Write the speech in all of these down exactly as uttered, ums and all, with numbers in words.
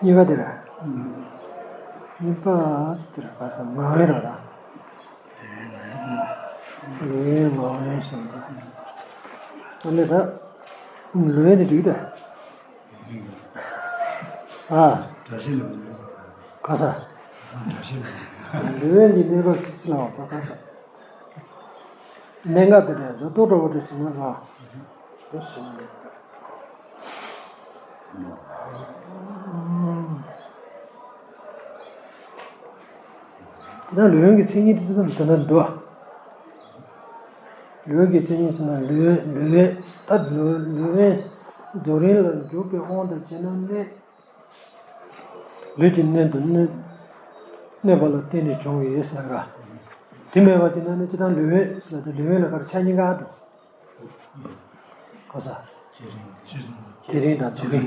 གཉིས་པ་དེ་ར། གཉིས་པ་དེ་ར་ག་ས་ང་བའི་ར་ར། ལུས་ངག་ཡིད་གསུམ་པ། ཨ་ནི་ད། ལུས་དེ་དུས་ད། ཨ། བཀྲ་ཤིས་ལོ་ལོ་ཟེར། ག་ས། བཀྲ་ཤིས་ལོ་ལོ། ལུས་ཀྱི་གནས་སྐབས་ཀྱི་ཚུལ་ལ་བ་ག་ས། གནད་འགག་དེ་འདྲ་རྡོ་ཏོ་འདྲ་བོ་དེ་བྱུང་ན་ར། དེ་ནས་ལུས་ཡོན་གྱི་མཚན་ཉིད་དེ་ཚོ་དེ་འདྲ་འདུག་ལུས་ཡོན་གྱི་མཚན་ཉིད་ཟེར་ན་ལུས་ཡོན་ལུས་ཡོན་ད་ལུས་ལུས་ཡོན་རྫོགས་རིམ་ལ་འཇུག་པའི་དབང་དུ་བྱས་ན་གནས། ལུས་ཀྱི་གནད་དུ་གནས་གནས་པ་ལ་བརྟེན་ནས་བྱུང་བའི་ཟེར་ལ་ར། དེ་མེད་པ་དེ་ན་ནི་སྤྱིར་བཏང་ལུས་ཡོན་ཟེར་ལ་དེ་ལུས་ཡོན་ལ་ག་རེ་ཆ་གཉིས་ཀ་འདུག་གོ་ས། བྱེད་རིམ་དང་རྫོགས་རིམ།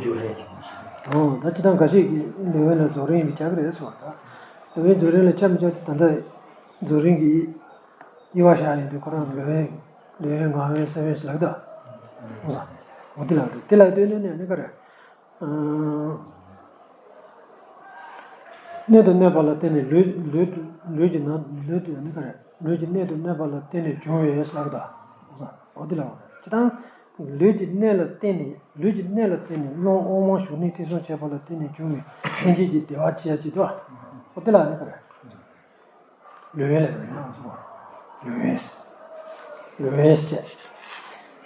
ཨོ་ད་སྤྱིར་བཏང་འགའ་ཞིག་གིས་ལུས་ཡོན་ལ་རྫོགས་རིམ་ཡིན་པའི་རྒྱག་གི་རེད་ཟེར་བ་ད། ལུས་ཡོན་རྫོགས་རིམ་ལ་ཆ་མི་ཆ་དེ་ད་ལྟ་རྫོགས་རིམ་གྱི་དབྱེ་བ་བཞག་ཡིན་དུས་ཁོ་རང་ལུས་ཡོན་ལུས་ཡོན་ངག་ཡོན་སེམས་ཡོན་ཟེར་ལ་གི་ད། ཨོ་ས། ཨོ་དེ་ལ་དེ་ལ་ལྟོས་ནས་ནི་ག་རེ། གནད་དུ་གནས་པ་ལ་བརྟེན་ནས་ལུས་ལུས་ལུས་ཀྱི་ནང་ལུས་དུ་ནི་ག་རེ་ལུས་ཀྱི་གནད་དུ་གནས་པ་ལ་བརྟེན་ནས་བྱུང་བའི་ཟེར་ལ་གི་ད། འོ་དེ་ལ་འོ་ཅི་དང་། ལུས་ཀྱི་གནད་ལ་བརྟེན་ནས་ལུས་ཀྱི་གནད་ལ་བརྟེན་ནས་རླུང་དབང་མང་ཞུགས་གནས་ཐེ་ཚོམ་བྱས་པ་ལ་བརྟེན་ནས་བྱུང་བའི་ལྷན་སྐྱེས་ཀྱི་བདེ་བ་ཅེས་བྱེད་དོ། འོ་དེ་ལ་ནི་ག་རེ། ལུས་ཡོན་ལ་ཡོད་ན་ལུས་ཡོན། ལུས་ཡོན་ཟེར།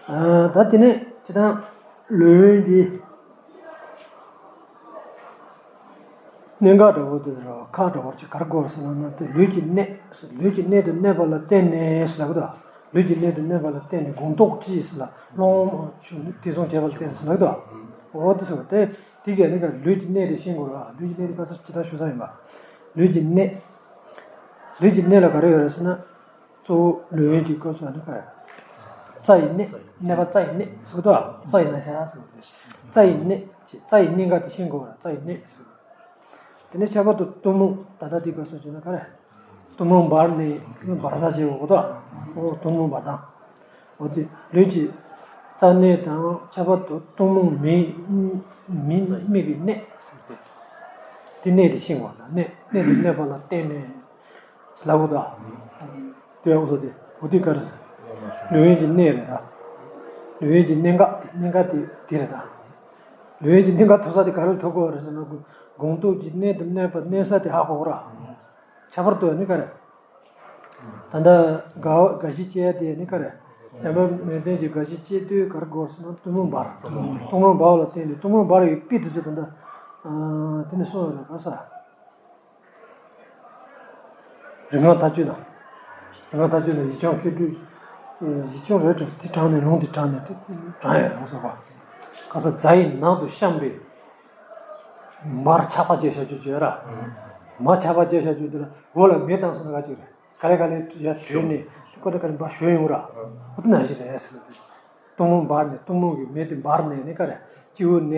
ཨ་ད་དེ་ནས་ཅི་དང་ལུས་ཡོན་གྱི་གནད་འགག་འདྲ་བོ་དེ་ར་ཁག་འདྲ་བོ་ཅིག་ག་རེ་དགོས་ཟེར་ན་ན་དེ་ལུས་ཀྱི་གནད་ལུས་ཀྱི་གནད་དུ་གནས་པ་ལ་བརྟེན་ནས་ཟེར་ལབ་གི་འདུག་ལུས་ཀྱི་གནད་དུ་གནས་པ་ལ་བརྟེན་ནས་སྒོང་རྡོག་གཅིག་ཟེར་ལ་རླུང་ཞུགས་ནས་ཐེ་ཚོམ་བྱས་པ་ལ་བརྟེན་ནས་ཟེར་ལབ་གི་འདུག་འོ་དེ་ཟེར་བ་དེ་དེ་གས་ནི་ག་ལུས་ཀྱི་གནད་དེ་ཤེས་དགོས་ར། ལུས་ཀྱི་གནད་དེ་ག་ས་ཅི་ལྟར་ཞུ་ས་ཡིན་པ། ལུས་ཀྱི་གནད། ལུས་ཀྱི་གནད་ལ་ག་རེ་ཡོད་རེད་ཟེར་ན། གཙོ་བོ་ལུས་ཡོན་གྱི་སྐབས་སུ་ནི་ག་རེ། རྩ་ཡི་གནད། གནས་པ་རྩ་ཡི་གནད་ཟེར་གི་འདུག་རྩ་ཡི་གནད་ཟེར་ཡ་ཟེར་གི་འདུག་རྩ་ཡི་གནད། རྩ་ཡི་གནད་འགག་དེ་ཤེས་དགོས་པ་ར་རྩ་ཡི་གནད་ཟེར། དེ་ནས་ཁྱད་པར་དུ་གཏི་མུག་ད་ལྟ་དེའི་སྐབས་སུ་བྱས་ན་ག་རེ། གཏི་མུག་འབར་ནས་འབར་ས་བྱེད་དགོས་གི་འདུག་འོ་གཏི་མུག་འབར་སྟངས། འོ་དེ་ལུས་ཀྱི་རྩ་གནད་དང་ཁྱད་པར་དུ་གཏི་མུག་མེ་མེ་མེ་གི་གནད་ཟེར་ཏེ། དེ་གནད་དེ་ཤེས་དགོས་པ་དང་གནད་གནད་དུ་གནས་པ་ལ་བརྟེན་ནས། ལབ་དགོས་དོ། དེ་ཡང་སོ་དེ་བོ་དེ་ག་རེ། ལུས་ཡོན་གྱི་གནད་རེད་ད། ལུས་ཡོན་གྱི་གནད་འགག་གནད་འགག་དེ་དེ་རེད་ད། ལུས་ཡོན་གྱི་གནད་འགག་ཐོབ་ས་དེ་ག་རེ་ཐོབ་དགོས་རེད་ཟེར་ན་སྒོང་རྡོག་གི་གནད་དུ་གནས་པ་གནས་ས་དེ་ཧ་གོ་དགོས་ར། ཁྱད་པར་དུ་ནི་ག་རེ། ད་ལྟ་དགའ་བ་དགའ་བཞི་སྐྱེ་ཡ་དེ་ནི་ག་རེ། བྱམས་པ་མེད་མཁན་གྱི་དགའ་བཞི་སྐྱེ་དུས་ག་རེ་དགོས་ཟེར་ན་གཏི་མུག་འབར། གཏི་མུག་འབར་བ་ལ་བརྟེན་ནས་གཏི་མུག་འབར་བའི་དཔེ་དེ་ཚོ་ད་ལྟ། དེ་ནི་གསུངས་ཡོད་རེད་ག་ས། རིག་སྔགས་མཐའ་དཔྱོད་ན། རིག་སྔགས་མཐའ་དཔྱོད་ན་ཡིག་ཆུང་སྐྱེ་དུས། ཡིག་ཆུང་རེད་དྲན་སོང་དེ་དྲངས་ནས་ལུང་དེ་དྲངས་ནས་དེ་དྲངས་ཡོད་རེད་ཟེར་བ། ག་ས་རྫ་ཡི་ནང་དུ་བཤམས་པའི། མར་ཆག་པ་བརྒྱབ་བཞག་རྒྱུ་བརྗོད་ར། མར་ཆག་པ་བརྒྱབ་བཞག་རྒྱུ་དེ་ལ་འོག་ལ་མེ་བཏང་སོང་ན་ག་ཅིག་རེད། ག་ལེ་ག་ལེ་ཡར་བྲོས་ནས་ཁོ་ད་ག་ལེ་འབར་ཞོན་ཡོང་ར། ཨོ་དེ་ནང་བཞིན་རེད་ཟེར། གཏི་མུག་འབར་ནས་གཏི་མུག་གི་མེ་དེ་འབར་ནས་ནི་ག་རེ་སྤྱི་བོ་ནས།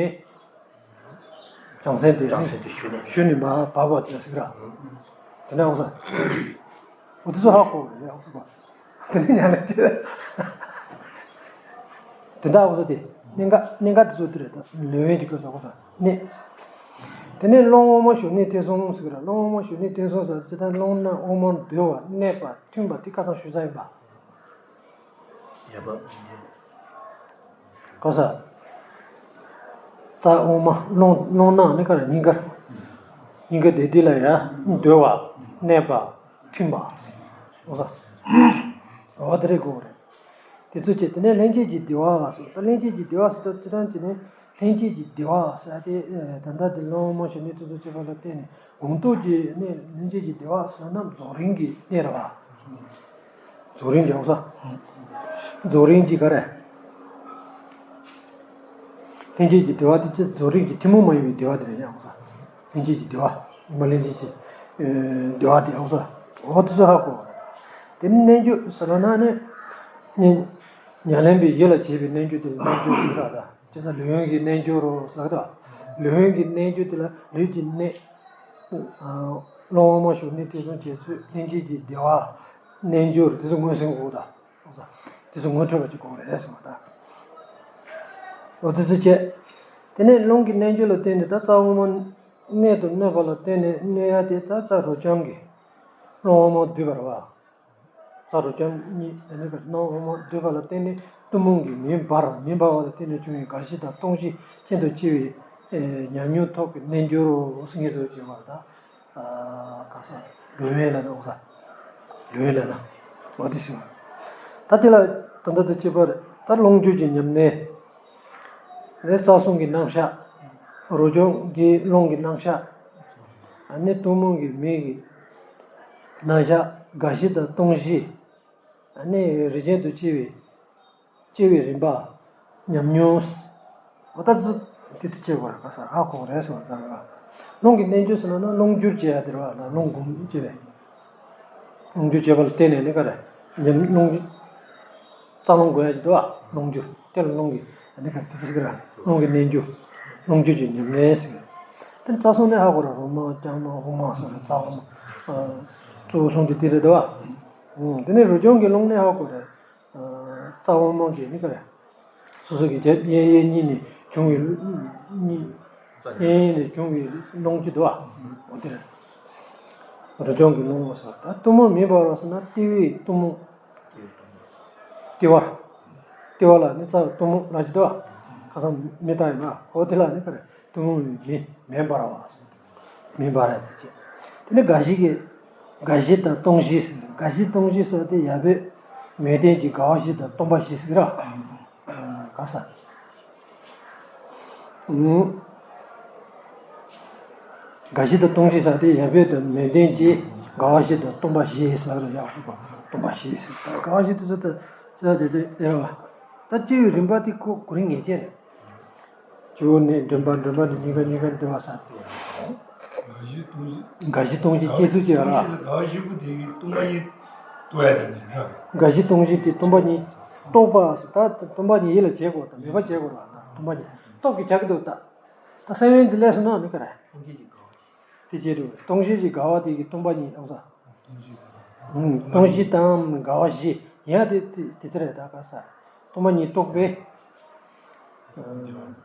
བྱང་སེམས་དེ་བྱང་སེམས་དེ་ཞུ་ནས་ཞུ་ནས་མ་བབ་པ་དེ་ལ་ཟེར་གི་ར། དེ་ནས་འོ་ས། འོ་དེ་ཚོ་ཧ་གོ་རེད་འོ་ས་གོ། དེ་ནས་ཉ་ལ་ཅི། དེ་འདྲ་འོ་ས་དེ་གནད་འགག་གནད་འགག་དེ་ཚོ་དེ་རེད་ད་ལུས་ཡོན་གྱི་སྐབས་སུ་འོ་ས་གནད། དེ་ནས་རླུང་དབང་མོ་ཞུགས་གནས་ཐེ་ཚོམ་ཟེར་གི་ར། རླུང་དབང་མོ་ཞུགས་གནས་ཐེ་ཚོམ་ཟེར་ཅི་ད་རླུང་ནང་དབང་མོ་འདུ་བ་གནས་པ་མཐུན་པ་དེ་ཁ་སང་ཞུ་ས་ཡིན་པ། ཡ་པ། གོ་ས། རྩ་དབུ་མ་རླུང་རླུང་ནང་ནི་ག་རེ་སྙིང་ག་སྙིང་ག་དེ་དེ་ལ་ཡ་འདུ་བ་གནས་པ་མཐུན་པ། གོ་ས། འོ་དེ་རེད་གོ་རེད། དེ་ཚོ་བྱས་དེ་ནས་ལྷན་སྐྱེས་ཀྱི་བདེ་བ་སོགས་ད་ལྷན་སྐྱེས་ཀྱི་བདེ་བ་སོགས་ད་སྤྱི་བཏང་བྱས་ནས་ ལྷན་སྐྱེས་ཀྱི་བདེ་བ་ཟེར་ཏེ་ད་ལྟ་དེ་སློབ་མ་བྱས་ནས་དུས་ཚོད་གཅིག་པ་ལ་བརྟེན་ནས་གོང་ཐོག་གི་གནས་ལྷན་སྐྱེས་ཀྱི་བདེ་བ་ཟེར་ན་རྫོགས་རིམ་གྱི་གནས་རེད་བ། རྫོགས་རིམ་གྱི་ཨོ་ས། རྫོགས་རིམ་གྱི་ག་རེ། ལྷན་སྐྱེས་ཀྱི་བདེ་བ་དེ་ཅི་རྫོགས་རིམ་གྱི་ཐུན་མོང་མ་ཡིན་པའི་བདེ་བ་དེ་རེད་ཡ་ཨོ་ས། ལྷན་སྐྱེས་ཀྱི་བདེ་བ། ཉི་མ་ལྷན་སྐྱེས་ཀྱི་བདེ་བ་དེ་ཨོ་ས། འོ་དེ་ཚོ་ཧ་གོ། དེ་ནི་རྣལ་འབྱོར་ཟེར་ན་ནི། ཉན་ཉན་ལེན་པའི་ཡིད་ལ་བྱེད་པའི་རྣལ་འབྱོར་དེ་ལ་རྣལ་འབྱོར་ཟེར་ར་ད། ཅེས་ལྷོད་ཡངས་ཀྱི་རྣལ་འབྱོར་རོ་ཟེར་ད། ལྷོད་ཡངས་ཀྱི་རྣལ་འབྱོར་དེ་ལ་ལུས་ཀྱི་གནད། ཀློང་དབུ་མ་ཞུགས་གནད་ཐེ་ཚོམ་བཅད་ཚུལ་ལྷན་སྐྱེས་ཀྱི་བདེ་བ། རྣལ་འབྱོར་དེ་ཚོ་མངོན་སུམ་གོ་ད། དེ་ཚོ་ངོ་འཕྲོད་པ་ཅིག་དགོས་རེད་ཟེར་བ་ད། འོ་དེ་ཚོ་བཅད། དེ་ནས་ཀློང་གི་རྣལ་འབྱོར་ལ་བརྟེན་ནས་ད་རྩ་དབུ་མ། གནད་དུ་གནས་པ་ལ་བརྟེན་ནས་གནས་ཡ་དེ་ད་རྩ་རོ་རྐྱང་གི། ཀློང་དབུ་མ་བསྡུས་པ་རེད་བ། རྩ་རོ་རྐྱང་གཉིས་ཨ་ནི་ཀློང་དབུ་མ་བསྡུས་པ་ལ་བརྟེན་ནས་གཏི་མུག་གི་མེ་འབར་མེ་འབར་བ་ལ་བརྟེན་ནས་བྱུང་བའི་རྒ་ཤི་དང་སྟོང་ཤི་རྐྱེན་དུ་བྱས་པའི་ཉམས་མྱོང་ཐོག་གི་རྣལ་འབྱོར་རོ་སེམས་ཉིད་དུ་བྱེད་པ་ད། ག་ས། ལུས་ཡོད་ལ་ན་འོ་ས། ལུས་ཡོད་ལ་ན། འོ་དེ་ཟེར་བ། ད་དེ་ལ་ད་ལྟ་དེ་གཅིག་པ་རེད་ད་ཀློང་སྦྱོར་གྱི་ཉམས་ལེན། རེད་རྩ་གསུམ་གྱི་རྣམ་གཞག་རོ་སྦྱོང་གི་ཀློང་གི་རྣམ་གཞག་ཨ་ནི་གཏི་མུག་གི་མེ་གི་རྣམ་གཞག་རྒ་ཤི་དང་སྟོང་ཤི། ཨ་ནི་རིགས་ཅན་དུ་སྐྱེ་བའི་སྐྱེ་བའི་རིམ་པ། ཉམས་མྱོང་། འོ་ད་ཚོ་དེ་དེ་བྱེད་དགོས་རེད་ག་ས་ཧ་གོ་རེད་སོང་ད་ར། ཀློང་གི་རྣལ་འབྱོར་ཟེར་ན་ན་ཀློང་སྦྱོར་བྱེད་ཡ་དེ་རེད་བ་ལ་ཀློང་སྒོམ་བྱེད་པས། ཀློང་སྦྱོར་བྱེད་པ་ལ་བརྟེན་ནས་ནི་ག་རེ། ཉམས་ཀློང་། རྩ་རླུང་སྒོམ་ཡ་ཅིག་འདུག་བ་ཀློང་སྦྱོར་དེ་ལ་ཀློང་གི་ཨ་ནི་ག་རེ་དེ་ཟེར་གི་ར་ཀློང་གི་རྣལ་འབྱོར། ཀློང་སྦྱོར་གྱི་ཉམས་ལེན་ཟེར། དེ་རྩ་གསུམ་ནས་ཧ་གོ་ར་རོ་མ་རྐྱང་མ་དབུ་མ་སོགས་རེད་རྩ་དབུ་མ། གཙོ་བོ་གསུམ་དེ་དེ་རེད་འདུག་བ། དེ་ནས་རོ་སྦྱོང་གི་ཀློང་ནས་ཧ་གོ་རེད། རྩ་དབུ་མ་གི་ནི་ག་རེ། སོ་སོ་གི་རྒྱབ་གཡས་གཡོན་གཉིས་ནས་བྱུང་བའི་གཉིས། གཡས་གཡོན་ནས་བྱུང་བའི་ཀློང་གཅིག་འདུག་བ། འོ་དེ་རེད། རོ་སྦྱོང་གི་ཀློང་ཟེར་ད་གཏི་མུག་མེ་འབར་བ་ཟེར་ན་ལྟེ་བའི་གཏི་མུག་ལྟེ་བ། ལྟེ་བ་ལ་ནི་རྩ་གཏི་མུག་ལ་ཅི་འདུག་བ། ཁ་སང་མེ་བཏང་ཡིན་པ་འོ་དེ་ལ་ནི་ག་རེ་གཏི་མུག་མེ་མེ་འབར་བ། མེ་འབར་ཡ་དེ་བྱས། དེ་ནི་རྒ་ཤི་གི། རྒ་ཤི་དང་སྟོང་ཤི་ཟེར། རྒ་ཤི་སྟོང་ཤི་ཟེར་དེ་ཡབ་བེ་མོས་ལྡན་གྱི་རྒ་བ་བཞི་དང་སྟོང་པ་བཞི་ཟེར་ར། ག་ས། རྒ་ཤི་དང་སྟོང་ཤི་ཟེར་དེ་ཡབ་བེ་དང་མོས་ལྡན་གྱི་རྒ་བ་བཞི་དང་སྟོང་པ་བཞི་ཟེར་ར་ཡག་པོ་སྟོང་པ་བཞི་ཟེར་རྒ་བ་བཞི་དེ་ཚོ་ད་ཅི་ལ་དེ་དེ་ཡར་བ། ད་སྐྱེ་བའི་རིམ་པ་དེ་ཁོ་གོ་རིམ་ངེས་ཅན་རེད། བཅུ་ནས་མགྲོན་པ་མགྲོན་པ་ནས་གཉིས་ཀ་གཉིས་ཀ་འདུལ་བ་ས། རྒ་ཤི་སྟོང་ཤི། རྒ་ཤི་སྟོང་ཤི་སྐྱེ་ཚུལ་གྱི་ར། རྒ་ཤི་བུ་དེ་གི་སྟོང་པ་ཉིད་རྟོགས་ཡ་དེ་ནས་ར། རྒ་ཤི་སྟོང་ཤི་དེ་སྟོང་པ་ཉིད་རྟོགས་པ་ཟེར་ད་སྟོང་པ་ཉིད་ཡིད་ལ་བྱེད་དགོས་དང་མོས་པ་བྱེད་དགོས་ར་ན་སྟོང་པ་ཉིད་སྟོབས་ཀྱིས་བྱ་གི་འདུག་ད། ད་སེམས་ཡོན་དེ་ལས་སུ་ན་ནི་ག་ར། དེ་བྱེད་དུས་སྟོང་ཤི་གི་རྒ་བ་དེ་གི་སྟོང་པ་ཉིད་ཨང་ས། སྟོང་ཤི་དང་རྒ་བ་བཞི་ཡང་དེ་དེ་དེ་ལྟར་རེད་ད་ག་ས། སྟོང་པ་ཉིད་རྟོགས་པའི།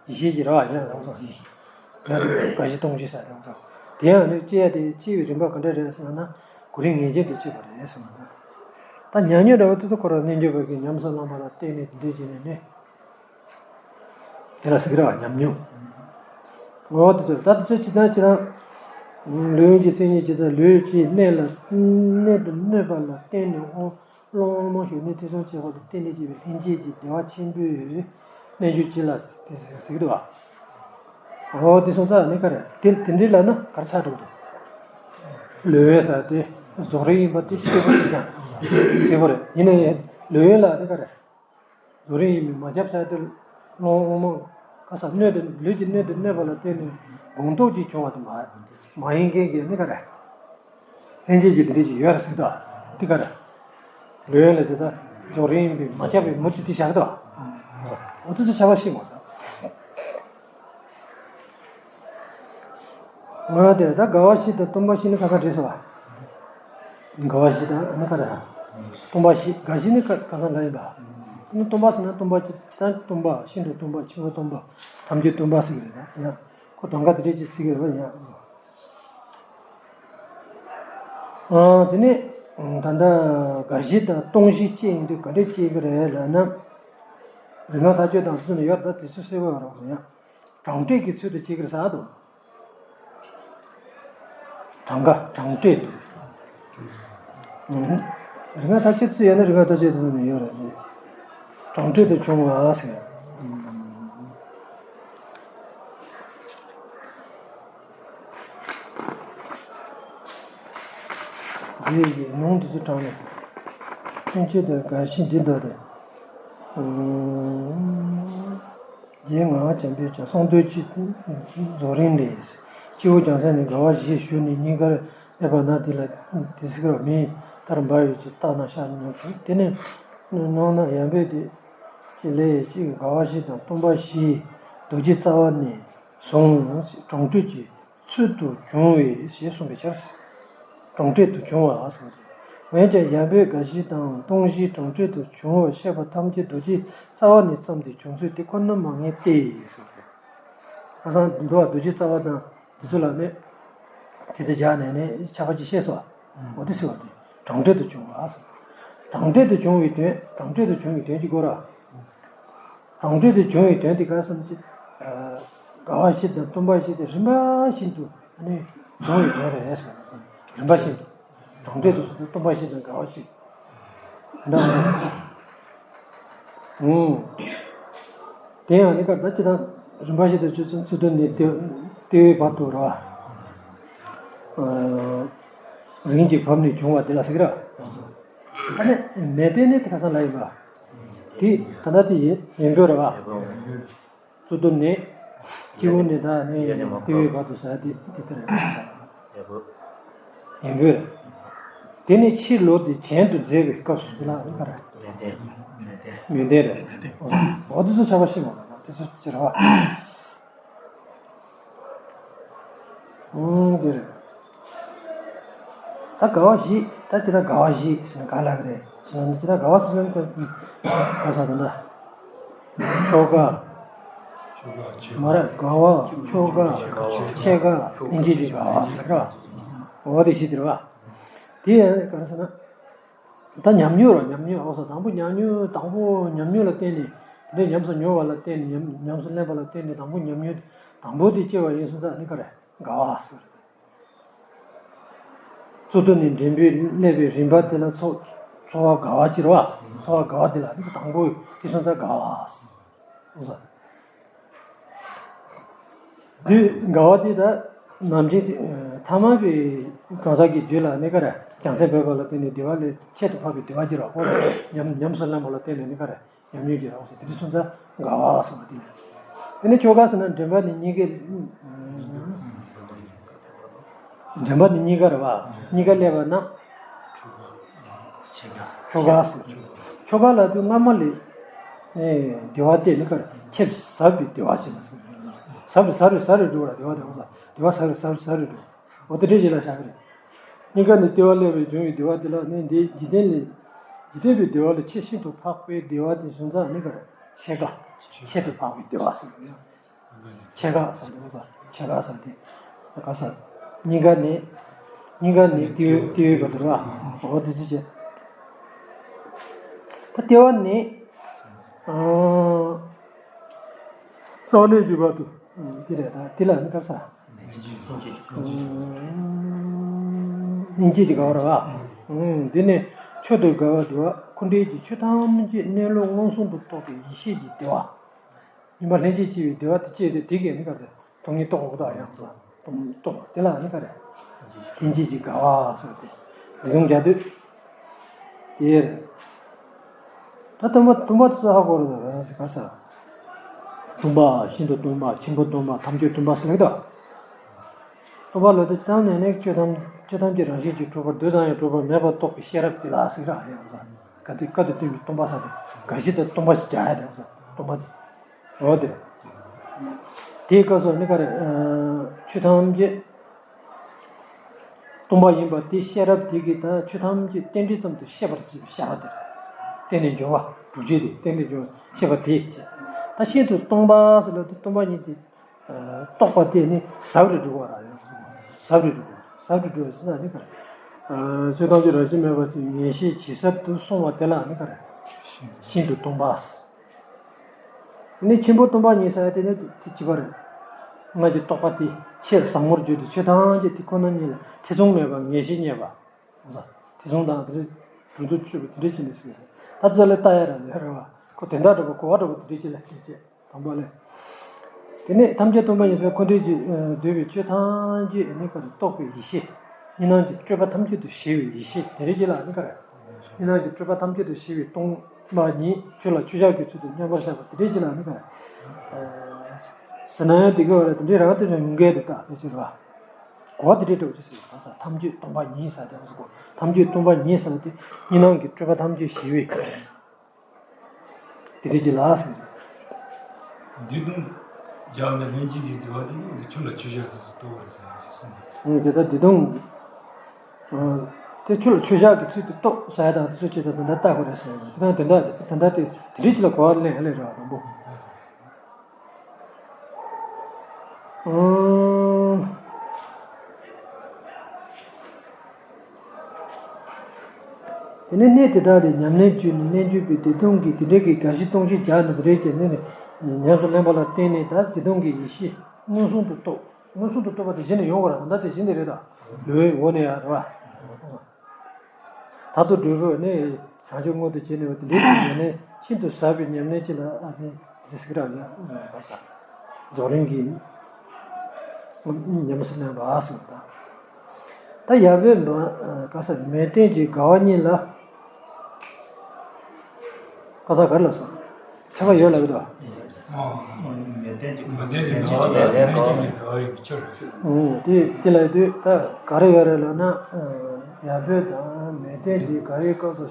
གཞི་ཀྱི་ར་བ་ཡིན་ལ་ལོངས་སུ་ཡིན། རྒ་ཤི་སྟོང་ཤི་ས་ལོངས་སུ། དེ་ཡང་ནི་སྐྱེ་ཡ་དེ་སྐྱེ་བའི་རིམ་པ་ག་འདྲ་རེད་ཟེར་ན་གོ་རིམ་ངེས་ཅན་དུ་སྐྱེས་པ་རེད་ཟེར་བ་ན། ད་ཉམས་མྱོང་འདྲ་བོ་དེ་ཚོ་ཁོ་རང་རྣལ་འབྱོར་པ་གི་ཉམས་སུ་བླངས་པ་ལ་བརྟེན་ནས་དེ་འདྲ་བྱས་ནས་ནི། དེ་ལ་ཟེར་གི་ར་བ་ཉམས་མྱོང་། ངོ་བོ་དེ་ཚོ་ད་དེ་ཚོ་ཅི་ལྟར་ཅི་ལྟར། ལུས་ཀྱི་མཚན་ཉིད་ཇི་ལྟར་ལུས་ཀྱི་གནད་ལ་གནད་དུ་གནས་པ་ལ་བརྟེན་ནས་དབང་། ཀློང་དབུ་མ་ཞུགས་གནད་ཐེ་ཚོམ་བཅད་པ་ལ་བརྟེན་ནས་སྐྱེས་པའི་ལྷན་སྐྱེས་ཀྱི་བདེ་བ་ཆེན་པོའི་རྣལ་འབྱོར་ཅིག་ལ་དེ་ཟེར་གྱི་འདུག་བ། འོ་དེ་སོང་ཙང་ནི་ག་རེ་དེ་དེ་འདྲའི་ལ་ན་གར་ཆགས་འགྲོ་གི་འདུག་ལུས་ཡོད་ས་དེ་རྫོགས་རིམ་ཡིན་པ་དེ་གསལ་པོ་ཞིག་ཀྱང་གསལ་པོ་རེད་ཡིན་ན་ཡང་ལུས་ཡོད་ལ་ནི་ག་རེ་རྫོགས་རིམ་ཡིན་མིན་མ་ཁྱབ་ས་དེ་ཀློང་དབུ་མ་ག་ས་སྣོད་དུ་ལུས་ཀྱི་སྣོད་དུ་གནས་པ་ལ་བརྟེན་ནས་སྒོང་རྡོག་ཅིག་བྱུང་བ་དེ་མ་མ་ཡིན་མཁན་གྱི་ནི་ག་རེ། ལྷན་སྐྱེས་ཀྱི་དེ་འདྲ་ཞིག་ཡོད་རེད་ཟེར་ད། འདི་ག་རེ། ལུས་ཡོད་ལ་ཇི་ལྟར་རྫོགས་རིམ་ཡིན་པས་མ་ཁྱབ་པའི་མུ་སྟེགས་དེ་བཞག་ད། འོ་དེ་ཚོ་ཁྱབ་པ་ཤེས་དགོས་ད། ང་དེར་ད་རྒ་བ་བཞི་དང་སྟོང་པ་བཞི་ནི་ཁ་སང་བྲིས་སོ། རྒ་བ་བཞི་དང་ཨ་ནི་ག་རེ། སྟོང་པ་བཞི་རྒ་བཞི་ནི་ཁ་ཁ་སང་འདྲ་ཡིན་པ། ཨ་ནི་སྟོང་པ་ཟེར་ན་སྟོང་པ་ཇི་ལྟར་སྟོང་པ་ཤིན་ཏུ་སྟོང་པ་ཆེན་པོ་སྟོང་པ་ཐམས་ཅད་སྟོང་པ་ཟེར་གི་རེད་ད་ཡང་ཁོ་གྲངས་ཀ་དེ་འདྲ་ཅིག་བརྩི་གི་རེད་པ་ཡང་། དེ་ནས་ད་ལྟ་རྒ་བཞི་དང་སྟོང་བཞི་སྐྱེ་ཡིན་དུས་ག་འདྲས་སྐྱེ་གི་རེད་ལབ་ན། རིག་སྔགས་མཐའ་དཔྱོད་དང་ཚུལ་ནི་ཡོད་ད་དེ་ཚོ་གསལ་པོ་ཡོད་རོགས་ཡང་གྲངས་འདྲེས་ཀྱི་ཚུལ་དུ་སྐྱེ་གི་རེད་ཟེར་དུ། གྲངས་ཀ་གྲངས་འདྲེས་དུ། རིག་སྔགས་མཐའ་དཔྱོད་ཚུལ་ཡོད་ན་རིག་སྔགས་མཐའ་དཔྱོད་དེ་ཚོ་ནི་ཡོད་རེད། གྲངས་འདྲེས་དུ་བྱུང་བ་ཟེར། ཞེས་ནང་དུ་ཚུར་དྲངས་ནས། ཀུན་མཁྱེན་དང་དགའ་བཞི་འདི་འདྲ་སྟེ། རྗེ་ངག་དབང་བྱམས་པས་ཀྱང་གསུང་དོན་ཅི་རྫོགས་རིམ་ལས། སྤྱི་བོ་རྒྱང་མཚན་ནས་དགའ་བ་བཞི་ཞུས་ནས་སྙིང་གར་སླེབས་པ་ན། དེ་ལ་དེ་སྲིད་ཀར་མེ་ལྟར་འབར་བའི་ཅིག་རྟགས་རྣམས་ཤར་མྱོང་བྱུང་། དེ་ནས་ནང་ན་ཡང་འབོད་དེ་ཅི་ལས་ཅིག་དགའ་བ་བཞི་དང་སྟོང་པ་བཞི་རྡོ་རྗེ་རྩ་བ་ནས་བཟུང་གྲོང་ཁྲོད་ཀྱི་ཚུལ་དུ་བྱུང་བས་ཞེས་གསུངས་པའི་ཕྱིར། གྲོང་ཁྲོད་དུ་བྱུང་བ་གསུངས་ཏེ། འོན་ཀྱང་ཡང་འབོད་དགའ་བཞི་དང་སྟོང་བཞི་གྲོང་ཁྲོད་དུ་བྱུང་བར་བཤད་པ་ཐམས་ཅད་རྡོ་རྗེ་རྩ་བ་ནས་བརྩམས་ཏེ་བྱུང་ཚུལ་དེ་ཁོ་ན་མ་ངེས་ཏེ་གསུངས་ཏེ། ཁ་སང་འདུལ་བ་རྡོ་རྗེ་རྩ་བ་དང་དེ་ཚོ་ལ་ནི་དེ་ཚོ་སྦྱར་ནས་ནི་ཆ་ཕ་ཅིག་བཤད་སོ། འོ་དེ་ཟེར་བ་དེ་གྲོང་ཁྲོད་དུ་བྱུང་བ་གསུངས། གྲོང་ཁྲོད་དུ་བྱུང་བའི་དོན། གྲོང་ཁྲོད་དུ་བྱུང་བའི་དོན་གྱི་སྐོར་ར། གྲོང་ཁྲོད་དུ་བྱུང་བའི་དོན་དེ་ག་བསམ་ཅི། དགའ་བ་བཞི་དང་སྟོང་པ་བཞི་དེ་རིམ་པ་བཞིན་དུ་ཨ་ནི་བྱུང་བའི་དོན་རེད་ཟེར། རིམ་པ་བཞིན་དུ། གྲོང་ཁྲོད་དུ་སྟོང་པ་བཞི་དང་དགའ་བ་བཞི། འདྲ་བ། ཨུང་། དེ་ཡང་ནི་ཀར་ད་ཅི་དང་རིམ་པ་བཞིན་དུ་ཚུལ་ཚུལ་དུ་ནི་ལྟེ་ལྟེ་བའི་བར་དུ་ར། རིམ་གྱིས་བབས་ནས་བྱུང་བ་དེ་ལ་ཟེར་གི་ར། ཨ་ནི་མེ་ཏོག་ནི་དེ་ཁ་སང་ལ་ཡིན་པ། དེ་ད་ལྟ་དེ་ཡིན་ཡིན་པོ་རེད་བ། གཙུག་ཏོར་ནས་སྤྱི་བོ་ནས་ད་ནས་ལྟེ་བའི་བར་དུ་ཟ་དེ་དེ་ལྟར་རེད་བ། ཡིན་པོ་རེད། དེ་ནས་ཕྱིར་ལོག་སྟེ་གྱེན་དུ་འཛེགས་པའི་སྐབས་སུ་དེ་ལ་ནི་ག་རེ། མེ་ལྡན་རེད། འོ་དེ་ཚོ་ཆགས་པ་ཤེས་མ་རེད། དེ་ཚོ་ཅི་རེད་བ། ཨང་། འདིར། ད་དགའ་བ་བཞི། ད་ཅི་ད་དགའ་བ་བཞི་ཟེར་ན་ག་ལ་རེད་ཟེར་ན། ཅི་ད་དགའ་བ་ཟེར་ན་ད་ག་ས་ད་ན། མཆོག་དགའ། མ་རེད། དགའ་བ། མཆོག་དགའ། ཆེ་དགའ། ལྷན་སྐྱེས་ཀྱི་དགའ་བ་ཟེར་ར། འོ་དེ་བཞི་དེ་རེད་བ། དེ་ཡང་ག་རེ་ཟེར་ན། ད་ཉམས་མྱོང་ར། ཉམས་མྱོང་འོ་ས་དང་པོ་ཉམས་མྱོང་དང་པོ་ཉམས་མྱོང་ལ་བརྟེན་ནས་དེ་འདྲའི་ཉམས་སུ་མྱོང་བ་ལ་བརྟེན་ནས་ཉམས་ཉམས་སུ་ལེན་པ་ལ་བརྟེན་ནས་དང་པོ་ཉམས་མྱོང་དང་པོ་དེ་སྐྱེ་བ་ཡིན་སོང་ཙང་ནི་ག་རེ་དགའ་བ་ཟེར། གཙུག་ཏོར་ནས་འགྲེང་བུས་སླེབས་པའི་རིམ་པ་དེ་ལ་ཚོར་ཚོར་བ་དགའ་བ་ཅི་རེད་བ། ཚོར་བ་དགའ་བ་དེ་ལ་ནི་དང་པོ་དེ་སོང་ཙང་དགའ་བ་ཟེར། འོ་ས། འདི་དགའ་བ་འདི་ད་ནམ་རྒྱུན་དེ་ཐ་མལ་པའི་གང་ཟག་གི་རྒྱུད་ལ་ནི་ག་རེ་རྒྱང་སྲིང་འབད་པ་ལ་བརྟེན་ནས་བདེ་བ་ལས་ཁྱད་དུ་འཕགས་པའི་བདེ་བ་ཅིག་རག་གོ། ཉམས་ཉམས་སུ་ལེན་པ་ལ་བརྟེན་ནས་ནི་ག་རེ་ཉམས་མྱོང་ཅིག་རག་གོ་ཟེར། དེ་འདྲ་སོང་ཙང་དགའ་བ་ཟེར་བ་དེ་ནི། དེ་ནི་མཆོག་དགའ་ཟེར་ན་འདྲེན་པ་ནི་གཉིས་ཀའི། འདྲེན་པ་ནི་གཉིས་ཀ་རེད་བ། གཉིས་ཀ་སླེབས་པ་ན། མཆོག་དགའ་ཟེར། མཆོག་དགའ་ལ་དུས་སྔ་མ་ལས། ཨེ། བདེ་བ་སྟེ་ནི་ག་རེ་ཆེས་ཟབ་པའི་བདེ་བ་ཅིག་ལ་ཟེར། ཟབ་རུ་ཟབ་རུ་ཟབ་རུ་འགྲོ་བ་ལ་བདེ་བ་དེ་འོ་ལ་བདེ་བ་ཟབ་རུ་ཟབ་རུ་ཟབ་རུ་འགྲོ། འོ་དེ་འདྲའི་ཅིག་ལ་བཞག་གི་རེད། གཉིས་ཀ་ནི་ལྟེ་བ་སླེབས་པའི་འབྱུང་བའི་བདེ་བ་དེ་ལ་ནི་འདི་འཇིག་རྟེན་ལས། འཇིག་རྟེན་པའི་བདེ་བ་ལས་ཆེས་ཤིན་ཏུ་འཕགས་པའི་བདེ་བ་དེ་སོང་ཙང་ནི་ག་རེ་ཆེས་དགའ། ཆེས་དུ་འཕགས་པའི་བདེ་བ་ཟེར་གི་རེད། ཆེས་དགའ་ཟེར་དེ་ག་ཆེས་དགའ་ཟེར་དེ་ག་ས། གཉིས་ཀ་ནི། གཉིས་ཀ་ནི་ལྟེ་བའི་ལྟེ་བའི་བར་དུ་རེད་བ། འོ་དེ་ཚོ་བྱས། ད་ལྟེ་བ་ནི། ཨང་། གསང་གནས་ཀྱི་བར་དུ། ཨང་། དེ་རེད། ད་དེ་ལ་ནི་ག་ས། སྙིང་རྗེ་ཀྱི་དགའ་བ་རེད་བ། ཨང་། འདི་ནི་མཆོག་ཏུ་དགའ་བ་བདེ་བ་འཁོར་འདས་ཀྱི་ཆོས་ཐམས་ཅད་གནས་ལུགས་མངོན་སུམ་དུ་རྟོགས་པའི་ཡེ་ཤེས་ཀྱི་བདེ་བ། སྙོམས་པར་ལྷན་ཅིག་སྐྱེས་པའི་བདེ་བ་དེ་སྐྱེས་ཏེ་དེ་གས་ནི་ག་རེ་སྟོང་ཉིད་རྟོགས་པ་དག་ཡང་དུ་སྟོང་ཉིད་རྟོགས་པ་དེ་ལ་ནི་ག་རེ་ལྷན་ཅིག་གི་དགའ་བ་ཟེར་ཏེ་འདི་གསུམ་རྒྱ་སྡུད་དེ་རེད། ད་སྟོང་པ་སྟོང་པ་དེ་ཚོ་ཧ་གོ་རོགས་ཟེར་ག་ས། སྟོང་པ་ཤིན་ཏུ་སྟོང་པ་ཆེན་པོ་སྟོང་པ་ཐམས་ཅད་སྟོང་པ་ཟེར་ལེགས་དོ། སྟོང་པ་ལ་དེ་ཅི་ཐམ་ནས་ནི་ཆོས་ཐམས་ཆོས་ཐམས་ཅད་རང་བཞིན་གྱིས་གྲུབ་པར་འདོད་ཙམ་ཡང་གྲུབ་པ་མེད་པར་རྟོགས་པའི་ཤེས་རབ་དེ་ལ་ཟེར་ར་ཡང་ཟེར། ག་དེ་བཀའ་དང་བསྟུན་པའི་སྟོང་པ་ཟེར་ཏེ་ག་ཞིག་དང་སྟོང་པ་ཞིག་བྱ་ཡ་དེ་ཟེར་སྟོང་པ་དེ། འོ་དེ་རེད། དེའི་སྐབས་སུ་ནི་ག་རེ། ཆོས་ཐམས་ཅད་སྟོང་པ་ཡིན་པ་དེ་ཤེས་རབ་དེ་གིས་ད་ཆོས་ཐམས་ཅད་རྟེན་འབྲེལ་ཙམ་དུ་ཤེས་པར་བྱེད་པའི་ཤེས་པ་དེ་རེད། རྟེན་ནས་འབྱུང་བ་སྒྲུབ་བྱེད་དེ་རྟེན་ནས་འབྱུང་བ་ཤེས་པ་དེ་བྱེད། ད་ཤིན་ཏུ་སྟོང་པ་ཟེར་ལ་དེ་སྟོང་པ་ཉིད་དེ། རྟོགས་པ་དེ་ནི་ཟབ་རུ་འགྲོ་བ་ར་ཡང་། ཟབ་རུ་འགྲོ་བ། ཟབ་རུ་འགྲོ་བ་ཟེར་ན་ནི་ག་རེ། ཆོས་ཐམས་ཅད་རང་བཞིན་མེད་པ་ཞིག་ངེས་ཤེས་ཇི་ཟབ་ཏུ་སོང་བ་དེ་ལ་ནི་ག་རེ། ཤིན་ཏུ་སྟོང་པ། ནི་ཆེན་པོ་སྟོང་པ་ཉིད་ཟེར་ཡ་དེ་ནི་དེ་གཅིག་པ་རེད། སྔར་གྱི་རྟོགས་པ་དེ་ཆེས་ཟབ་མོར་གྱུར་ཏེ་ཆོས་ཐམས་ཅད་དེ་ཁོ་ན་ཉིད་ལ་ཐེ་ཚོམ་མེད་པར་ངེས་ཤེས་རྙེད་པ། དེ་ཚོ་དང་དེ་འདྲ་གྲུབ་འདུག་བཅུ་པ་དེ་འདྲ་བྱས་ནས་ཟེར། ད་ཚོ་ལ་ལྟ་ཡ་ར་ཡོད་རེད་བ། ཁོ་དེ་འདྲ་འདྲ་པོ་གོ་བ་འདྲ་པོ་དེ་འདྲ་བྱས་ལ་དེ་བྱས་དང་པོ་ལས། དེ་ནས་ཐམས་ཅད་སྟོང་པ་ཉིད་ཟེར་ཁོ་འདྲའི་ཅིག་འདོད་པའི་ཆོས་ཐམས་ཅད་ནི་ག་རེ་རྟོགས་པའི་ཡེ་ཤེས། གཉིས་སྣང་གི་སྤྲོས་པ་ཐམས་ཅད་དུ་ཞི་བའི་ཡེ་ཤེས་དེ་རེད་ཅེས་ལ་ནི་ག་རེ། གཉིས་སྣང་གི་སྤྲོས་པ་ཐམས་ཅད་དུ་ཞི་བའི་སྟོང་པ་ཉིད་ཆོས་ལ་ཆོས་བཞག་གི་ཚུལ་དུ་མཉམ་པར་བཞག་པ་དེ་རེད་ཅེས་ལ་ནི་ག་རེ། ཟེར་ན་ཡང་དེ་ག་བ་རེད། དེ་འདྲའི་རང་དེ་རང་ཡོང་གི་འདུག་ད་དེ་ཕྱིར་བ། གོ་བ་དེ་འདྲའི་འགྲོ་ཅི་ཟེར་ག་ས་ཐམས་ཅད་སྟོང་པ་ཉིད་ཟེར་དེ་གོ་ཐམས་ཅད་སྟོང་པ་ཉིད་ཟེར་དེ་གཉིས་སྣང་གི་སྤྲོས་པ་ཐམས་ཅད་ཞི་བའི། དེ་འདྲ་ཅིག་ལ་ཟེར། འདི་དང་སྦྱར་ནས་ལྷན་ཅིག་གི་འདུལ་བ་དེ་ནི་འདི་ཆོས་ལ་ཆོས་བཞག་ཟེར་ཟེར་རྟོགས་པར་ཟེར་ཞེས་གསུངས། ཨང་། དེ་ལྟར་འདི་དང་། ཨ། དེ་ཆོས་ལ་ཆོས་བཞག་གི་ཚུལ་དུ་རྟོགས་ཟེར་ཡ་དང་དེ་ཚོ་ཅི་ཟེར་དེ་འདྲ་ལྟ་དགོས་རེད་ཟེར་ཡ་དེ་དང་དེ་འདྲ་དེ་འདྲ་དེ་དེ་འདྲ་ཅིག་ལ་གོ་བ་ལེན་ཡ་ལས་རེད་བ་དང་པོ། ཨང་། དེ་ནས་གནས་དེ་དག་ལས་ཉམས་ལེན་བྱས་ནས་རྣལ་འབྱོར་པས་བདེ་སྟོང་གི་དེ་འདྲ་གི་དགའ་བཞི་སྟོང་གཅིག་སྦྱར་ནས་དེ་འདྲ་བྱས་ནས་ཉམས་སུ་ལེན་པ་ལ་བརྟེན་ནས་ད་བདེ་སྟོང་གི་ཡེ་ཤེས་མངོན་སུམ་དུ་རྟོགས། མངོན་སུམ་དུ་རྟོགས་པ་དེ་གཞི་ནས་ཡོང་བ་ར་ད་ལྟ་དེ་གཞི་ནས་རེད་ད། ལུས་འོག་ནས་ཡང་རེད་བ། ད་དུ་འགྲུབ་པ་ནི་བྱང་ཆུབ་མངོན་དུ་བྱས་ནས་བ་དེ་འདྲའི་ཅིག་ཡོད་ནས་ཤིན་ཏུ་ཟབ་པའི་ཉམས་ལེན་ཅིག་ལ་ཨ་ནི་དེ་ཟིག་ར་ཡ་ག་ས་རྫོགས་རིམ་གྱི་ཉམས་སུ་ལེན་པ་ཟེར་ད། ད་ཡབ་བེ་མ་ག་ས་མལ་སྟན་གྱི་དགའ་བ་གཉིས་ལ་ག་ས་ག་རེ་ལ་སོང་། ཁྱད་པར་ཡོད་ལབ་ཀྱི་འདུག་བ། མལ་སྟན་གྱི་དགའ་བ་ཡིན་ཕྱིར། ཨོ། དེ་དེ་ལབ་དུས་ད་ག་རེ་ཡོད་རེད་ལབ་ན། ཡབ་བེ་དང་མལ་སྟན་གྱི་དགའ་བའི་སྐབས་སུ་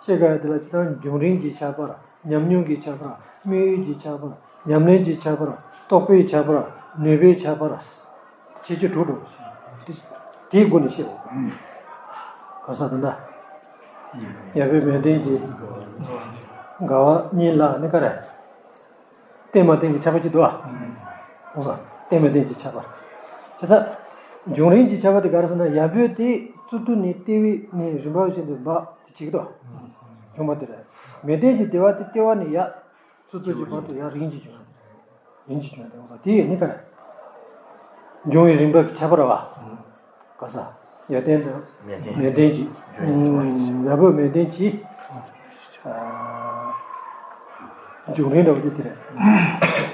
བཤད་དགའ་ཡ་དེ་ལ་ཇི་ལྟར་འབྱུང་རིམ་གྱི་ཁྱད་པར། ཉམས་མྱོང་གི་ཁྱད་པར། དམིགས་ཡུལ་གྱི་ཁྱད་པར། ཉམས་ལེན་གྱི་ཁྱད་པར། རྟོགས་པའི་ཁྱད་པར། ནུས་པའི་ཁྱད་པར། ཁྱད་ཆོས་དྲུག་འགྲོ། དེའི་སྒོ་ནས་བཤད་འོ། ག་ས་དེ་འདྲ། ཡབ་བེ་མལ་སྟན་གྱི་དགའ་བ་གཉིས་ལ་ནི་ག་རེ། བརྟན་མ་བརྟན་གྱི་ཁྱད་པར་གྱི་འདུག་ཨ། འོ་ས། བརྟན་མ་བརྟན་གྱི་ཁྱད་པར། དེ་ཚ། འབྱུང་རིམ་གྱི་ཁྱད་པར་དེ་ག་རེ་ཟེར་ན་ཡབ་བེ་དེ་གཙུག་ཏོར་ནས་ལྟེ་བའི་ནས་རིམ་པ་བཞིན་དུ་འབབ་དེ་བྱེད་ཀྱི་འདུག་ཨ། འབྱུང་བ་དེ་རེད། མལ་སྟན་གྱི་བདེ་བ་དེ་ལྟེ་བ་ནས་ཡར། གཙུག་ཏོར་གྱི་བར་དུ་ཡར་རིམ་གྱིས་བྱུང་བ་དེ་རེད། རིམ་གྱིས་བྱུང་བ་དེ་འོ་ས་དེ་ཡོད་ནི་ག་རེ། འབྱུང་བའི་རིམ་པ་གི་ཁྱད་པར་བ། ག་ས། ཡར་ལྡན་དང་། མལ་ལྡན། མལ་ལྡན་གྱི། ཡབ་བེ་མལ་ལྡན་གྱི། ཨ། འབྱུང་རིམ་འདྲ་བོ་དེ་དེ་རེད།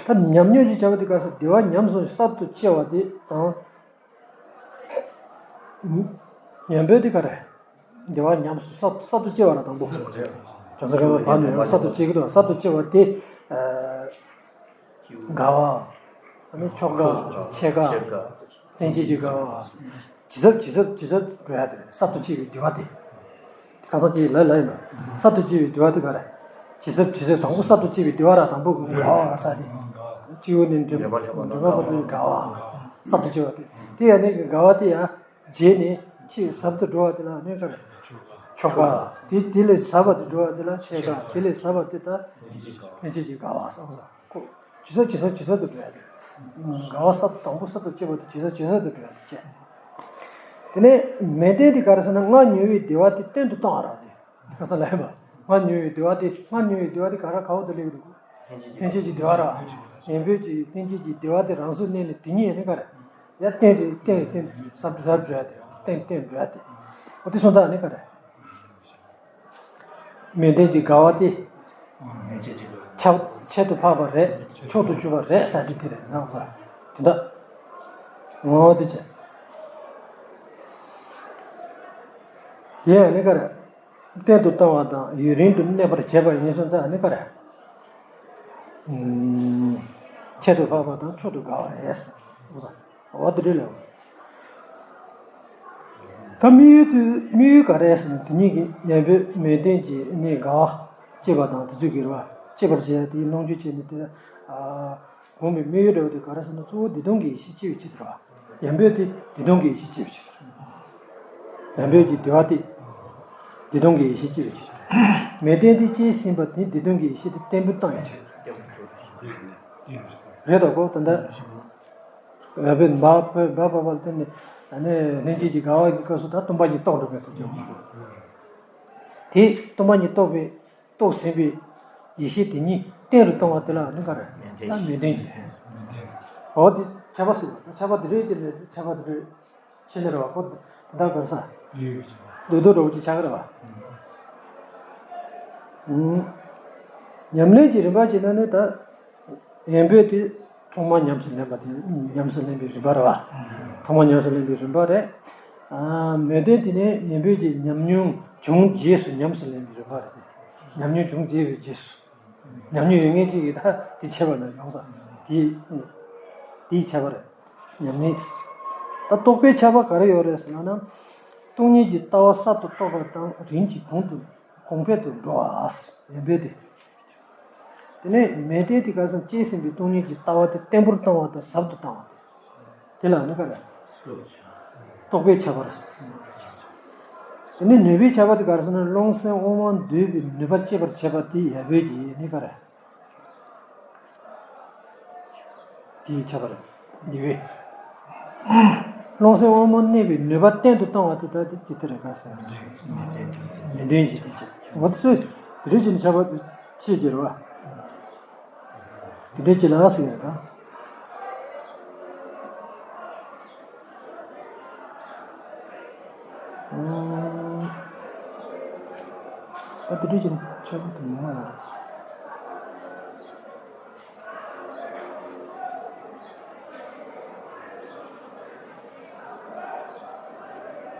ད་ཉམས་མྱོང་གི་བྱ་བ་དེ་ག་ས་བདེ་བ་ཉམས་སུ་གསར་དུ་སྐྱེ་བ་དེ་དང་། ཉམས་པོ་དེ་ག་རེ། བདེ་བ་ཉམས་སུ་གསར་གསར་དུ་སྐྱེ་བ་ལ་དང་པོ། གསར་དུ་སྐྱེ་བ། བྱང་ས་ག་བ་བར་ནས་ཡང་གསར་དུ་སྐྱེ་གི་འདུག་གསར་དུ་སྐྱེ་བ་དེ། ཨ། དགའ་བ། ཨ་ནི་མཆོག་དགའ། ཆེ་དགའ། ལྷན་སྐྱེས་ཀྱི་དགའ་བ། ཇི་ཟབ་ཇི་ཟབ་ཇི་ཟབ་འགྲོ་ཡ་དེ་རེད། གསར་དུ་སྐྱེས་པའི་བདེ་བ་དེ། དེ་ཁ་སང་ཅིག་ལ་ལ་ཡིན་པ། གསར་དུ་སྐྱེས་པའི་བདེ་བ་དེ་ག་རེ། ཇི་ཟབ་ཇི་ཟབ་དང་པོ་གསར་དུ་སྐྱེས་པའི་བདེ་བ་ར་དང་པོ་གི་དགའ་བ་ས་དེ། སྤྱི་བོ་ནས་འགྲོ་འགྲོ་བ་པོ་དེ་དགའ་བ། གསར་དུ་སྐྱེས་པ་དེ། དེ་ཡ་ནི་དགའ་བ་དེ་ཡ། རྗེས་ནས་ཆེས་ཟབ་ཏུ་འགྲོ་བ་དེ་ལ་གནས་སྐབས་མཆོག་དགའ། དེ་དེ་ལས་ཟབ་པ་དེ་འགྲོ་བ་དེ་ལ་ཆེ་དགའ། དེ་ལས་ཟབ་པ་དེ་ལ་ལྷན་སྐྱེས་ཀྱི་དགའ་བ་བསམ་ས་ཁོ། ཇི་ཟབ་ཇི་ཟབ་ཇི་ཟབ་ཏུ་འགྲོ་ཡ་དེ། དགའ་བ་ཟབ་དང་པོ་ཟབ་ཏུ་སྐྱེ་བ་དེ་ཇི་ཟབ་ཇི་ཟབ་ཏུ་འགྲོ་ཡ་དེ་བྱས། དེ་ནས་མལ་སྟན་དེ་ག་རེ་ཟེར་ན་སྔར་མྱོང་བའི་བདེ་བ་དེ་བརྟན་དུ་བཏང་བ་ར་དེ། ཁ་སང་ལ་ཡིན་པ། སྔར་མྱོང་བའི་བདེ་བ་དེ་སྔར་མྱོང་བའི་བདེ་བ་དེ་ག་ར་ག་བོ་དུ་སླེབས་འདུག་ལྷན་སྐྱེས་ཀྱི་བདེ་བ་ར། ཡན་པོའི་ཀྱི་ལྷན་སྐྱེས་ཀྱི་བདེ་བ་དེ་རང་གཟུགས་གནས་ནས་དེ་ཉིད་ཡིན་ནི་ག་རེ། ཡ་བརྟན་རེ་བརྟན་རེ་བརྟན་ཟབ་ཟབ་འགྲོ་ཡ་དེ་བརྟན་བརྟན་འགྲོ་ཡ་དེ། འོ་དེ་སོང་ཙང་ནི་ག་རེ། མལ་སྟན་གྱི་དགའ་བ་དེ། ཁྱད་ཁྱད་དུ་འཕགས་པ་རེད། མཆོག་ཏུ་གྱུར་པ་རེད་ཟེར་དེ་དེ་རེད་ན་ག་དེ་འདྲ། ངོ་བོ་དེ་བྱས། དེ་ཡང་ནི་ག་རེ། བརྟན་དུ་བཏང་བ་དང་ཡུན་རིང་དུ་གནས་པར་བྱེད་པ་ཡིན་སོང་ཙང་ནི་ག་རེ། ཁྱད་དུ་འཕགས་པ་དང་མཆོག་ཏུ་དགའ་བ་རེད། འོ་དེ་འདྲ་ལས། ད་དམིགས་ཡུལ་དུ་དམིགས་ཡུལ་ག་རེ་ཟེར་ན་དེ་ཉིད་ཀྱི་ཡན་པོའི་མལ་སྟན་གྱི་གནས་དགའ་བ་སྐྱེས་པ་དང་དེ་ཚོ་གི་རེད་བ། སྐྱེས་པར་བྱེད་ཡ་དེའི་སྣང་རྒྱུ་བྱས་ནས་དེ་ལ་ཨ། དགོངས་པའི་དམིགས་ཡུལ་འདྲ་བོ་དེ་ག་རེ་ཟེར་ན་གཙོ་བོ་བདེ་སྟོང་གི་ཡེ་ཤེས་སྐྱེ་བའི་ཆེད་དུ་རེད་བ། ཡན་པོ་དེ་བདེ་སྟོང་གི་ཡེ་ཤེས་སྐྱེ་བའི་ཆེད་དུ་རེད། ཡན་པོ་གྱི་བདེ་བ་དེ་བདེ་སྟོང་གི་ཡེ་ཤེས་སྐྱེ་བའི་ཆེད་དུ་རེད། མལ་སྟན་དེ་སྐྱེས་ཟིན་པ་དེ་བདེ་སྟོང་གི་ཡེ་ཤེས་དེ་བརྟན་པོ་བཏང་ཡའི་ཆེད་དུ་རེད། རེད་དོ་གོ་ད་ལྟ། ཡབ་བེ་མ་བེ་མ་བ་བ་ལ་བརྟེན་ནས་ཨ་ནི་ལྷན་སྐྱེས་ཀྱི་དགའ་བ་གི་སྐབས་སུ་ད་སྟོང་པ་ཉིད་རྟོགས་འགྲོ་མཁན་སོགས་ཀྱང་། དེ་སྟོང་པ་ཉིད་རྟོགས་པའི་རྟོགས་ཟིན་པའི་ཡེ་ཤེས་དེ་ཉིད་བརྟན་རུ་གཏོང་བ་དེ་ལ་ནི་ག་རེ། ད་མལ་སྟན་གྱི། འོ་དེ་ཁྱད་པར་ཟེར་བ་ཁྱད་པར་དེ་རེད་ཅེས་ནས་ཁྱད་པར་དེ་རེད། ཤེས་ནི་རེད་བ་ཁོ་ད་ག་རེ་ས། འདོད་འདོད་འགྲོ་བ་ཅིག་ཆགས་ཀྱི་རེད་བ། ཉམས་ལེན་གྱི་རིམ་པ་བྱས་ན་ནི་ད། ཡན་པོ་དེ་ཐོག་མར་ཉམས་སུ་ལེན་པ་དེ་ཉམས་སུ་ལེན་པའི་རིམ་པ་རེད་བ། ཐོག་མར་ཉམས་སུ་ལེན་པའི་རིམ་པ་རེད། ཨ། མོས་དོན་དེ་ནི་ཡན་པོ་ཅིག་ཉམས་མྱོང་བྱུང་རྗེས་སུ་ཉམས་སུ་ལེན་པའི་རིམ་པ་རེད། ཉམས་མྱོང་བྱུང་རྗེས་པའི་རྗེས་སུ། ཉམས་མྱོང་ཡོད་མཁན་ཅིག་གིས་ད་དེ་བྱས་པ་ན་ཡོང་ས་དེ་དེའི་ཁྱབ་པ་རེད། ཉམས་ལེན་དེ། ད་རྟོག་པའི་ཁྱབ་པ་ག་རེ་ཡོད་རེད་ཟེར་ན། སྟོང་ཉིད་ཀྱི་ལྟ་བ་གསར་དུ་རྟོགས་པ་དང་རིམ་གྱིས་གོང་དུ་གོང་འཕེལ་དུ་འགྲོ་བ། ཡན་པོ་དེ། དེ་ནས་མོས་དོན་དེ་ག་ཟེར་ན་སྐྱེས་ཟིན་པའི་སྟོང་ཉིད་ཀྱི་ལྟ་བ་དེ་བརྟན་པོར་བཏང་བ་དང་ཟབ་ཏུ་བཏང་བ་དེ། དེ་ལ་ནི་ག་རེ། རྟོག་པའི་ཁྱབ་པ་རེད། དེ་ནས་ནུས་པའི་ཁྱབ་པ་དེ་ག་རེ་ཟེར་ན་རླུང་སེམས་དབང་པོ་འདུས་པའི་ནུས་པ་སྐྱེད་པར་བྱེད་པ་དེ་ཡན་པོ་དེ་ནི་ག་རེ། དེའི་ཁྱད་པར་འདི་བས། རླུང་སེམས་དབང་པོ་གནས་པའི་ནུས་པ་བརྟན་དུ་བཏང་བ་དེ་ལྟར་དེ་ཅི་ལྟར་ག་ཟེར་ན། ནུས་ལྡན་གྱི་དེ་ཅི། འོ་དེ་ཚོས་དེ་འདྲ་བྱས་ནས་ཁྱད་པར་ཕྱེ་ཅི་རེད་བ། དེ་འདྲ་ཅི་ལ་ཟེར་ཡ་རེད་ད། ཨ་དེ་འདྲ་བྱས་ནས་ཁྱད་པར་དུ་མི་མང་བ་རེད།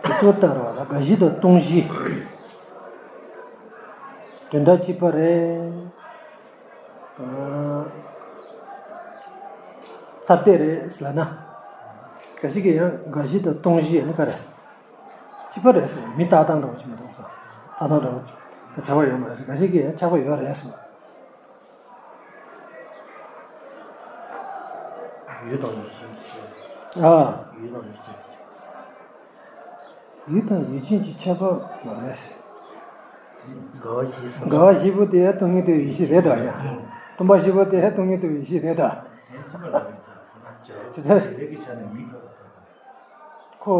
དེ་ཚོ་ལྟར་བ་ལ་དགའ་བཞི་དང་སྟོང་བཞི། དོན་དག་གཅིག་པ་རེད། ཐབས་དེ་རེད་ཟེར་ན། དགའ་བཞི་གི་ཡང་དགའ་བཞི་དང་སྟོང་བཞི་ཡང་ནི་ག་རེད། གཅིག་པ་རེད་ཟེར་མི་ལྟ་སྟངས་འདྲ་བོ་ཅིག་མི་འདུག་ས། ལྟ་སྟངས་འདྲ་བོ་ཅིག་ཁྱད་པར་ཡོད་མ་རེད་ཟེར། དགའ་བཞི་གི་ཡང་ཁྱད་པར་ཡོད་རེད་ཟེར། ཡུལ་དང་ཡུལ་ཅན་གྱི་ཁྱད་པར། ཨ། ཡུལ་དང་ཡུལ་ཅན་གྱི་ཁྱད་པར། ཡུལ་དང་ཡུལ་ཅན་གྱི་ཁྱད་པར་མ་རེད། དགའ་བ་བཞི་ཟེར་ན། དགའ་བ་བཞི་པོ་དེ་སྟོང་ཉིད་རྟོགས་པའི་ཡེ་ཤེས་རེད་ད་ཡ། སྟོང་པ་བཞི་པོ་དེ་སྟོང་ཉིད་རྟོགས་པའི་ཡེ་ཤེས་རེད་ད། ཇི་ལྟར། ཁོ།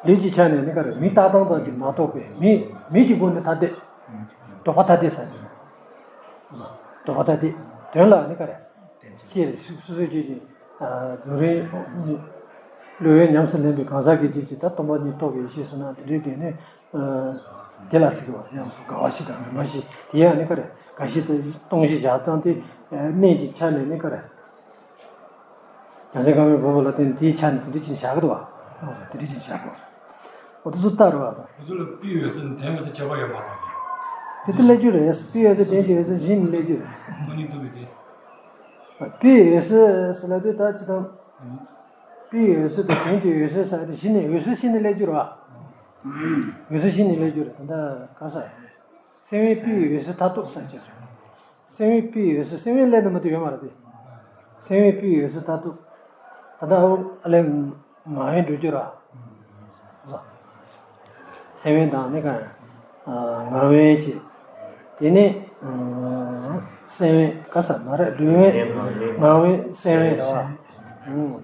ལུས་ཀྱི་ཆ་ནས་ནི་ག་རེ། མི་ལྟ་སྟངས་ཙམ་གྱིས་མ་གཏོགས་པའི་མི་མི་གི་སྒོ་ནས་ཐ་དད། ལྡོག་པ་ཐ་དད་ཟེར་དེ། ལྡོག་པ་ཐ་དད། དོན་ལ་ནི་ག་རེ། ཅི་རེད། སོ་སོའི་རྒྱུད་ཀྱི་རྫོགས་རིམ་བློ་ཡུལ་ཉམས་སུ་ལེན་པའི་གང་ཟག་གི་རྒྱུད་ཀྱི་ད་སྟོང་པ་ཉིད་རྟོགས་པའི་ཡེ་ཤེས་ཟེར་ན་དེ་འདྲའི་གི་ནི། དེ་ལ་ཟེར་གི་བ་ཡང་དགའ་བ་བཞི་དང་རིམ་པ་བཞི་དེ་ཡང་ནི་ག་རེ། དགའ་བཞི་དང་སྟོང་བཞི་བཞག་སྟངས་དེ་གནས་ཀྱི་ཆ་ནས་ནི་ག་རེ། རྒྱལ་སྲས་ཀརྨ་པའི་བུ་མོ་ལ་བརྟེན་དེའི་ཆ་ནས་དེ་འདྲ་ཅིག་བཞག་གི་འདུག་བ། དེ་འདྲ་ཅིག་བཞག་གི་འདུག་བ། འོ་དེ་ཚོ་ལྟར་བ་དང་། ཁོ་ཚོ་ལ་པི་འོད་ཟེར་དོན་འོད་ཟེར་ཁྱད་པར་ཡོད་མ་རེད། དེ་དེ་སླེབས་རྒྱུ་རེད། པི་འོད་ཟེར་དོན་གྱི་འོད་ཟེར་གཞི་ནས་སླེབས་རྒྱུ་རེད། སྟོང་ཉིད་རྟོགས་པའི་དེ། པི་འོད་ཟེར་ཟེར་ལབ་དུས་ད་ཅི་དང་། པི་འོད་ཟེར་དང་དོན་གྱི་འོད་ཟེར་ཟེར་དེ་གཞི་ནས་འོད་ཟེར་གཞི་ནས་སླེབས་རྒྱུ་རེད་བ། འོད་ཟེར་གཞི་ནས་སླེབས་རྒྱུ་རེད། ད་ལྟ་ག་ས་ཡིན། སེམས་དབེན་པི་འོད་ཟེར་མཐར་ཐུག་ཟེར་གྱི་རེད། སེམས་དབེན་པི་འོད་ཟེར། སེམས་དབེན་སླེབས་ནས་མ་གཏོགས་ཡོད་མ་རེད་དེ། སེམས་དབེན་པི་འོད་ཟེར་མཐར་ཐུག་ད་ལྟ་ཨ་ལས་ངག་དབེན་འགྲོ་རྒྱུ་ར། སེམས་དབེན་དང་ནི་ག་ངག་དབེན་གྱི། དེ་ནས་སེམས་དབེན་ག་ས་མ་རེད། ལུས་དབེན་ངག་དབེན་སེམས་དབེན་ར་བ།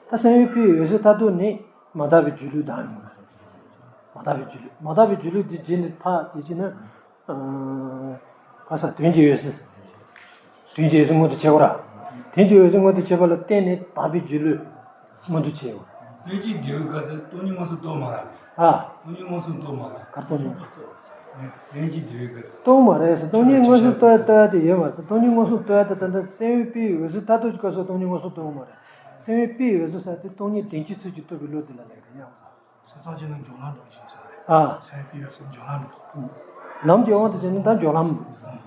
ད་སེམས་དབེན་པི་འོད་ཟེར་མཐར་ཐུག་ནི་མ་དག་པའི་སྒྱུ་ལུས་ལྡང་ཡོང་གི་རེད། མ་དག་པའི་སྒྱུ་ལུས། མ་དག་པའི་སྒྱུ་ལུས་འདི་རྗེས་ནས་ཕར་དེ་བྱས་ན། ག་ས་དོན་གྱི་འོད་ཟེར། དོན་གྱི་འོད་ཟེར་མངོན་དུ་བྱེད་དགོས་ར། དོན་གྱི་འོད་ཟེར་མངོན་དུ་བྱེད་པ་ལ་བརྟེན་ནས་དག་པའི་སྒྱུ་ལུས་མངོན་དུ་བྱེད་དགོས། ལྷན་ཅིག་འདུས་པའི་སྐབས་སུ་སྟོང་ཉིད་མངོན་སུམ་རྟོགས་མ་རེད། ཨ། སྟོང་ཉིད་མངོན་སུམ་རྟོགས་མ་རེད། གར་སྟོང་ཉིད་མངོན་སུམ་རྟོགས། ལྷན་ཅིག་འདུས་པའི་སྐབས་སུ། རྟོགས་མ་རེད་ཟེར། སྟོང་ཉིད་མངོན་སུམ་རྟོགས་ཡ་ལྟ་ཡ་དེ་ཡོད་མ་རེད། སྟོང་ཉིད་མངོན་སུམ་རྟོགས་ཡ་དེ་ད་ལྟ་སེམས་དབེན་པི་འོད་ཟེར་མཐར་ཐུག་གི་སྐབས་སུ་སྟོང་ཉིད་མངོན་སུམ་རྟོགས་མ་རེད། སེམས་དབེན་པི་འོད་ཟེར་ཟེར་དེ་སྟོང་ཉིད་བདེན་བཞིའི་ཚུལ་གྱིས་རྟོགས་པའི་བློ་དེ་ལ་ལབ་ཀྱི་རེད་ཡ། སེམས་ཙམ་གྱི་ནང་སྦྱོར་ལམ་འགྲོ་བཞིན་ས་རེད། ཨ། སེམས་དབེན་པི་འོད་ཟེར་སྦྱོར་ལམ་འགྲོ། ལམ་གྱི་དབང་དུ་བྱས་ན་ད་སྦྱོར་ལམ།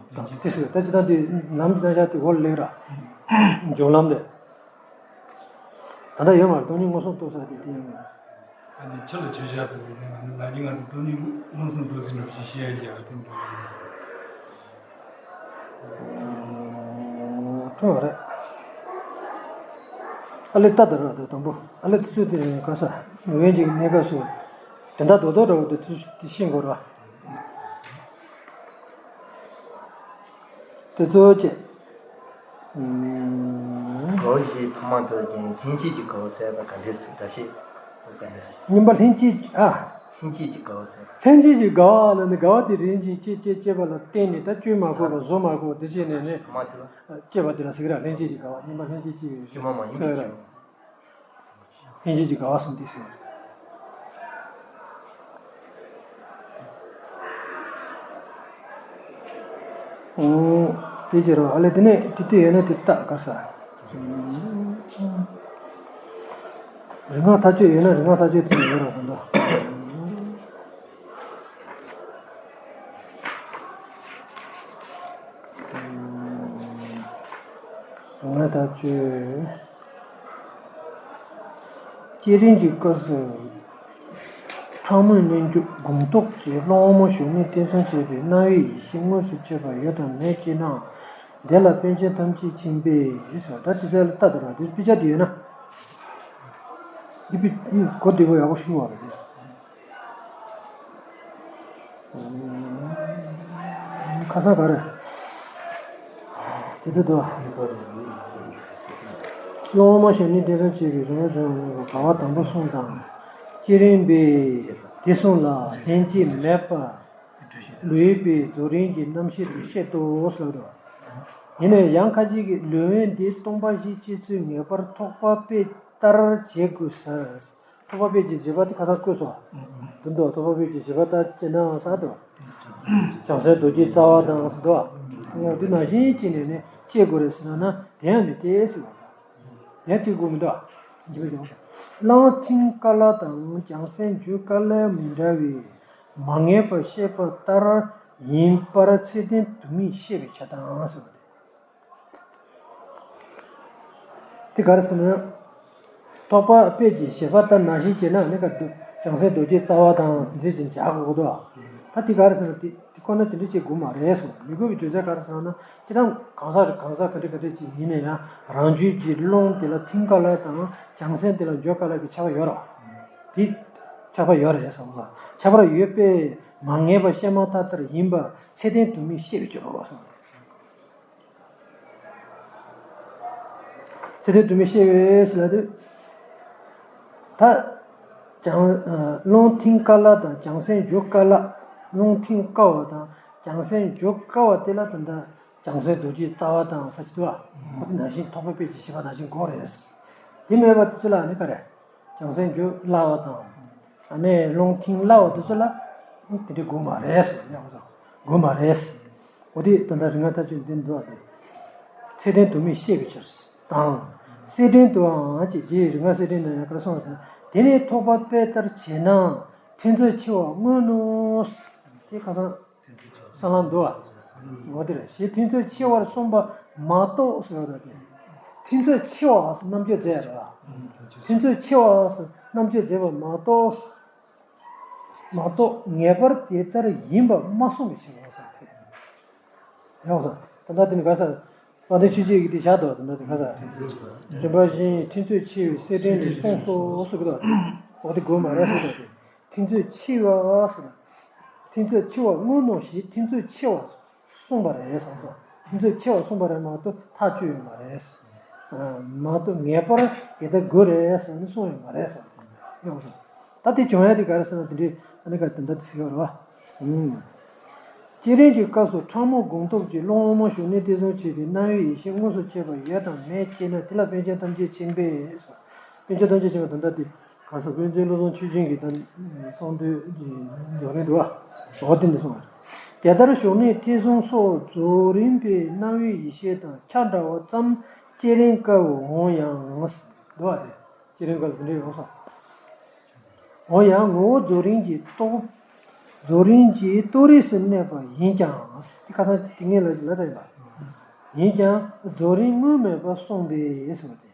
ད་དེ་ཟེར་ད་ཅི་ད་དེ་ལམ་གྱི་རྣམ་གཞག་དེ་འོག་ལ་སླེབས་ར། སྦྱོར་ལམ་རེད། ད་ལྟ་ཡོད་མ་རེད། སྟོང་ཉིད་མངོན་སུམ་རྟོགས་ས་དེ་དེ་ཡོད་མ་རེད། ད་ནི་ཆུ་ལ་ཆུ་བཞག་ཟེར་ཟེར་ཟེར་ན་ནི་ནང་བཞིན་ང་ཚོ་སྟོང་ཉིད་མངོན་སུམ་རྟོགས་ཟིན་འགྲོ་ཞེས་བཤད་ཡ་ཞེས་པ་དེ་འགྲོ་གི་ཡིན་ཟེར། ཐུབ་མ་རེད། ཨ་ལེ་ལྟ་དང་ར་དང་དང་པོ་ཨ་ལེ་དེ་ཚོ་དེ་ག་ས་ནུ་བན་གྱི་གནས་སྐབས་སུ་དོན་དག་རྡོག་རྡོག་འདྲ་བོ་དེ་ཚོ་དེ་ཤེས་དགོས་ར། དེ་ཚོ་བཅས། དགའ་བ་བཞི་ཐོག་མ་དེ་ལ་བརྟེན་ལྷན་སྐྱེས་ཀྱི་དགའ་བ་ཟེར་ཡ་དང་ག་འདྲས་ཟེར་འདྲ་ཞིག་ག་འདྲས་ཟེར། གཉིས་པ་ལྷན་སྐྱེས་ཀྱི་ཨ། ལྷན་སྐྱེས་ཀྱི་དགའ་བ་ཟེར། ལྷན་སྐྱེས་ཀྱི་དགའ་བ་ལ་ནི་དགའ་བ་དེ་རིམ་བཞིན་སྐྱེས་སྐྱེས་སྐྱེས་པ་ལ་བརྟེན་ནས་ད་བཅོས་མ་དགོས་པ་བཟོ་མ་དགོས་པ་དེ་བྱས་ནས་ནི། ཐོག་མ་དེ་ལ། སྐྱེས་པ་དེ་ལ་ཟེར་གི་ར། ལྷན་སྐྱེས་ཀྱི་དགའ་བ། གཉིས་པ་ལྷན་སྐྱེས་ཀྱི་བཅོས་མ་མ་ཡིན་པའི་ཕྱིར། ལྷན་སྐྱེས་ཀྱི་དགའ་བ་གསུམ་དེ་ཟེར་བ་རེད། ཨོ། དེ་ཅི་རེད། ཨ་ལེ་དེ་ནས་དེ་དུས་ཡོད་ན་དེ་ལྟ་ག་ས། རིག་སྔགས་མཐའ་དཔྱོད་ཡོད་ན་རིག་སྔགས་མཐའ་དཔྱོད་དེ་ཡོད་ར་དང་འདྲ། རིག་སྔགས་མཐའ་དཔྱོད། བསྐྱེད་རིམ་གྱི་སྐབས་སུ་ཕྲ་མོའི་སྙན་བརྒྱུད་སྒོམ་སྟོབས་ཀྱིས་སློབ་མ་ཞུགས་གནས་བརྟན་གསུམ་བྱས་པའི་སྣང་བའི་ཡེ་ཤེས་དངོས་སུ་སྐྱེས་པ་ཡོད་དམ་མེད་ཅེ་ན། དེ་ལ་པཎ་ཆེན་ཐམས་ཅད་མཁྱེན་པས་ཟེར། ད་དེ་ཚོ་ལ་ལྟ་དུ་ར་དེ་དཔེ་ཆ་དེ་ཡོད་ན། འདི་དཔེ་གོ་བདེ་པོ་ཡག་པོ་ཞུ་བ་རེད། ཁ་སང་ག་རེ། དེ་ལྟར་དུ། སློབ་མ་ཞུགས་གནས་བརྟན་གསུམ་བྱས་པའི་རིམ་པ་བྱུང་བ་ག་བ་དང་པོ་གསུམ་དང་། བསྐྱེད་རིམ་པའི་དེ་གསུམ་ལ་ལྷན་སྐྱེས་མེད་པ། ལུས་པའི་རྫོགས་རིམ་གྱི་རྣམ་ཤེས་དུ་བཤད་དོ་ཟེར་བ་དང་། ཡིན་ནའི་ཡང་ཁ་ཅིག་གིས་ལུས་དབེན་འདི་སྟོང་པ་བཞི་སྐྱེ་ཚུལ་ངེས་པར་ཐོགས་པ་དཔེ་ལྟར་བྱེད་དགོས་ཟེར། ཐོགས་པ་དཔེ་གྱི་བཞི་པ་དེ་ཁ་སང་བཀོད་སོང་། དེ་འདུག་ཐོགས་པ་དཔེ་གྱི་བཞི་པ་ལྟར་བྱེད་ན་ཟེར་འདུག་བྱང་སེམས་རྡོ་རྗེ་རྩ་བ་དང་ཟེར་འདུག་འོ་དེ་ནང་བཞིན་བྱས་ནས་ནི་བྱེད་དགོས་རེད་ཟེར་ན་ན་དེ་ཡང་མི་འཐད་ཟེར་བ་དང་། དེ་ཡང་བྱེད་དགོས་མི་འདུག་འཇིགས་པ་བྱུང་། གླང་མཐིང་ཀ་ལ་དང་བྱང་སེམས་སྦྱོར་ཀ་ལ་མི་འདྲ་བས། མ་ངེས་པར་བཤད་པ་ལྟར་ཡིན་པར་ཚད་ལྡན་དུ་མས་བཤད་པའི་ཕྱིར་དང་ཟེར་བ་སྟེ། དེ་ག་རེ་ཟེར་ན། ཐོགས་པ་དཔེ་གྱི་བཞི་པ་ལྟར་ནང་བཞིན་བྱས་ན་ནི་ག་བྱང་སེམས་རྡོ་རྗེ་རྩ་བ་དང་ཟེར་ཅིག་བྱ་དགོས་འདུག་ད་དེ་ག་རེ་ཟེར་ན་དེ་དེ་ཁོ་ན་དེ་འདྲ་བྱེད་དགོས་མ་རེད་གསུངས། མི་དགོས་པའི་བརྗོད་བྱ་ག་རེ་ཟེར་ན་སྤྱིར་བཏང་གང་ཟག་རེ་གང་ཟག་ག་འདྲ་ག་འདྲ་ཅིག་ཡིན་ན་ཡང་རང་རྒྱུད་ཀྱི་རླུང་དེ་ལ་མཐིང་ཀ་ལ་དང་བྱང་སེམས་དེ་ལ་སྦྱོར་ཀ་ལ་གི་ཁྱད་པར་ཡོད་རེད། དེ་ཁྱད་པར་ཡོད་རེད་བསམ་གི། ཁྱད་པར་ཡོད་པས་མ་ངེས་པ་བཤད་མ་ཐག་ལྟར་ཡིན་པ་ཚད་ལྡན་དུ་མས་བཤད་པའི་ཕྱིར་རོ་གསུངས། ཚད་ལྡན་དུ་མས་བཤད་པའི་ཕྱིར་ལ་དེ། ད། བྱང་། རླུང་མཐིང་ཀ་ལ་དང་བྱང་སེམས་སྦྱོར་ཀ་ལ། རླུང་མཐིང་ཀ་བ་དང་བྱང་སེམས་སྦྱོར་ཀ་བ་དེ་ལ་ད་ལྟ་བྱང་སེམས་རྡོ་རྗེ་རྩ་བ་དང་ས་ཅི་དུ་བ། འོ་དེ་ནང་བཞིན་ཐོགས་པ་དཔེ་གྱི་བཞི་པ་ནང་བཞིན་དགོས་རེད། དེ་མེད་པ་དེ་ཚོ་ལ་ནི་ག་རེ། བྱང་སེམས་སྦྱོར་སླ་བ་དང་། ཨ་ནི་རླུང་མཐིང་སླ་བ་དེ་ཚོ་ལ། དེ་འདྲ་དགོས་མ་རེད་ཟེར་ཡང་དགོས་མ་རེད། འོ་དེ་ད་ལྟ་རིག་སྔགས་མཐའ་དཔྱོད་འདི་འདུག་སྟེ། ཚད་ལྡན་དུ་མས་བཤད་པའི་ཕྱིར་དང་། གསེར་ཕྲེང་དུའང་ཅེས་རྗེའི་རིག་སྔགས་གསེར་ཕྲེང་ན་ཡང་ག་རེ་གསུངས་ཟེར་ན། དེ་ནས་ཐོགས་པ་དཔེ་ལྟར་བྱས་ན་ཐུན་ཚོད་ཆེ་བ་དངོས་ནོ། དེ་ཁ་སང་། གསང་ལམ་འདུག་བ། འོ་དེ་རེད། ཞེས་ཐུན་ཚོད་ཆེ་བར་གསུངས་པ་མ་གཏོགས་ཟེར་བ་དང་དེ། ཐུན་ཚོད་ཆེ་བ་ཟེར་རྣམ་དཔྱོད་མཛད་རེད་བ། ཐུན་ཚོད་ཆེ་བ་ཟེར་རྣམ་དཔྱོད་མཛད་པ་མ་གཏོགས། མ་གཏོགས་ངེས་པར་དེ་ལྟར་ཡིན་པ་མ་གསུངས་པའི་ཕྱིར་རོ་ཟེར་ཏེ། ཡང་ཟེར། ད་ལྟ་དེ་ནི་ག་ས། དཔལ་ལྡན་ཆོས་རྗེ་ཡི་གེ་དེ་བཞག་འདུག་ད་ལྟ་དེ་ག་ས། རིམ་པ་བཞིན་ཐུན་ཚོད་ཆེ་བའི་གསེར་ཕྲེང་ནས་གསུངས་སོ་གསུངས་ཀྱི་འདུག་འོ་དེ་དགོས་མ་རེད་ཟེར་འདུག་སྟེ། ཐུན་ཚོད་ཆེ་བ་ཟེར། ཐུན་ཚོད་ཆེ་བ་དངོས་ནོ་ཞེས་ཐུན་ཚོད་ཆེ་བ་གསུངས་པ་རེད་བསམ་སོང་། ཐུན་ཚོད་ཆེ་བ་གསུངས་པ་རེད་མ་གཏོགས་ཐག་གཅོད་ཡོད་མ་རེད། མ་གཏོགས་ངེས་པར་དེ་ལྟར་དགོས་རེད་ཟེར་ནས་གསུངས་ཡོད་མ་རེད་ཟེར་བ་དེ་ཡོང་སོང་། ད་དེ་བྱུང་ཡ་དེ་ག་རེ་ཟེར་ན་དེ་འདྲའི་ཨ་ནི་ག་དེ་འདྲ་དེ་ཟེར་བ་རེད་བ། བསྐྱེད་རིམ་གྱི་སྐབས་སུ་ཕྲ་མོ་སྒོམ་སྟོབས་ཀྱིས་སློབ་མ་ཞུགས་གནས་བརྟན་གསུམ་བྱས་པའི་སྣང་བའི་ཡེ་ཤེས་དངོས་སུ་སྐྱེས་པ་ཡོད་དམ་མེད་ཅེ་ན། དེ་ལ་པཎ་ཆེན་ཐམས་ཅད་མཁྱེན་པས། པཎ་ཆེན་ཐམས་ཅད་མཁྱེན་པ་ད་ལྟ་དེ། ག་ས་པཎ་ཆེན་བློ་བཟང་ཆོས་རྒྱན་གྱི་གསུང་དོན་གྱི་འཇོག་རིང་དུ་བ། འོ་དེ་འདི་གསུང་བ། དེ་ལྟར་ཞུགས་གནས་ཐེག་གསུམ་སོགས་རྫོགས་རིམ་པའི་སྣང་བའི་ཡེ་ཤེས་དང་ཆ་འདྲ་བ་ཙམ་བསྐྱེད་རིམ་སྐབས་འོང་ཡང་། འདུག་བ་དེ། བསྐྱེད་རིམ་སྐབས་དེ་འདྲ་ཡོང་སོང་། འོང་ཡང་ངོ་བོ་རྫོགས་རིམ་གྱི་རྟོགས། རྫོགས་རིམ་གྱི་རྟོགས་རིགས་སུ་གནས་པ་ཡིན་ཀྱང་། དེ་ཁ་སང་དེ་ངས་ལ་ལ་ཙམ་ཡིན་པ། ཡིན་ཀྱང་རྫོགས་རིམ་དངོས་མེད་པར་གསུངས་པས་ཟེར་བ་དེ།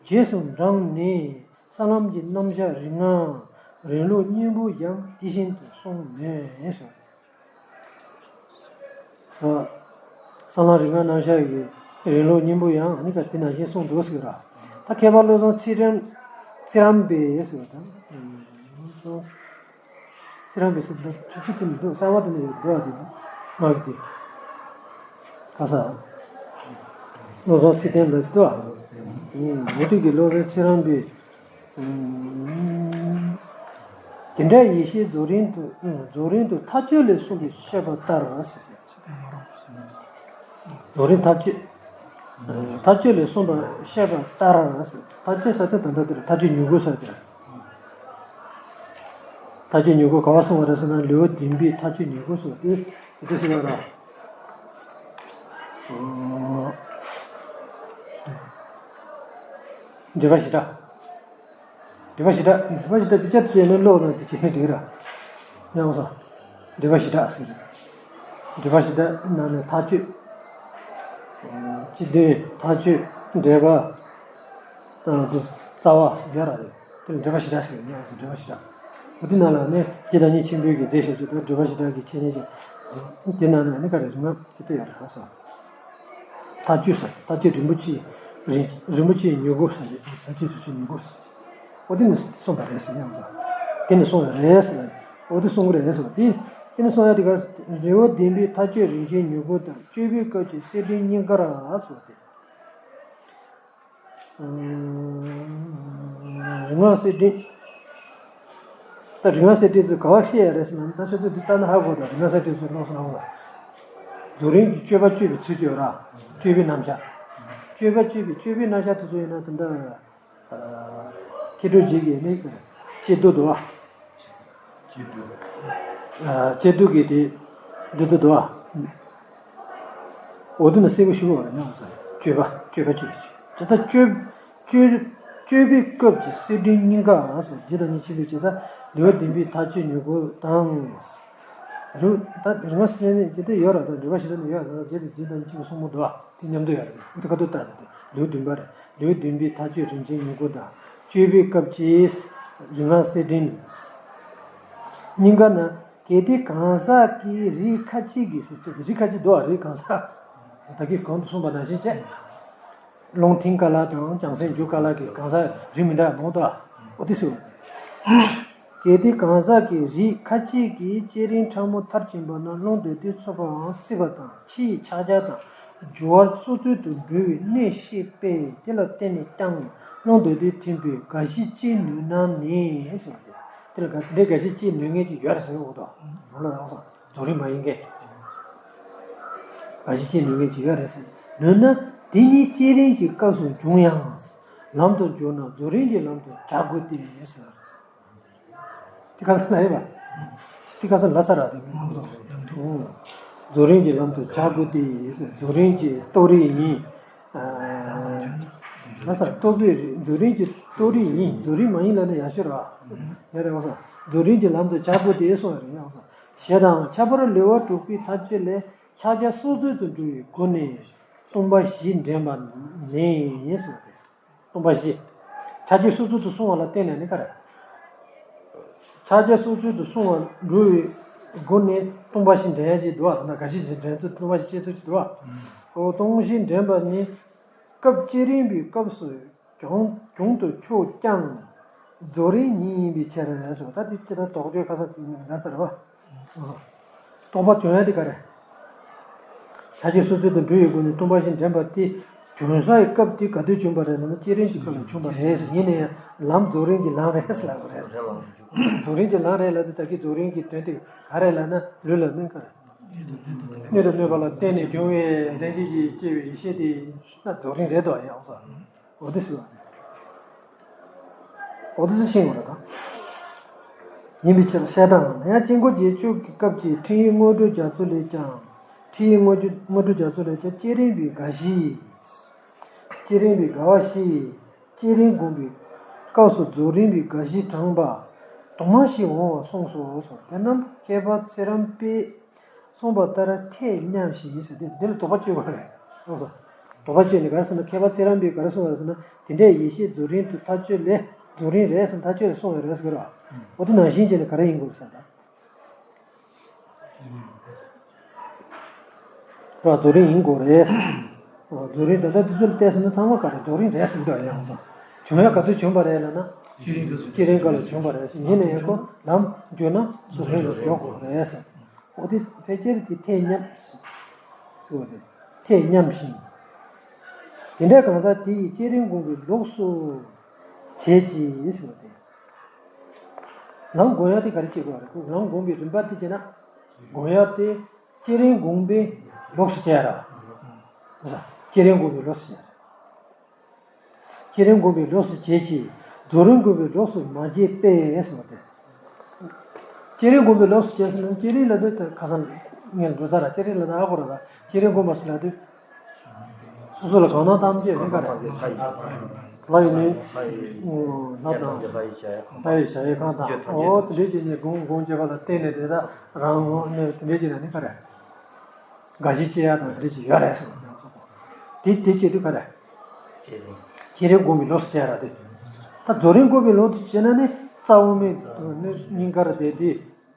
རྗེས་སུ་འབྲངས་ནས་གསང་ལམ་གྱི་རྣམ་གཞག་རིག་སྔགས་རིང་ལུགས་སྙིང་པོ་ཡང་དེ་བཞིན་དུ་གསུངས་མོད་ཟེར། གསང་ལམ་རིག་སྔགས་རྣམ་གཞག་གི་རིང་ལུགས་སྙིང་པོ་ཡང་ཨ་ནི་ག་དེ་ནང་བཞིན་གསུངས་འདུག་ཟེར་ར། ད་མཁས་པ་བློ་བཟང་ཚེ་རིང་ཚེ་རིང་པས་ཟེར་བ་དང་། ཚེ་རིང་པས་ཟེར་འདུག་ཆུ་ཚོད་དེ་མི་འདུག་གསར་པ་དེ་ནས་ཡོད་འདུག་ཨ་དེ་ནི་ང་གི་དེ། ཁ་ས། བློ་བཟང་ཚེ་བརྟན་ལགས་ཀྱི་འདུག་ཨ། མུ་ཏིག་གི་བློ་བཟང་ཚེ་རིང་པས། དེ་འདྲའི་ཡེ་ཤེས་རྫོགས་རིམ་དུ་རྫོགས་རིམ་དུ་མཐའ་དཔྱོད་ལས་གསུངས་པའི་བཤད་པ་ལྟར་ཟེར། རྫོགས་རིམ་མཐའ་དཔྱོད། མཐའ་དཔྱོད་ལས་གསུངས་པ་བཤད་པ་ལྟར་ཟེར། མཐའ་དཔྱོད་ཟེར་དེ་ད་ལྟ་དེར་མཐའ་དཔྱོད་མྱུ་གུ་ཟེར་དེར། མཐའ་དཔྱོད་མྱུ་གུ་ག་བ་གསུངས་པ་རེད་ཟེར་ན་ལེའུ་བདུན་པའི་མཐའ་དཔྱོད་མྱུ་གུ་སོགས་དེ་དེ་ཟེར་བ་ར། འདི་ག་ཞིག་འདྲ། སྒྲིབ་པ་བཞི་སྦྲགས། སྒྲིབ་པ་བཞི་སྦྲགས་དེ་ཆ་ཚུད་ནས་ཀློག་ན་དེ་བྱེད་ནི་འགྲིག་ར། ཡང་སོ། སྒྲིབ་པ་བཞི་སྦྲགས་ཟེར། སྒྲིབ་པ་བཞི་སྦྲགས་ནང་ནས་ཐག་གཅོད། སྤྱི་དོན་ཐག་གཅོད། འགྲེལ་པ། དང་དེ་རྩ་བ་ཡོད་ར་རེད། དེ་ལ་སྒྲིབ་པ་བཞི་སྦྲགས་ཟེར། ཡང་སོ་སྒྲིབ་པ་བཞི་སྦྲགས། འོ་དེ་ནང་ལ་ནི་རྗེ་བདག་ཉིད་ཆེན་པོས་ཀྱིས་མཛད་བཞག་རྒྱུ་དང་སྒྲིབ་པ་བཞི་སྦྲགས་ཀྱི་འཆད་ཉན་ཞིག་དེ་ནང་ནས་ནི་ག་རེ་རིག་སྔགས་ཅི་ལྟར་ཡོད་རེད་ལ་སོ། ཐག་གཅོད་ཟེར། ཐག་གཅོད་རིན་པོ་ཆེ། རིན་རིན་པོ་ཆེའི་མྱུ་གུ་ཟེར། ཐག་གཅོད་རིན་ཆེན་མྱུ་གུ་ཟེར། འོ་དེ་ནི་གསུངས་པ་རེད་ཟེར་ཡང་ཟེར། དེ་ནི་གསུངས་པ་རེད་ཟེར། འོ་དེ་གསུང་གི་རེད་ཟེར། དེ་དེ་ནི་གསུང་ཡ་དེ་ག་རེ་བ་ལྡན་པའི་ཐག་གཅོད་རིན་ཆེན་མྱུ་གུ་དང་། སྤྱོད་པའི་སྐབས་ཀྱི་གསེར་ཕྲེང་སྙིང་ག་ར་ཟེར་བ་དེ། རིག་སྔགས་གསེར་ཕྲེང་། ད་རིག་སྔགས་གསེར་ཕྲེང་ཚོ་ག་བ་བཤད་ཡ་རེད་ཟེར་ན། ད་ཆུ་ཚོད་འདི་ལྟ་ན་ཧ་གོ། ད་རིག་སྔགས་གསེར་ཕྲེང་ཚོ་ཀློག་སོང་ན་ཧ་གོ། རྫོགས་རིམ་གྱི་སྤྱོད་པ་སྤྱོད་པའི་ཚུལ་གྱི་ར། སྤྱོད་པའི་རྣམ་གཞག་སྤྱོད་པ་སྤྱོད་པའི་སྤྱོད་པའི་རྣམ་གཞག་དེ་ཚོ་ཡིན་ན་ད་ལྟ། མཁས་གྲུབ་རྗེ་གིས་ནི་ཅི་འདུག་འདུག་བ། ཅི་འདུག་ཅི་འདུག་གི་དེ་འདི་འདུག་འདུག་བ། འོ་དེ་ནི་གསལ་པོ་ཞུ་བ་རེད། ཡང་སྤྱོད་པ་སྤྱོད་པ་སྤྱོད་པ་སྤྱོད་པ་སྤྱོད་པའི་སྐབས་ཀྱི་གསེར་ཕྲེང་སྙིང་ག་སོགས་རྗེ་བདག་ཉིད་ཆེན་པོས་བྱས་ས་ལེའུ་བདུན་པའི་ཐག་གཅོད་མྱུ་གུ་དང་། རུ་ད་རིག་སྔགས་གསེར་ཕྲེང་ནི་ཇི་ལྟར་ཡོད་ར། ད་འགྲེལ་པ་ཞིག་ད་ནི་ཡོད་ར། ད་རྗེ་དང་རྗེ་བདག་ཉིད་ཆེན་པོའི་གསུང་མོ་འདུག་བ། དེ་མཉམ་དུ་ཡོད་ར། དེ་ཁ་ཐུག་ལྟ་དེ་ལེའུ་བདུན་པ་རེད། ལེའུ་བདུན་པའི་ཐག་གཅོད་རིན་ཆེན་མྱུ་གུ་དང་། སྤྱོད་པའི་སྐབས་ཀྱི་རིག་སྔགས་གསེར་ཕྲེང་སྙིང་ག་ན། གལ་ཏེ་གང་ཟག་གིས་རིགས་ཁ་ཅིག་གིས་ཟེར། རིགས་ཁ་ཅིག་འདུག་བ། རིགས་གང་ཟག་ད་གིན་གོང་དུ་གསུངས་པ་ནང་བཞིན་བྱས། རླུང་མཐིང་ཀ་ལ་དང་བྱང་སེམས་རྒྱུ་ཀ་ལ་གི་གང་ཟག་རིགས་མི་འདྲ་མང་དོ། འོ་དེ་ཟེར་བ། གལ་ཏེ་གང་ཟག་གིས་རིགས་ཁ་ཅིག་གིས་བསྐྱེད་རིམ་ཕྲ་མོ་མཐར་ཕྱིན་པ་ན་རླུང་རྡོ་རྡོའི་ཚོགས་པའང་སྲིད་པ་དང་ཕྱིའི་ཕྱག་རྒྱ་དང་སྦྱོར་བ་སོ་སོར་དུ་འགྲོ་བའི་གནད་ཤེས་པས། དེ་ལ་བརྟེན་ནས་ཀྱང་རླུང་རྡོ་རྡོའི་ཐིམ་པས་དགའ་བཞི་སྐྱེ་ནུས་ན་ནི་ཟེར་བ་དེ། དེ་ལ་དགའ་དེ་འདྲའི་དགའ་བཞི་སྐྱེ་ནུས་མཁན་ཅིག་ཡོད་རེད་ཟེར་འོ་དོ། རང་ལ་རང་སོ། རྫོགས་རིམ་མ་ཡིན་མཁན། དགའ་བཞི་སྐྱེ་ནུས་མཁན་ཅིག་ཡོད་རེད་ཟེར། ནུས་ན་དེ་ཉིད་བསྐྱེད་རིམ་གྱི་སྐབས་སུ་འབྱུང་ཡང་། ལམ་དུ་འཇུག་ན་རྫོགས་རིམ་གྱི་ལམ་དུ་བྱ་དགོས་ཏེ་ཟེར། དེ་ག་ས་ན་ཡོད་པ། དེ་ག་ས་ལ་ས་ར་དེ་མི་ཁོང་སོང་། རྫོགས་རིམ་གྱི་ལམ་དུ་བྱ་དགོས་ཏེ་ཟེར། རྫོགས་རིམ་གྱི་རྟོགས་རིམ་ཡིན། ལ་ས་རྟོགས་པའི་རིམ། རྫོགས་རིམ་གྱི་རྟོགས་རིམ་ཡིན། རྫོགས་རིམ་མ་ཡིན་ལ་ནི་ཡག་ཤོས་ར། ཡ་རེད་བ། རྫོགས་རིམ་གྱི་ལམ་དུ་བྱ་དགོས་ཏེ་གསུངས་པ་རེད། ཡང་ཞེ་དང་ཁྱད་པར་ལེའུ་དྲུག་པའི་ཐག་གཅོད་ལས། ཕྱག་རྒྱ་སོ་སོར་དུ་འགྲོ་བའི་སྒོ་ནས་སྟོང་པ་བཞི་འདྲེན་པ་ནི་ཟེར་བ་སྟེ། སྟོང་པ་བཞི། ཕྱག་རྒྱ་སོ་སོར་དུ་སོང་བ་ལ་བརྟེན་ནས་ནི་ག་རེ། ཕྱག་རྒྱ་སོ་སོར་དུ་སོང་བ་འགྲོ་བའི་སྒོ་ནས་སྟོང་པ་བཞི་འདྲེན་ཡ་ཅིག་འདུག་བ། ད་ནི་དགའ་བཞི་འདྲེན་ཚུལ་སྟོང་པ་བཞི་སྐྱེ་ཚུལ་ཅིག་འདུག་བ། འོ་སྟོང་བཞི་འདྲེན་པ་ནི་སྐབས་བསྐྱེད་རིམ་པའི་སྐབས་སུ། གྱོང་གྱོང་དུ་ཆོག་ཀྱང་། རྫོགས་རིམ་ཉིད་ཡིན་པའི་ཕྱིར་ཟེར་བ། ད་དེ་ཅི་ལྟར་དོགས་གཅོད་ཁ་སང་དེ་ལ་ཟེར་བ། རྟོགས་པ་བྱུང་ཡ་དེ་ག་རེ། ཕྱག་རྒྱ་སོ་སོར་དུ་འགྲོ་བའི་སྒོ་ནས་སྟོང་པ་བཞི་འདྲེན་པ་དེ་བྱུང་སའི་སྐབས་དེ་ག་དུས་བྱུང་བ་རེད་ལབ་ན་བསྐྱེད་རིམ་གྱི་སྐབས་ལ་བྱུང་བ་རེད་ཟེར། ཡིན་ན་ཡང་ལམ་རྫོགས་རིམ་གྱི་ལམ་རེད་ཟེར་ལབ་པ་རེད། རྫོགས་རིམ་གྱི་ལམ་རེད་ལབ་དུས་ད་གིན་རྫོགས་རིམ་གྱི་དོན་དེ་ག་རེ་ལབ་ན་ལུས་ལ་གནོད་ག་རེ། གནོད་དང་གནོད་པ་ལ་བརྟེན་ནས་བྱུང་བའི་ལྷན་སྐྱེས་ཀྱིས་སྐྱེ་བའི་ཡེ་ཤེས་དེ་ན་རྫོགས་རིམ་རེད་དོ། ཡང་ས། འོ་དེ་ཟེར་བ་རེད། འོ་དེ་ཟེར་ཤེས་དགོས་རེད་ད། ཡིན་པའི་ཕྱིར་ཞེས་དང་། ཡང་དཀྱིལ་འཁོར་རྗེས་གཅོད་ཀྱི་སྐབས་ཀྱི་ཕྲེང་བའི་དངོས་གྲུབ་རྒྱ་མཚོ་ལས་ཀྱང་། ཕྲེང་བའི་དངོས་གྲུབ་དངོས་གྲུབ་རྒྱ་མཚོ་ལས་ཀྱང་བསྐྱེད་རིམ་པའི་དགའ་བཞི། བསྐྱེད་རིམ་པའི་དགའ་བ་བཞི། བསྐྱེད་རིམ་བསྒོམ་པའི་སྐབས་སུ་རྫོགས་རིམ་པའི་དགའ་བཞི་དྲངས་པ་དུ་མ་ཞིག་འོང་བར་གསུངས་སོ། དེ་རྣམས་མཁས་པ་ཚེ་རབས་པས་གསུངས་པ་ལྟར་ཐད་མཉམ་ཞིང་ཟེར་ཏེ་འདི་ལ་དོགས་པ་གཅོད་དགོས་རེད། ཨོ། དོགས་པ་གཅོད་ནས་ག་རེ་ཟེར་ན། མཁས་པ་ཚེ་རབས་པས་ག་རེ་གསུངས་པ་རེད་ཟེར་ན། དེ་འདྲའི་ཡེ་ཤེས་རྫོགས་རིམ་དུ་ཐག་གཅོད་ལས་རྫོགས་རིམ་རེད་ཟེར་ན་ཐག་གཅོད་ལ་གསུངས་པ་རེད་ཟེར་གི་རེད། ཨོ་དེ་ནང་བཞིན་བྱས་ནས་ག་རེ་ཡིན་དགོས་རེད་ཟེར་ན། ར་རྫོགས་རིམ་ཡིན་དགོས་རེད། རྫོགས་རིམ་ད་ལྟ་དུས་ཚོད་ལ་བལྟས་ཟེར་ན་ཚང་མ་ག་རེ་རྫོགས་རིམ་རེད་ཟེར་གི་འདུག་ཡང་ཚང་བྱུང་ཡ་ག་དུས་བྱུང་བ་རེད་ལབ་ན། བསྐྱེད་རིམ་སྐབས་ལ་བྱུང་བ་རེད་ཟེར། ཡིན་ན་ཡང་ཁོ་ལམ་བརྒྱུད་ན་རྫོགས་རིམ་ལ་འཇོག་དགོས་རེད་ཟེར། འོ་དེ་ཕལ་ཆེར་དེ་ཐད་མཉམ་ཟེར་བ་དེ། ཐད་མཉམ་ཞིང་། དེ་འདྲའི་གང་ཟག་དེ་ཡིས་བསྐྱེད་རིམ་བསྒོམ་པའི་ལོགས་སུ་བྱེད་ཅིང་ཟེར་བ་དེ། ལམ་བསྒོམ་ཡ་དེ་ག་རེ་བྱེད་དགོས་རེད། ལམ་བསྒོམ་པའི་རིམ་པ་དེ་བྱས་ན། བསྒོམ་ཡ་དེ་བསྐྱེད་རིམ་བསྒོམ་པའི་ལོགས་སུ་བྱས་ར། བསྐྱེད་རིམ་བསྒོམ་པའི་ལོགས་སུ་བྱས་ར། བསྐྱེད་རིམ་བསྒོམ་པའི་ལོགས་སུ་བྱེད་ཅིང་རྫོགས་རིམ་བསྒོམ་པའི་ལོགས་སུ་མ་བྱེད་པས་ཟེར་བ་སྟེ། བསྐྱེད་རིམ་བསྒོམ་པའི་ལོགས་སུ་བྱེད་ཟེར་ན་བསྐྱེད་རིམ་ལབ་དུས་ད་ཁ་སང་ངས་འགྲོ་ས་ར་བསྐྱེད་རིམ་ལབ་ན་ཨ་ཁོ་ར་ད་བསྐྱེད་རིམ་བསྒོམ་པ་ཟེར་ལབ་དུས། སོ་སོ་ལ་གང་སྣང་བཏང་རྒྱུ་མེད་ག་རེ། ལྷ་ཡི་ནི། ལྷ་ཡི། ལྷ་དང་། ལྷ་ཡི་གཞལ་ཡས་ཁང་དང་། འོ་དེ་འདྲའི་ཅིག་ནས་སྒོམ་སྒོམ་བྱེད་པ་ལ་བརྟེན་ནས་དེ་དག་རང་ངོ་ནས་དེ་འདྲའི་ཅིག་ལ་ནི་ག་རེ། དགའ་བཞི་སྐྱེ་ཡག་དང་དེ་འདྲའི་ཅིག་ཡོད་རེད་ཟེར་བ། དེ་དེ་བྱེད་དུས་ག་རེ། བསྐྱེད་རིམ་སྒོམ་པའི་ལུགས་སུ་བྱས་ར་དེ། ད་རྫོགས་རིམ་སྒོམ་པའི་ལུགས་དེ་བྱས་ན་ནི་རྩ་བ་མེད་དུ་ནི་སྙིང་གར་བསྡད་དེ།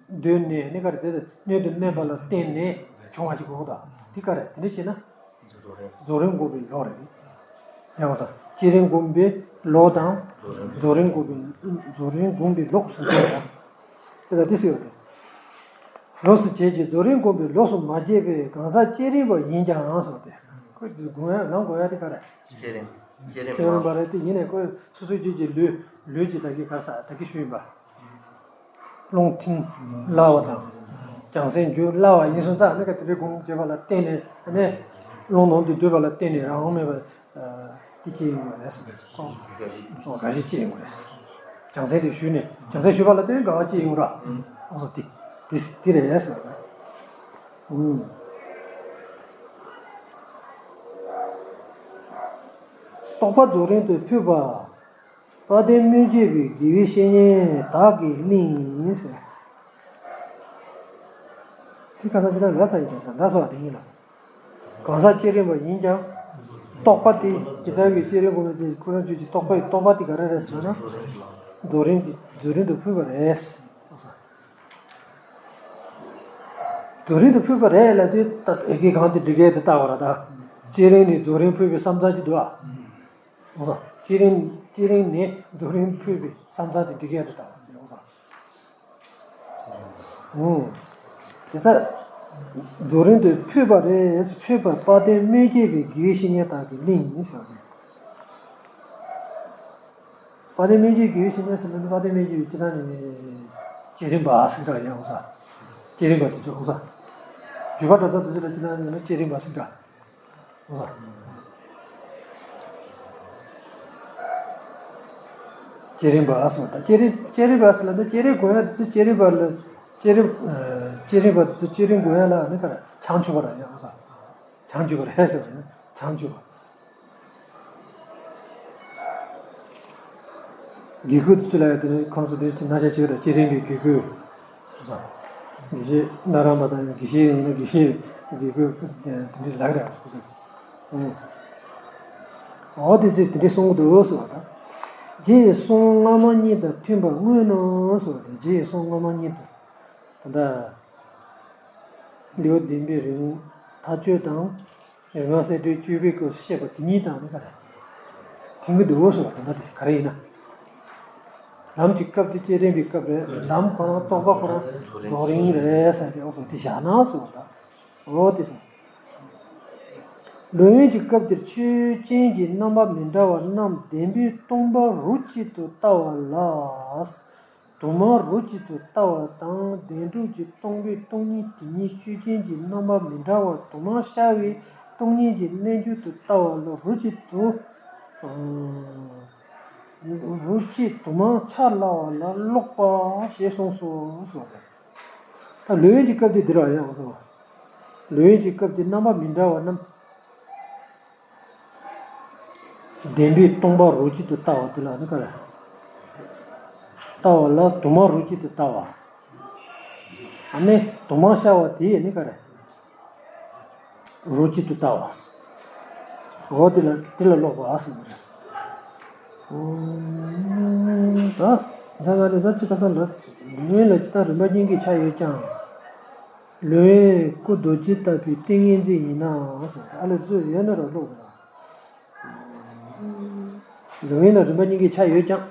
གདོད་ནས་ནི་ག་རེ་དེ་སྣོད་དུ་གནས་པ་ལ་བརྟེན་ནས་བྱུང་བ་ཞིག་གོ་ད། དེ་ག་རེ་དེ་འདྲ་བྱས་ན། རྫོགས་རིམ་སྒོམ་པའི་ལུགས་རེད་དེ། ཡང་ས་བསྐྱེད་རིམ་སྒོམ་པའི་ལུགས་དང་། རྫོགས་རིམ་སྒོམ་པའི་རྫོགས་རིམ་སྒོམ་པའི་ལུགས་སུ་བྱས་ཡ། དེ་ལ་དེ་ཟེར་བ་དེ། ལུགས་སུ་བྱས་ཀྱི་རྫོགས་རིམ་སྒོམ་པའི་ལུགས་སུ་མ་བྱས་པའི་གང་ཟག་བསྐྱེད་རིམ་པ་ཡིན་ཀྱང་ཟེར་བ་དེ། ཁོས་དགོངས་ཡ་ལམ་དགོངས་ཡ་དེ་ག་རེ། བསྐྱེད་རིམ། བསྐྱེད་རིམ་པ་རེད་དེ། ཡིན་ནས་ཁོས་སོ་སོའི་རྒྱུད་ཀྱི་ལུས་ལུས་ཀྱི་ད་གི་ག་ས་ད་གི་ཞུས་ཡིན་པ། རླུང་ཐིམ་སླ་བ་དང་། བྱང་སེམས་རྒྱུ་སླ་བ་ཡིན་སོང་ཙང་ནི་ག་དེ་འདྲའི་སྒོམ་བྱེད་པ་ལ་བརྟེན་ནས་ནི། རླུང་ནང་དུ་སྡོད་པ་ལ་བརྟེན་ནས་རང་དབང་མེད་པ་དེ་སྐྱེ་ཡོང་བ་རེད་ཟེར། ཁོང་ཚོ་དགའ་བཞི་སྐྱེ་ཡོང་བ་རེད། བྱང་སེམས་དེ་ཞུས་ནས་བྱང་སེམས་ཞུས་པ་ལ་བརྟེན་ནས་དགའ་བ་སྐྱེ་ཡོང་ར། ཁོང་ཚོ་དེ་དེ་དེ་རེད་ཟེར། ཨུམ། རྟོགས་པ་རྫོགས་རིམ་དུ་ཕུལ་བ། དཔལ་ལྡན་སྨོན་བྱེད་པའི་དགེ་བའི་བཤེས་གཉེན་དག་གིས་གླེང་ཟེར། དེ་ཁ་སང་ཅི་ལྟར་ལ་ས་ཡི་དེ་ས་ལ་སོགས་དེ་ཡིན་ལ། གང་ཟག་བསྐྱེད་རིམ་པ་ཡིན་ཀྱང་། རྟོགས་པ་དེ་ཇི་ལྟ་བའི་བསྐྱེད་རིམ་སྒོམ་པའི་ཚེ་ཁོ་རང་ཆོས་ཀྱི་རྟོགས་པའི་རྟོགས་པ་དེ་ག་རེ་རེད་ཟེར་ན། རྫོགས་རིམ་གྱི་རྫོགས་རིམ་དུ་ཕུལ་བ་རེད། རྫོགས་རིམ་དུ་ཕུལ་བ་རེད་ལབ་དུས་ད་ཨེ་ཀའི་གང་དེ་འགྲིག་གས་དེ་ལྟ་བ་ར་ད། བསྐྱེད་རིམ་ནས་རྫོགས་རིམ་ཕུལ་བའི་བསམ་བློ་ཅིག་འདུག་ཨ། ཡོང་ས། བསྐྱེད་རིམ་བསྐྱེད་རིམ་ནས་རྫོགས་རིམ་ཕུལ་བའི་བསམ་བློ་དེ་འགྲིག་གས་དེ་ལྟ་བ་ཡོང་ས། ཨུང་། དེ་ལྟར་རྫོགས་རིམ་དུ་ཕུལ་བ་རེད། ཕུལ་བ་དཔལ་ལྡན་སྨོན་བྱེད་པའི་དགེ་བའི་བཤེས་གཉེན་དག་གིས་གླེང་ཡིན་ཟེར་བ་རེད། དཔལ་ལྡན་སྨན་གྱི་རྒྱུད་ཤེས་ནས་ཟེར་ན་དཔལ་ལྡན་སྨན་གྱི་རྒྱུད་ཅི་ལྟར་ནས་བསྐྱེད་རིམ་པ་ཟེར་གྲགས་ཡང་འོང་ས། བསྐྱེད་རིམ་པ་དེ་ཚོ་འོང་ས། རྒྱུད་པ་གྲྭ་ཚང་དེ་ཚོ་ལ་ཅི་ལྟར་ནས་བསྐྱེད་རིམ་པ་ཟེར་གྲགས་འོང་ས། བསྐྱེད་རིམ་པ་ཟེར་ད་བསྐྱེད་རིམ་བསྐྱེད་རིམ་པ་ཟེར་ལ་ད་བསྐྱེད་རིམ་དགོས་ཡ་དེ་ཚོ་བསྐྱེད་རིམ་པ་ལ་བསྐྱེད་རིམ་བསྐྱེད་རིམ་པ་དེ་ཚོ་བསྐྱེད་རིམ་དགོས་ཡ་ལ་ནི་ག་རེ་བྱང་ཆུབ་པ་ར་ཡང་འོང་ས། བྱང་ཆུབ་པ་རེད་ཟེར་བ་ཡང་བྱང་ཆུབ་པ། དགེ་བསྐོས་དེ་ཚོ་ལ་ཡང་དེ་ཁོང་ཚོ་དེ་ཚོ་ན་ཆ་ཆེ་བ་དང་བསྐྱེད་རིམ་པའི་དགེ་བསྐོས། དགེ་བཤེས་སྨན་རམས་པ་དང་དགེ་བཤེས་ཡིན་ན་དགེ་བཤེས་དགེ་བསྐོས་དེ་འདྲའི་ལག་རེད་ཁོང་ཚོ། ཨོ་དེ་ཚོས་དེ་འདྲའི་གསུང་གི་འདུག་ཟེར་བ་དང་། རྗེས་གསུང་སྔ་མ་གཉིས་དང་མཐུན་པར་མངོན་ནོ་ཟེར་བ་དང་རྗེས་གསུང་སྔ་མ་གཉིས་དང་། ད་ལྟ་ལེའུ་བདུན་པའི་རིང་མཐའ་དཔྱོད་དང་། རིམ་ལྔ་གསལ་འགྲེལ་བཅུ་པའི་སྐབས་སུ་བཤད་པ་དེ་གཉིས་དང་ནི་ག་རེ། མཐུན་གྱི་འདུག་ཟེར་བ་དེ་འདྲ་དེ་ག་རེ་ཡིན་ན། ལམ་གྱི་སྐབས་དེ་བསྐྱེད་རིམ་པའི་སྐབས་རེད། ལམ་ཁོ་རང་རྟོགས་པ་ཁོ་རང་རྫོགས་རིམ་རེད་ཟེར་ཏེ་འོ་ཟེར་དེ་བཞག་ན་ཟེར་བ་དང་། འོ་དེ་ཟེར། ལུས་དབེན་གྱི་སྐབས་དེར་ཆོས་ཅན་གྱི་རྣམ་པ་མི་འདྲ་བ་རྣམས་བདེན་པའི་སྟོང་པ་རོ་གཅིག་ཏུ་ལྟ་བ་ལ། དུ་མ་རོ་གཅིག་ཏུ་ལྟ་བ་དང་བདེན་གྲུབ་ཀྱི་སྟོང་པའི་སྟོང་ཉིད་དེ་ཉིད་ཆོས་ཅན་གྱི་རྣམ་པ་མི་འདྲ་བ་དུ་མར་ཤར་བའི་སྟོང་ཉིད་ཀྱི་རྣལ་འབྱོར་དུ་ལྟ་བ་ལ་རོ་གཅིག་ཏུ། རོ་གཅིག་དུ་མར་འཆར་སླ་བ་ལ་ལོག་པ་ཞེས་གསུངས་སོ་ཟེར་བ་རེད། ད་ལུས་དབེན་གྱི་སྐབས་དེ་འདིར་བ་ཡང་ཟེར་བ། ལུས་དབེན་གྱི་སྐབས་དེ་རྣམ་པ་མི་འདྲ་བ་རྣམས། བདེན་པའི་སྟོང་པ་རོ་གཅིག་ཏུ་ལྟ་བ་དེ་ལ་ནི་ག་རེ། ལྟ་བ་ལ་དུ་མ་རོ་གཅིག་ཏུ་ལྟ་བ། ཨ་ནི་དུ་མ་ཤར་བ་དེ་ནི་ག་རེ། རོ་གཅིག་ཏུ་ལྟ་བ། འོ་དེ་ལ་དེ་ལ་ལོག་པ་ཟེར་བ་རེད། ད་ད་ག་ནས་ད་ཅི་ཁ་སང་ལ་ལུས་ལ་ཇི་ལྟར་རིམ་པ་གཉིས་ཀྱི་ཆ་ཡོད་ཀྱང་། ལུས་དབེན་སྐུ་རྡོ་རྗེ་ལྟ་བུའི་ཏིང་ངེ་འཛིན་ཡིན་ནའང་ཟེར་ཨ་ལས་བཟོས་ཡོད་ན་ར་ལོག་ར། ལུས་དབེན་ལ་རིམ་པ་གཉིས་ཀྱི་ཆ་ཡོད་ཀྱང་།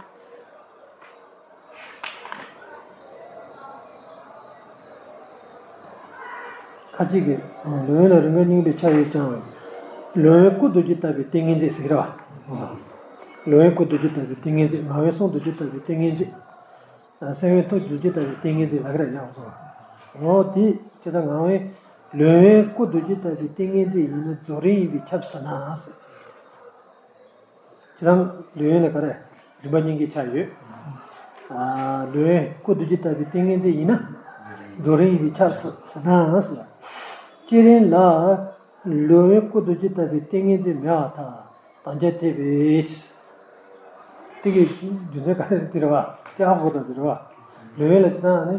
ཁ་ཅིག་གིས་ལུས་དབེན་ལ་རིམ་པ་གཉིས་ཀྱི་ཆ་ཡོད་ཀྱང་། ལུས་དབེན་སྐུ་རྡོ་རྗེ་ལྟ་བུའི་ཏིང་ངེ་འཛིན་ཟེར་གྱི་རེད་བ། ལུས་དབེན་སྐུ་རྡོ་རྗེ་ལྟ་བུའི་ཏིང་ངེ་འཛིན། ངག་དབེན་གསུང་རྡོ་རྗེ་ལྟ་བུའི་ཏིང་ངེ་འཛིན། སེམས་དབེན་ཐུགས་རྡོ་རྗེ་ལྟ་བུའི་ཏིང་ངེ་འཛིན་ལབ་ཀྱི་རེད་ཡང་སོ། འོ་དེ་ཇི་ལྟར་ངག་དབེན་ལུས་དབེན་སྐུ་རྡོ་རྗེ་ལྟ་བུའི་ཏིང་ངེ་འཛིན་ཡིན་ན་རྫོགས་རིམ་ཡིན་པས་ཁྱབ་ཟེར་ན་ཟེར། ཇི་ལྟར་ལུས་དབེན་ལ་ག་རེ་རིམ་པ་གཉིས་ཀྱི་ཆ་ཡོད། ཨ་ལུས་དབེན་སྐུ་རྡོ་རྗེ་ལྟ་བུའི་ཏིང་ངེ་འཛིན་ཡིན་ན་རྫོགས་རིམ་ཡིན་པས་ཁྱབ་ཟེར་ན་ཟེར། བསྐྱེད་རིམ་ལ་ལུས་དབེན་སྐུ་རྡོ་རྗེ་ལྟ་བུའི་ཏིང་ངེ་འཛིན་མེད་པར་ཐལ། དམ་བཅའ་ཐེབས་པའི་ཕྱིར། དེ་གི་རྒྱུ་མཚན་ག་རེ་རེད། དེ་རེད་བ། དེ་ཧ་གོ་དང་དེ་རེད་བ། ལུས་ཡོན་ལ་ཇི་ལྟར་ནི་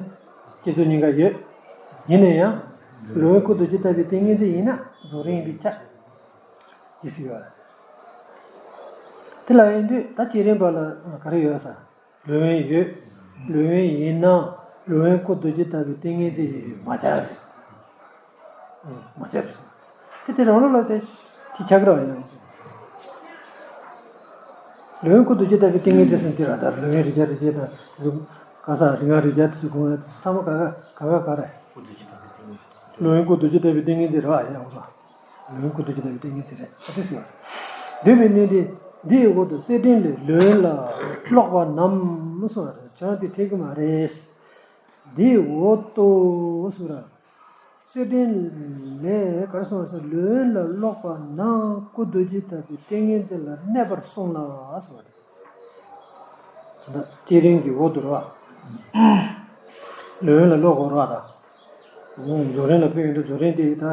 སྐྱེ་ཚུལ་གཉིས་ཀ་ཡོད། ཡིན་ན་ཡང་། ལུས་ཡོན་སྐུ་རྡོ་རྗེ་ལྟ་བུའི་ཏིང་ངེ་འཛིན་ཡིན་ན་རྫོགས་རིམ་ཡིན་པས་ཁྱབ། དེ་ཟེར་བ་རེད། དེ་ལ་ཡིན་དུས་ད་བསྐྱེད་རིམ་པ་ལ་ག་རེ་ཡོད་ས། ལུས་ཡོན་ཡོད། ལུས་ཡོན་ཡིན་ན་ལུས་ཡོན་སྐུ་རྡོ་རྗེ་ལྟ་བུའི་ཏིང་ངེ་འཛིན་ཡིན་པས་མ་ཁྱབ་ཟེར། མ་ཁྱབ་ཟེར། དེ་དེ་རང་ལུགས་ལ་དེ་དེ་ཆགས་ཀྱི་རེད་བ། ཡང་ལུས་ཡོན་སྐུ་རྡོ་རྗེ་ལྟ་བུའི་ཏིང་ངེ་འཛིན་ཟེར་དེ་ར། ད་ལུས་ཡོན་རིགས་བརྒྱ་རིགས་བརྒྱ་དང་དེ་ཚོ་ག་ས་རིགས་ལྔ་རིགས་བརྒྱ་དེ་ཚོ་དགོངས་ཡ་དེ་ཚོ་ཚང་མ་ག་ག་ག་ག་ག་རེད། སྐུ་རྡོ་རྗེ་ལྟ་བུའི་ཏིང་ངེ་འཛིན། ལུས་ཡོན་སྐུ་རྡོ་རྗེ་ལྟ་བུའི་ཏིང་ངེ་འཛིན་རེད་བ། ཡང་ལུས་ཡོན་སྐུ་རྡོ་རྗེ་ལྟ་བུའི་ཏིང་ངེ་འཛིན་རེད། ཨ་དེ་ཟེར་བ། འདོད་པའི་གནས་འདི་འདིའི་འོག་ཏུ་གསེར་ཕྲེང་ལས་ལུས་ཡོན་ལ་ཀློག་པ་རྣམས་གསུངས་པ་རེད། ཁྱོད་རང་དེ་འཐད་ཀྱི་མ་རེད། འདིའི་འོག་ཏུ་གསུངས་ར། གསེར་ཕྲེང་ལས་ག་རེ་གསུངས་ཟེར། ལུས་ཡོན་ལ་ཀློག་པ་རྣམས་སྐུ་རྡོ་རྗེ་ལྟ་བུའི་ཏིང་ངེ་འཛིན་ལ་གནས་པར་གསུངས་ལ་གསུངས་པ་རེད། ད་བསྐྱེད་རིམ་གྱི་འོག་ཏུ་རེད་བ། ལུས་ཡོན་ལ་ཀློག་དགོས་རེད་བ། ད་རྫོགས་རིམ་ལ་ཕེབས་ཡོང་དུས་རྫོགས་རིམ་དེ་ད་དེ་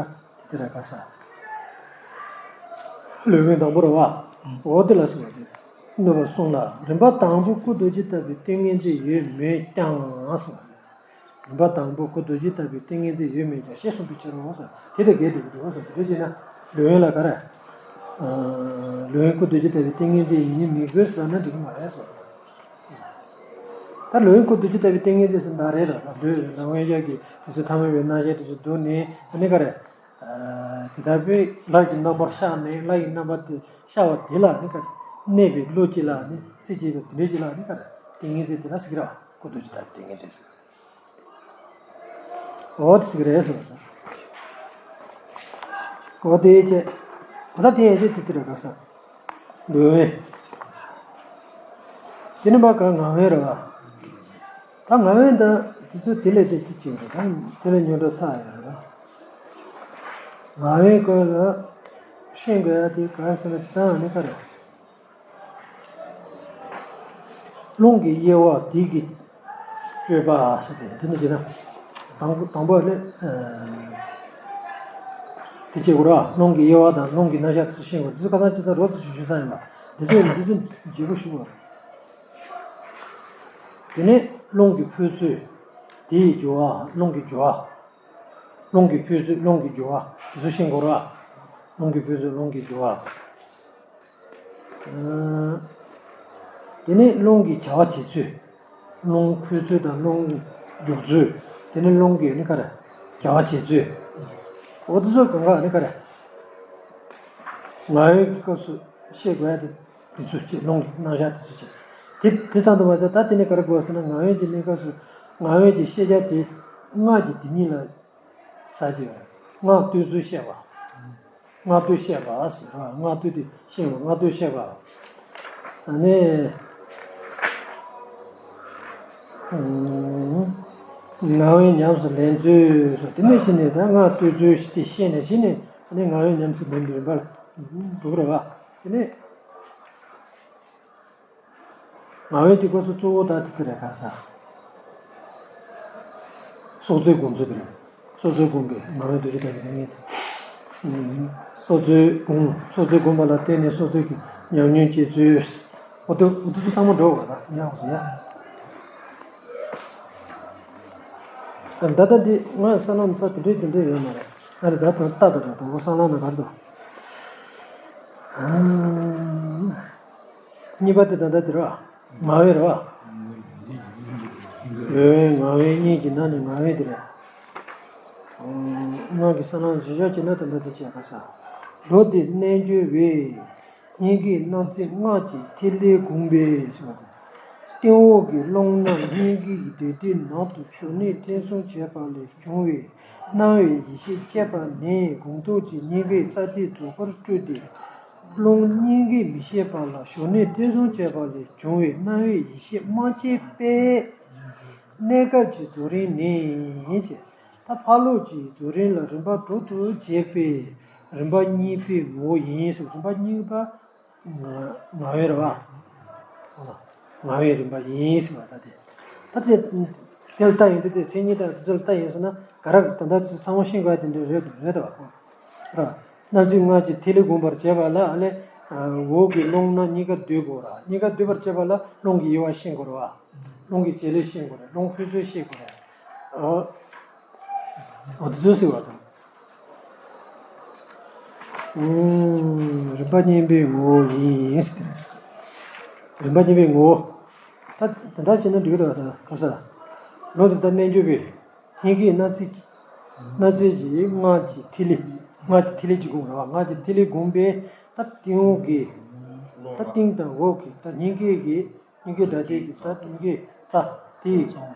དེ་རེད་ག་ས། ལུས་ཡོན་དང་པོ་རེད་བ། འོ་དེ་ལ་གསུངས་པ་དེ་གནས་པར་གསུངས་ལ། རིམ་པ་དང་པོ་སྐུ་རྡོ་རྗེ་ལྟ་བུའི་ཏིང་ངེ་འཛིན་ཡོད་མོད་ཀྱང་གསུངས་པ་རེད། རིམ་པ་དང་པོ་སྐུ་རྡོ་རྗེ་ལྟ་བུའི་ཏིང་ངེ་འཛིན་ཡོད་མོད་ཀྱང་ཞེས་གསུངས་པའི་ཕྱིར་རོ་ཟེར། དེ་དང་འགལ་འགྲོ་གི་འདུག་ཟེར། དེ་འདྲ་བྱས་ན་ལུས་ཡོན་ལ་ག་རེ། ཨ། ལུས་ཡོན་སྐུ་རྡོ་རྗེ་ལྟ་བུའི་ཏིང་ངེ་འཛིན་ཡིན་མི་དགོས་ཟེར་ན་འགྲིག་གི་མ་རེད་ཟེར། ད་ལུས་ཡོན་སྐུ་རྡོ་རྗེ་ལྟ་བུའི་ཏིང་ངེ་འཛིན་ཟེར་ན་ད་རེད་ལ། ལུས་ལ་དབེན་ཞག་གི་དེ་ཚོ་ཐ་མལ་པའི་རྣམ་གཞག་དེ་ཚོ་བསྡུས་ནས། ཨ་ནི་ག་རེ། ཨ། དེ་ལྟ་བུའི་ལྷ་ཡི་རྣམ་པར་ཤར་ནས་ལྷ་ཡི་རྣམ་པ་དེ་ཤར་བ་དེ་ལ་ནི་ག་རེ། གནས་པའི་བློ་ཅིག་ལ་ནི་རྩེ་གཅིག་པའི་དེ་འདྲ་ཅིག་ལ་ནི་ག་རེ། ཏིང་ངེ་འཛིན་དེ་ལ་ཟེར་གི་རེད་བ། སྐུ་རྡོ་རྗེ་ལྟ་བུའི་ཏིང་ངེ་འཛིན་ཟེར། འོ་དེ་ཟེར་གི་རེད་ཟེར་བ། འོ་དེ་ཡན་ཆད། འོ་ད་དེ་ཡན་ཆད་དེ་དེ་རེད་ག་ས། ལུས་ཡོན། དེ་ནི་མ་ག་ངག་དབེན་རེད་བ། ད་ངག་དབེན་ད་དེ་ཚོ་དེ་ལས་དེ་དེ་གཅིག་རེད། ད་དེ་ལས་ཉོན་སྒྲིབ་ཚར་ཡོད་རེད། ངག་དབེན་སྐོར་ལ་ཤེས་དགོས་ཡ་དེ་ག་རེ་ཟེར་ན། དེ་ད་ཨ་ནི་ག་རེ། རླུང་གི་དབྱེ་བ་དེ་གི་སྤྱོད་པ་ཟེར་ཏེ། དེ་ནི་བྱས་ན་དང་པོ་དང་པོ་ལས། ཨ། དེ་བྱེད་དགོས་ར། རླུང་གི་དབྱེ་བ་དང་རླུང་གི་རྣམ་གཞག་དེ་ཚོ་ཤེས་དགོས། དེ་ཚོ་ཁ་སང་ཅི་ལྟར་རོབ་ཙམ་ཞུ་ཞུ་ས་ཡིན་པ། འདི་ཚོ་འདི་ཚོ་བརྗེ་པོ་ཞུ་དགོས་ར། དེ་ནས་རླུང་གི་འཕོ་ཚུལ། དེའི་སྦྱོར་བ། རླུང་གི་སྦྱོར་བ། རླུང་གི་འཕོ་ཚུལ། རླུང་གི་སྦྱོར་བ་དེ་ཚོ་ཤེས་དགོས་ར། རླུང་གི་འཕོ་ཚུལ། རླུང་གི་སྦྱོར་བ། ཨ། དེ་ནས་རླུང་གི་བྱ་བ་བྱེད་ཚུལ། རླུང་འཕོ་ཚུལ་དང་རླུང་རྒྱུག་ཚུལ། དེ་ནས་རླུང་གི་ནི་ག་རེ། བྱ་བ་བྱེད་ཚུལ། འོ་དེ་ཚོ་གང་ག་ནི་ག་རེ། ངག་དབེན་གྱི་སྐབས་སུ་ཤེས་དགོས་ཡ་དེ་དེ་ཚོ་བྱེད། རླུང་གི་རྣམ་གཞག་དེ་ཚོ་བྱེད། དེ་དེ་ཙམ་དུ་མ་ཟད། ད་དེ་ནས་ག་རེ་དགོས་ཟེར་ན། ངག་དབེན་གྱི་གནས་སྐབས་སུ་ངག་དབེན་གྱི་ཤེས་བྱ་དེ་སྔགས་ཀྱི་དེ་ཉིད་ལ་ས་ཅིག་ཡོད། སྔགས་བཏུ་ཚུལ་ཤེས་པ། སྔགས་བཏུ་ཤེས་པ་ཟེར་བ། སྔགས་བཏུ་དེ་ཤེས་པ། སྔགས་བཏུ་ཤེས་པ། ཨ་ནི། ཨུམ། ངག་དབེན་ཉམས་སུ་ལེན་ཚུལ་སོགས། དེ་ནས་གཞི་ནས་ད་སྔགས་བཏུ་ཚུལ་དེ་ཤེས་ནས་གཞི་ནས། ཨ་ནི་ངག་དབེན་ཉམས་སུ་ལེན་པའི་རིམ་པ་ལ་འགྲོ་གི་རེད་བ། དེ་ནས། ངག་དབེན་གྱི་སྐབས་སུ་གཙོ་བོ་ད་དེ་དེ་རེད་ག་ས། སྲོག་རྩོལ་སྒོམ་ཚུལ་དེ་རེད། སྲོག་རྩོལ་སྒོམ་པའི་ངག་དབེན་རྡོ་རྗེ་ལྟ་བུའི་ཏིང་ངེ་འཛིན། ཨུམ། སྲོག་རྩོལ་སྒོམ། སྲོག་རྩོལ་སྒོམ་པ་ལ་བརྟེན་ནས་སྲོག་རྩོལ་གྱི་ཉམས་མྱོང་སྐྱེ་ཚུལ། འོ་དེ་འོ་དེ་ཚོ་ཚང་མ་འགྲོ་བ་ད་ཡག་སོ་ཡ། ད་ལྟ་འདི་ང་ས་ལམ་ས་དེ་འདྲའི་དེ་འདྲའི་ཡོད་མ་རེད། ཨ་རེ་ད་ད་ལྟ་ད་རེད། དང་པོ་ས་ལམ་ན་གར་འདུག་གཉིས་པ་དེ་ད་ལྟ་དེ་རེད་བ། ངག་དབེན་རེད་བ། ལུས་དབེན་ངག་དབེན་གཉིས་ཀྱི་ནང་ནས་ངག་དབེན་དེ་རེད། སྔགས་ཀྱི་ས་ལམ་བཞི་ཆར་བྱས་ན་ད་ལྟ་དེ་བྱས་པ་ས། མདོ་འདི་རྣལ་འབྱོར་བས་སྙིང་གའི་རྣམ་སྲས་སྔགས་ཀྱི་ཐིག་ལེ་བསྒོམས་པས་ཟེར་བ་དང་། སྟེང་འོག་གི་རླུང་རྣམས་སྙིང་གའི་འདོད་སྡེའི་ནང་དུ་ཞུགས་ནས་ཐེ་ཚོམ་བྱས་པ་ལས་བྱུང་བའི་སྣང་བའི་ཡེ་ཤེས་སྐྱེས་པ་ནི་སྒོམ་ཐོག་གི་སྙིང་གའི་རྩ་མཐའི་རྫོགས་པར་སྤྲུལ་ཏེ། རླུང་སྙིང་གའི་མི་ཤེས་པ་ལ་ཞུགས་ནས་ཐེ་ཚོམ་བྱས་པ་ལས་བྱུང་བའི་སྣང་བའི་ཡེ་ཤེས་མ་སྐྱེས་པས། གནས་སྐབས་ཀྱི་རྫོགས་རིམ་ནི་ཅེས། ད་ཕར་ལོགས་ཀྱི་རྫོགས་རིམ་ལ་རིམ་པ་དྲུག་ཏུ་འབྱེད་པའི་རིམ་པ་གཉིས་པའི་ངོ་བོ་ཡིན་ཟེར། རིམ་པ་གཉིས་པ་ངག་དབེན་རེད་བ། ངག་དབེན་རིམ་པ་ཡིན་ཟེར་བ་ད་དེ། ད་དེ་དེ་ལ་ལྟ་ཡོང་དུས་དེ་མཚན་ཉིད་དང་དེ་ཚོ་ལ་ལྟ་ཡོང་སོང་ན་ག་རེ་ད་ལྟ་ཚང་མ་ཤེས་དགོས་ཡ་དེ་འདྲ་རེད་འདུག་རེད་དོ་བ་ཁོ། ར། རྣམ་འབྱེད་སྔགས་ཀྱི་ཐིག་ལེ་བསྒོམ་པར་བྱེད་པ་ལ་ཨ་ལས་ འོག་གི་རླུང་སྣ་གཉིས་ཀ་སྡུད་དགོས་ར། གཉིས་ཀ་སྡུད་པར་བྱེད་པ་ལ་རླུང་གི་དབྱེ་བ་ཤེས་དགོས་ར། རླུང་གི་བྱེད་ལས་ཤེས་དགོས་ར། རླུང་ཕུན་ཚོགས་ཤེས་དགོས་ར། འོ་དེ་ཚོ་ཟེར་བ་དང་། རིམ་པ་གཉིས་པའི་ངོ་བོ་ཡིན་ཟེར། རིམ་པ་གཉིས་པའི་ངོ་བོ། ད་དེ་འདྲ་བྱས་ན་འགྲིག་གི་འདུག་ད་ག་ས། ལོ་དེ་ལྟར་རྣལ་འབྱོར་པས། སྙིང་གའི་སྣ་རྩེ། སྣ་རྩེ་གྱི་སྔགས་ཀྱི་ཐིག་ལེ། སྔགས་ཀྱི་ཐིག་ལེ་གཅིག་བསྒོམ་ར་བ། སྔགས་ཀྱི་ཐིག་ལེ་བསྒོམས་པས་ད་སྟེང་འོག་གི། ད་སྟེང་དང་འོག་གི་ད་སྙིང་གའི་གི། སྙིང་གའི་ད་ལྟའི་གི་ད་སྙིང་གའི་རྩ་དེའི་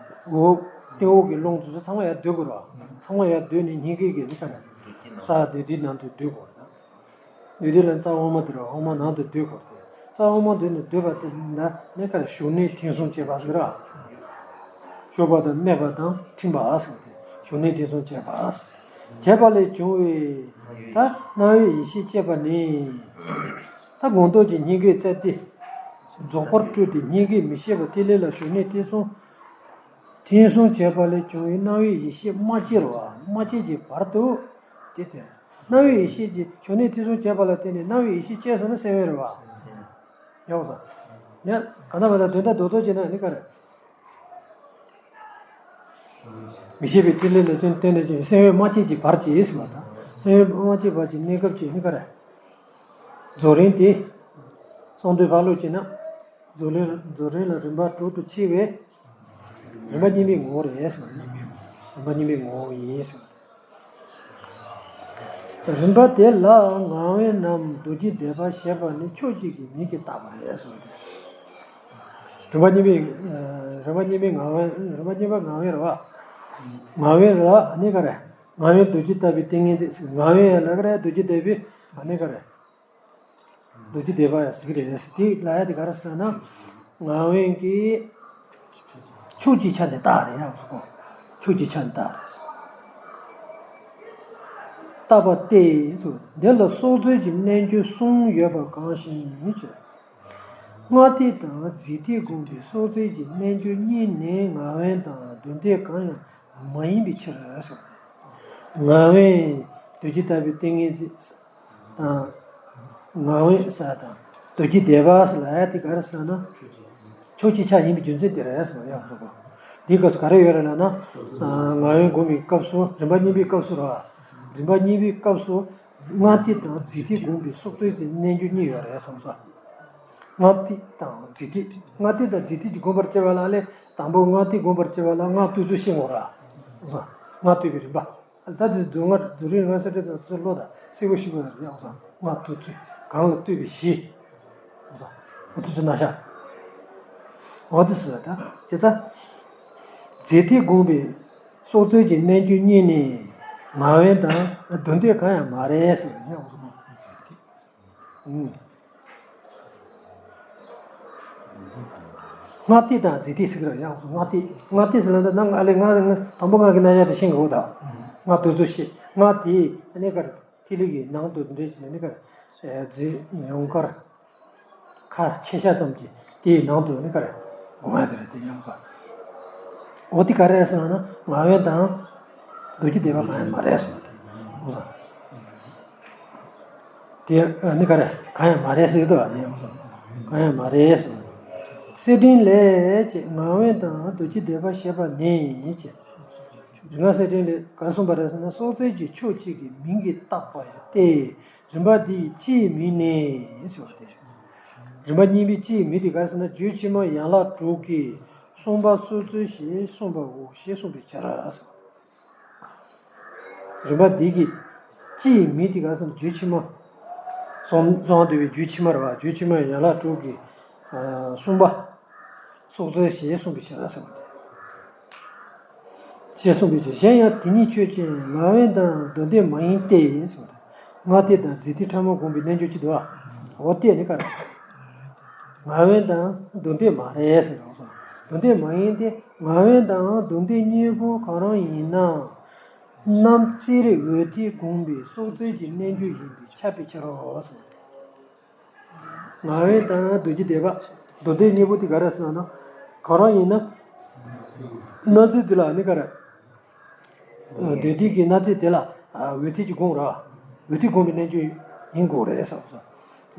འོག་སྟེང་འོག་གི་རླུང་དེ་ཚོ་ཚང་མ་ཡར་སྡུད་དགོས་ར་བ། ཚང་མ་ཡར་སྡུད་ནས་སྙིང་གའི་གི་ནི་ག་རེ། རྩ་དེ་དེའི་ནང་དུ་སྡུད་དགོས་ར། འདུས་སྡེ་ལ་རྩ་དབུ་མ་དེ་ར་དབུ་མ་ནང་དུ་སྡུད་དགོས་ཏེ། རྩ་དབུ་མ་འདུས་ནས་སྡུད་པ་དེ་ལ་ནི་ག་རེ་ཞུགས་གནས་ཐིམ་གསུམ་བྱེད་པ་ཟེར་ར། ཞུགས་པ་དང་གནས་པ་དང་ཐིམ་པ་ཟེར་ཏེ་ཞུགས་གནས་ཐིམ་གསུམ་བྱེད་པ། བྱས་པ་ལས་བྱུང་བའི་ད་སྣང་བའི་ཡེ་ཤེས་སྐྱེས་པ་ནི། ད་སྒོང་རྡོག་གི་སྙིང་གའི་རྩ་དེ་རྫོགས་པར་སྤྲུལ་ཏེ་སྙིང་གའི་མིག་ཤེས་པ་ཐིག་ལེ་ལ་ཞུགས་གནས་ཐིམ་གསུམ། ཐིམ་གསུམ་བྱས་པ་ལས་བྱུང་བའི་སྣང་བའི་ཡེ་ཤེས་མ་སྐྱེས་ར་བ། མ་སྐྱེས་ཀྱི་བར་དུ་དེ་དེ། སྣང་བའི་ཡེ་ཤེས་ཀྱི་ཞུགས་གནས་ཐིམ་གསུམ་བྱས་པ་ལ་བརྟེན་ནས་སྣང་བའི་ཡེ་ཤེས་སྐྱེས་སོང་ན་སེམས་དབེན་རེད་བ། ཡག་པོ་སོང་། ཡ། གང་ལྟར་མ་ལྟར་དོན་དག་རྡོག་རྡོག་བྱས་ན་ནི་ག་རེ། མིག་ཤེས་པའི་ཐིག་ལེ་ལ་བརྟེན་ནས་ཀྱང་སེམས་དབེན་མ་སྐྱེས་ཀྱི་བར་གྱིས་ཟེར་བ་དང་། སེམས་དབེན་མ་སྐྱེས་བར་གྱི་གནས་སྐབས་ཀྱི་ནི་ག་རེ། རྫོགས་རིམ་དེ། གསང་འདུས་ཕར་ལོག་བྱས་ན། རྫོགས་རིམ་རྫོགས་རིམ་ལ་རིམ་པ་དྲུག་ཏུ་ཕྱེ་བས། རིམ་པ་གཉིས་པའི་ངོ་བོ་རེད་ཟེར་བ་རེད། རིམ་པ་གཉིས་པའི་ངོ་བོ་ཡིན་ཟེར་བ་རེད། རིམ་པ་དེ་ལ་ངག་དབེན་ནམ་མདོ་རྒྱུད་སྡེ་པ་ཞེས་པ་ནི་ཕྱོགས་གཅིག་གི་མིང་གིས་བཏགས་པ་རེད་ཟེར་བ་རེད། རིམ་པ་གཉིས་པའི། རིམ་པ་གཉིས་པའི་ངག་དབེན། རིམ་པ་གཉིས་པ་ངག་དབེན་རེད་བ། ངག་དབེན་ལ་ནི་ག་རེ། ངག་དབེན་མདོ་རྒྱུད་ལྟ་བུའི་ཏིང་ངེ་འཛིན། ངག་དབེན་ལ་ག་རེ་མདོ་རྒྱུད་ལྟ་བུའི་ནི་ག་རེ། མདོ་རྒྱུད་སྡེ་པ་ཡང་ཟེར་གྱི་རེད། དེ་ལ་ཡ་དེ་ག་རེ་ཟེར་ན། ངག་དབེན་གྱི་ཕྱོགས་ཀྱི་ཆ་ནས་བཏགས་རེད་ཡང་ཟེར་གོ། ཕྱོགས་ཀྱི་ཆ་ནས་བཏགས་རེད། བཏགས་པ་སྟེ་ཟེར། འདི་ལ་སྲོག་རྩོལ་གྱི་རྣལ་འབྱོར་གསུམ་ཡོད་པ་གང་ཞིག་ཅེས། སྔགས་ཐིག་དང་རྫས་ཐིག་བསྒོམས་པའི་སྲོག་རྩོལ་གྱི་རྣལ་འབྱོར་གཉིས་ནི་ངག་དབེན་དང་མདོ་སྡེ་གང་ཡང་མ་ཡིན་པའི་ཕྱིར་ཟེར། ངག་དབེན་མདོ་རྒྱུད་ལྟ་བུའི་ཏིང་ངེ་འཛིན། དང་། ངག་དབེན་ཟེར་དང་མདོ་རྒྱུད་སྡེ་པ་ཟེར་ལབ་ཡ་དེ་ག་རེ་ཟེར་ན། ཕྱོགས་ཀྱི་ཆ་ཡིན་པའི་རྒྱུ་མཚན་དེ་རེད་ཟེར་ཡང་ཟེར་གོ། འདིའི་སྐབས་སུ་ག་རེ་ཡོད་རེད་ལབ་ན། ངག་དབེན་སྒོམ་པའི་སྐབས་སུ་རིམ་པ་གཉིས་པའི་སྐབས་སུ་ར། རིམ་པ་གཉིས་པའི་སྐབས་སུ་སྔགས་ཐིག་དང་རྫས་ཐིག་བསྒོམས་པའི་སྲོག་རྩོལ་གྱི་རྣལ་འབྱོར་གཉིས་ཡོད་རེད་བསམ་སོང་། སྔགས་ཐིག་དང་རྫས་ཐིག་སྔགས་ཐིག་དང་རྫས་ཐིག་གི་བསྒོམ་པར་བྱེད་པ་ལ་ལས་དང་པོ་སྔགས་ཐིག་བསྒོམ་པར་བྱེད་པ་ལ་སྔགས་བཏུས་ཚུལ་ཤེས་དགོས་ར། སྔགས་བཏུས་པའི་རིམ་པ། ད་དེ་མདོ་སྔགས་རྫོགས་རིམ་སྔགས་གསལ་འགྲེལ་དང་དེ་ཚོ་ཀློག་དང་གསལ་པོ་ཞིག་དགོས་ཡག་སོང་། སྔགས་བཏུས་ཚུལ་གང་ལ་བཏུས་པའི་གཞི། འོ་དེ་ཚོ་ན་ཤ། འོ་དེ་སུ་ད་ཇི་ལྟ། རྫས་ཐིག་བསྒོམས་པའི་སྲོག་རྩོལ་གྱི་རྣལ་འབྱོར་གཉིས་ནི་ངག་དབེན་དང་མདོ་སྡེ་གང་ཡང་མ་རེད་ཟེར་ཡག་སོང་། སྔགས་ཐིག་དང་རྫས་ཐིག་ཟེར་གི་རེད་ཡང་སྔགས་ཐིག་སྔགས་ཐིག་ཟེར་ལ་འདི་ནང་ཨ་ལས་སྔགས་དང་པོ་སྔགས་ཀྱི་རྣམ་གཞག་དེ་ཤེས་དགོས་ད། སྔགས་བཏུས་ཚུལ་ཤེས། སྔགས་དེ་ཨ་ནི་ག་རེ་ཐིག་ལེ་གི་ནང་དུ་འདྲེས་བྱས་ནས་ཨ་ནི་ག་རེ་རྫས་ཡུངས་ཀར་ཁ་ཕྱེད་བཤད་ཙམ་གྱིས་དེའི་ནང་དུ་ཨ་ནི་ག་རེ་སྒོམ་ཡ་དེ་རེད་དེ་ཡང་ག་འོ་དེ་ག་རེ་རེད་ཟེར་ན་ངག་དབེན་དང་མདོ་རྒྱུད་སྡེ་པ་གང་ཡང་མ་རེད་ཟེར་བ་དེ། དེ་ནི་ག་རེ་གང་ཡང་མ་རེད་ཟེར་དུས་ཨ་ནི་གང་ཡང་མ་རེད་ཟེར། གསེར་ཕྲེང་ལས་ཀྱི་ངག་དབེན་དང་མདོ་རྒྱུད་སྡེ་པ་ཞེས་པ་ནི་ཅེས། རིག་སྔགས་གསེར་ཕྲེང་ལས་ག་རེ་གསུངས་པ་རེད་ཟེར་ན་སྲོག་རྩོལ་གྱི་ཕྱོགས་གཅིག་གི་མིང་གིས་བཏགས་པ་ཡང་སྟེ་རིམ་པ་འདིའི་སྤྱིའི་མིང་ནི་ཟེར་བ་སྟེ། རིམ་པ་གཉིས་པའི་སྤྱིའི་མིང་དེ་ག་རེ་ཟེར་ན་རྒྱུད་ཕྱི་མ་ཡན་ལག་དྲུག་གི་གསུམ་པ་སྲོག་རྩོལ་ཞེས་གསུངས་པའོ་ཞེས་གསུངས་པའི་ཕྱིར་ཟེར། རིམ་པ་འདི་གི་སྤྱིའི་མིང་དེ་ག་རེ་ཟེར་ན་རྒྱུད་ཕྱི་མ། གསང་གསང་བ་འདུས་པའི་རྒྱུད་ཕྱི་མ་རེད་བ། རྒྱུད་ཕྱི་མ་ཡན་ལག་དྲུག་གི་གསུམ་པ་སྲོག་རྩོལ་ཞེས་གསུངས་པའི་ཕྱིར་ཟེར་བ་སྟེ། ཞེས་གསུངས་པའི་ཕྱིར་གཞན་ཡང་དེ་ཉིད་ཆོས་ཅན་ངག་དབེན་དང་མདོ་སྡེ་མ་ཡིན་ཏེ་ཟེར་བ་སྟེ། སྔགས་ཐིག་དང་རྫས་ཐིག་ཕྲ་མོ་བསྒོམས་པའི་རྣལ་འབྱོར་གྱི་འདུལ་བ། འོ་དེ་ནི་ག་རེ། ངག་དབེན་དང་མདོ་སྡེ་མ་རེད་ཟེར་རོགས་སོ། མདོ་སྡེ་མ་ཡིན་ཏེ་ངག་དབེན་དང་མདོ་སྡེ་གཉིས་པོ་གང་རུང་ཡིན་ན། རྣམ་རྩེ་རིགས་འོད་ཐིག་བསྒོམས་པའི་སྲོག་རྩོལ་གྱི་རྣལ་འབྱོར་ཡིན་པས་ཁྱབ་པའི་ཕྱིར་རོ་གསུངས། ངག་དབེན་དང་མདོ་རྒྱུད་སྡེ་པ། མདོ་སྡེ་གཉིས་པོ་དེ་ག་རེ་ཟེར་ན། གང་རུང་ཡིན་ན། རྣམ་རྩེ་དེ་ལ་ནི་ག་རེ། མདོ་སྡེ་གི་རྣམ་རྩེ་དེ་ལ་འོད་ཐིག་གི་བསྒོམ་ར། འོད་ཐིག་བསྒོམས་པའི་རྣལ་འབྱོར་ཡིན་དགོས་རེད་གསུངས་སོ།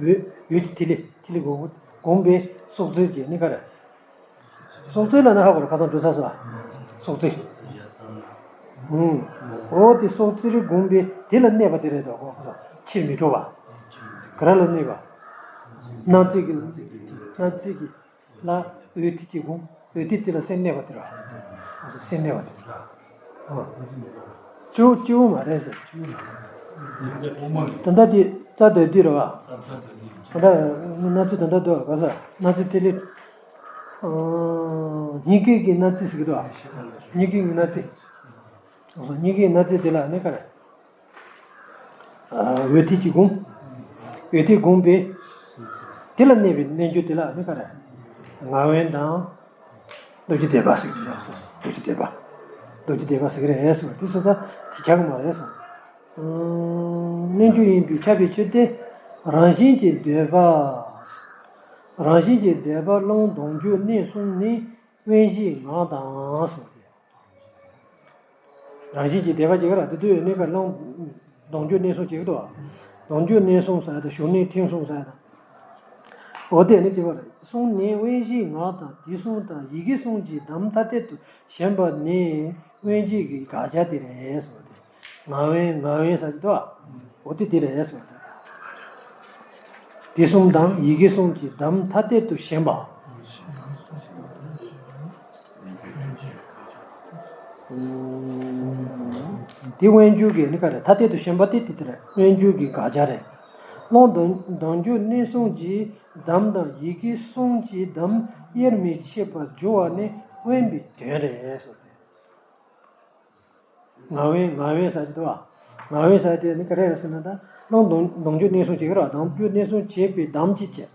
འོད། འོད་ཀྱི་ཐིག་ལེ། ཐིག་ལེ་གོམས་པས་སྲོག་རྩོལ་གྱི་ནི་ག་རེ། སྲོག་རྩོལ་ལ་ནི་ཧ་གོ་ར། ཁ་སང་འགྲོ་ས་སོ། སྲོག་རྩོལ། ཨུམ། འོ་དེ་སྲོག་རྩོལ་གོམས་པས་དེ་ལ་གནས་པ་དེ་རེད་དོ། ཁོ་ཁོ་ཕྱིར་མི་འགྲོ་བ། ག་རེ་ལ་གནས་པ། སྣང་རྩིས་ཀྱི། སྣང་རྩིས་ཀྱི་ལ་འོད་ཐིག་གིས་གོམས། འོད་ཐིག་དེ་ལ་སེམས་གནས་པ་དེ་ར། སེམས་གནས་པ་དེ་ར། ཨ། སྐྱེ་བོ། སྐྱེ་བོ་མ་རེད་ཟེར། ད་ལྟ་དེ་རྩ་སྡོད་དུས་རེད་བ། ད་ལྟ་སྣང་རྩིས་ད་ལྟ་འདུག་ག་ས། སྣང་རྩིས་དེ་ལས། ཨ། སྙིང་གའི་གི་སྣང་རྩིས་ཟེར་གི་འདུག་ག་སྙིང་གའི་གི་སྣང་རྩིས། སྙིང་གའི་སྣང་རྩིས་དེ་ལ་ནི་ག་རེ། ཨ། འོད་ཐིག་གིས་གོམས། འོད་ཐིག་གོམས་པས། དེ་ལ་གནས་པའི་རྣལ་འབྱོར་དེ་ལ་ནི་ག་རེ། ངག་དབེན་དང་། རྡོ་རྗེ་སྡེ་པ་ཟེར་གྱི་རེད། རྡོ་རྗེ་སྡེ་པ། རྡོ་རྗེ་སྡེ་པ་ཟེར་གྱི་རེད་ཟེར་བ་དེ་སོ་སོ་དེ་ཆགས་ཀྱི་མ་རེད་ཟེར། ཨ། རྣལ་འབྱོར་ཡིན་པས་ཁྱབ་པའི་ཆོས་དེ། རང་བཞིན་གྱིས་འདོད་པ། རང་བཞིན་གྱིས་འདོད་པ་ཀློང་དོན་བརྒྱུད་གནས་གསུམ་ནི་དབེན་གཞིའི་ངག་དང་ཟེར་བ་དེ། རང་བཞིན་གྱིས་འདོད་པ་བྱེད་ཀྱི་ར། དེ་དུས་ནི་ག་ཀློང་དོན་བརྒྱུད་གནས་གསུམ་བྱེད་ཀྱི་འདུག་བ། དོན་བརྒྱུད་གནས་གསུམ་ཟེར་ཡ་དང་། བཞུགས་གནས་ཐིམ་གསུམ་ཟེར་ཡ་དང་། འོ་དེ་ནི་བྱེད་པ་རེད། གསུམ་ནི་དབེན་གཞིའི་ངག་དང་། དེ་གསུམ་དང་ཡི་གེ་གསུམ་གྱི་གདམས་ཐ་དད་དུ་ཞེན་པ་ནི་དབེན་གཞི་གི་དགག་བྱ་དེ་རེད་ཟེར་བ་དེ། ངག་དབེན། ངག་དབེན་ཟེར་གྱི་འདུག་བ། འོ་དེ་དེ་རེད་ཟེར་བ་དེ། དེ་གསུམ་དང་ཡི་གེ་གསུམ་གྱི་གདམས་ཐ་དད་དུ་ཞེན་པ། དེ་དབེན་འབྱོར་གྱི་ནི་ག་རེ། ཐ་དད་དུ་ཞེན་པ་དེ་དེ་དེ་རེད། དབེན་འབྱོར་གྱི་དགག་བྱ་རེད། ཀློང་དོན་དོན་བརྒྱུད་གནས་གསུམ་གྱི་གདམས་དང་ཡི་གེ་གསུམ་གྱི་གདམས་དབྱེར་མི་ཕྱེད་པར་སྦྱོར་བ་ནི་དབེན་པའི་དོན་རེད་ཟེར་ཏེ། ངག་དབེན། ངག་དབེན་ཟེར་གྱི་འདུག་བ། ངག་དབེན་ཟེར་དེ་ནི་ག་རེ་རེད་ཟེར་ན། ད་ཀློང་དོན་དོན་བརྒྱུད་གནས་གསུམ་བྱེད་ཀྱི་ར། དོན་བརྒྱུད་གནས་གསུམ་བྱེད་པའི་གདམས་ཀྱི་བྱས།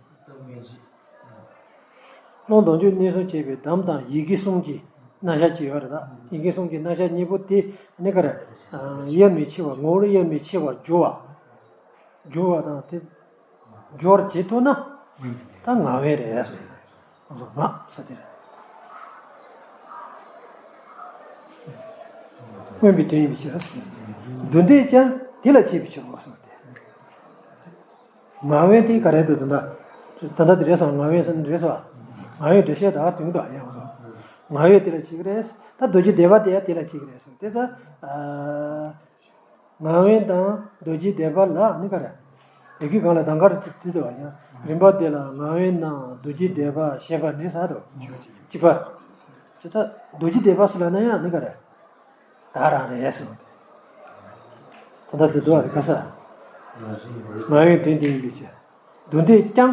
ཀློང་དོན་བརྒྱུད་གནས་གསུམ་བྱེད་པའི་གདམས་དང་ཡི་གེ་གསུམ་གྱི་རྣམ་གཞག་ཅིག་ཡོད་རེད། ད་ཡི་གེ་གསུམ་གྱི་རྣམ་གཞག་གཉིས་པོ་དེ་ནི་ག་རེ། དབྱེར་མི་ཕྱེད་པ། ངོ་བོར་དབྱེར་མི་ཕྱེད་པར་སྦྱོར་བ། སྦྱོར་བ་དང་དེ། སྦྱོར་བྱེད་ཐུབ་ན། ད་ངག་དབེན་རེད་ཟེར། ང་ཚོ་ངག་ཟེར་དེ་རེད། དབེན་པའི་དོན་ཡིན་པའི་ཕྱིར་ཟེར། འདུ་འབྲལ་ཀྱང་དེ་ལ་བྱེད་པའི་ཕྱིར་རོ་ཟེར་ཏེ། ངག་དབེན་དེ་ག་རེ་འདུག་ད་ལྟ། ད་ལྟ་དེ་རེད་ཟེར། ངག་དབེན་ཟེར་ནི་རེད་ཟེར་བ། ངག་དབེན་འགྲེལ་བཤད་ད་ག་དུས་འདུག་ཡང་ཟེར། ངག་དབེན་དེ་ལ་བྱེད་ཀྱི་རེད། ད་རྡོ་རྗེ་སྡེ་པ་དེ་ཡང་དེ་ལ་བྱེད་ཀྱི་རེད་ཟེར། དེ་ཚོ། ཨ། ངག་དབེན་དང་རྡོ་རྗེ་སྡེ་པ་ལ་ནི་ག་རེ། ཡི་གེ་གང་ལ་གདམས་ངག་ཅིག་བྲིས་འདུག་བ་ཡང་། རིམ་པ་དེ་ལ་ངག་དབེན་ནམ་རྡོ་རྗེ་སྡེ་པ་ཞེས་པ་ནི་ཟེར་འདུག་གཅིག་པ། དེ་ཚོ་རྡོ་རྗེ་སྡེ་པ་སུ་ལ་ན་ཡང་ནི་ག་རེ། ད་རང་རེད་ཟེར་བ་དེ། ད་ལྟ་འདི་འདུག་བ་ག་ས། ངག་དབེན་དོན་དེ་ཡིན་པའི་ཕྱིར། འདུ་འབྲལ་ཀྱང་།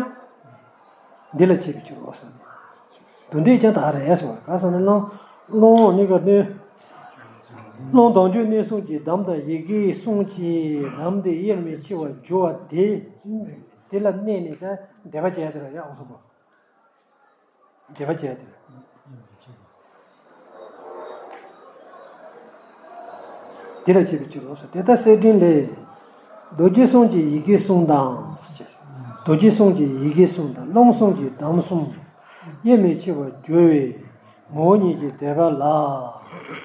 འདི་ལ་བྱེད་པའི་ཕྱིར་རོ་ཟེར་ཏེ། འདུ་འབྲལ་ཀྱང་ད་རེད་ཟེར་བ་ག་ཟེར་ན། ཀློང་། ཀློང་ནི་ག་ནི། ཀློང་དོན་བརྒྱུད་གནས་གསུམ་གྱི་གདམས་དང་ཡི་གེ་གསུམ་གྱི་གདམས་དེ་དབྱེར་མི་ཕྱེད་པར་སྦྱོར་བ་དེ། དེ་ལ་གནས་ནས་ད་འབྲེལ་བ་བྱས་ཏེ་ར་ཡང་གསུངས་པ། འབྲེལ་བ་བྱས་ཏེ་ར། དེ་ལ་བྱེད་པའི་ཕྱིར་རོ་ཟེར། དེ་ལྟར་གསེར་ཕྲེང་ལས། རྡོ་རྗེ་གསུམ་གྱི་ཡི་གེ་གསུམ་དང་། རྡོ་རྗེ་གསུམ་གྱི་ཡི་གེ་གསུམ་དང་ཀློང་གསུམ་གྱི་གདམས་གསུམ་དབྱེར་མི་ཕྱེད་པར་སྦྱོར་བའི་ངོ་བོ་ཉིད་ཀྱི་སྡེ་པ་ལ་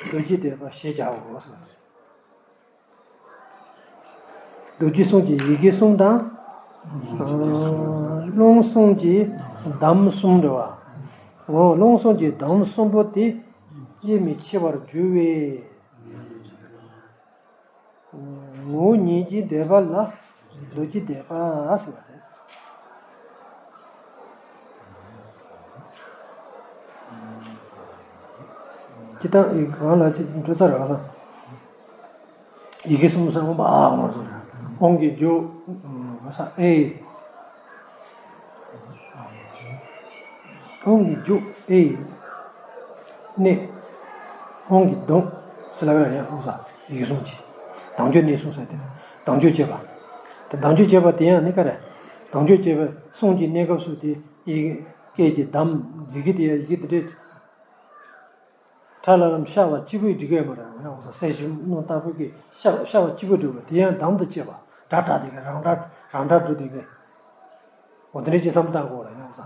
རྡོ་རྗེ་སྡེ་པ་ཞེས་བྱའོ་ཟེར། རྡོ་རྗེ་གསུམ་གྱི་ཡི་གེ་གསུམ་དང་། ཨ། ཀློང་གསུམ་གྱི་གདམས་གསུམ་རེད་བ། འོ། ཀློང་གསུམ་གྱི་གདམས་གསུམ་པོ་དེ་དབྱེར་མི་ཕྱེད་པར་སྦྱོར་བའི། ངོ་བོ་ཉིད་ཀྱི་སྡེ་པ་ལ་རྡོ་རྗེ་སྡེ་པ་ཟེར་བ་རེད། ཅི་ལྟར་གང་ལ་ཅི་འགྲོ་ཚར་ར་སོང་། ཡི་གེ་གསུམ་ཟེར་འོང་པ། ཨ། འོང་སོང་། ཧོང་གི་རྒྱུ། ཨ། ས་ཨེ། ཧོང་གི་རྒྱུ་ཨེ། གནས། ཧོང་གི་གདོང་ཟེར་ལ་ག་ར་ཡང་ཧོང་ས་ཡི་གེ་གསུམ་གྱི། དོན་བརྒྱུད་གནས་གསུམ་ཟེར་དེ་དོན་བརྒྱུད་བྱས་པ། དེ་དོན་བརྒྱུད་བྱས་པ་དེ་ཡང་ནི་ག་རེ། དོན་བརྒྱུད་བྱས་པ་གསུམ་གྱི་གནས་སྐབས་སུ་དེ་ཡི་གེ་སྐད་ཀྱི་གདམས། ཡི་གེ་དེ་ཡང་ཡི་གེ་དེ་འདྲའི། ཁྲ་ལམ་ལམ་ཤ་བ་གཅིག་པུས་འགྲིག་གི་མ་རེད། ཡང་ས་གསལ་ཞིང་རྣོ་ལྟ་བུ་གི་ཤ་ཤ་བ་གཅིག་པུས་འགྲིག་པ་དེ་ཡང་གདམས་དང་བཅས་པ་སྒྲ་གྲགས་དེ་ག་རང་སྒྲ་རང་སྒྲ་འགྲོ་དེ་ག་འོ་དེ་འདྲ་ཅིག་བསམ་བཏང་དགོས་ར། ཡང་ས་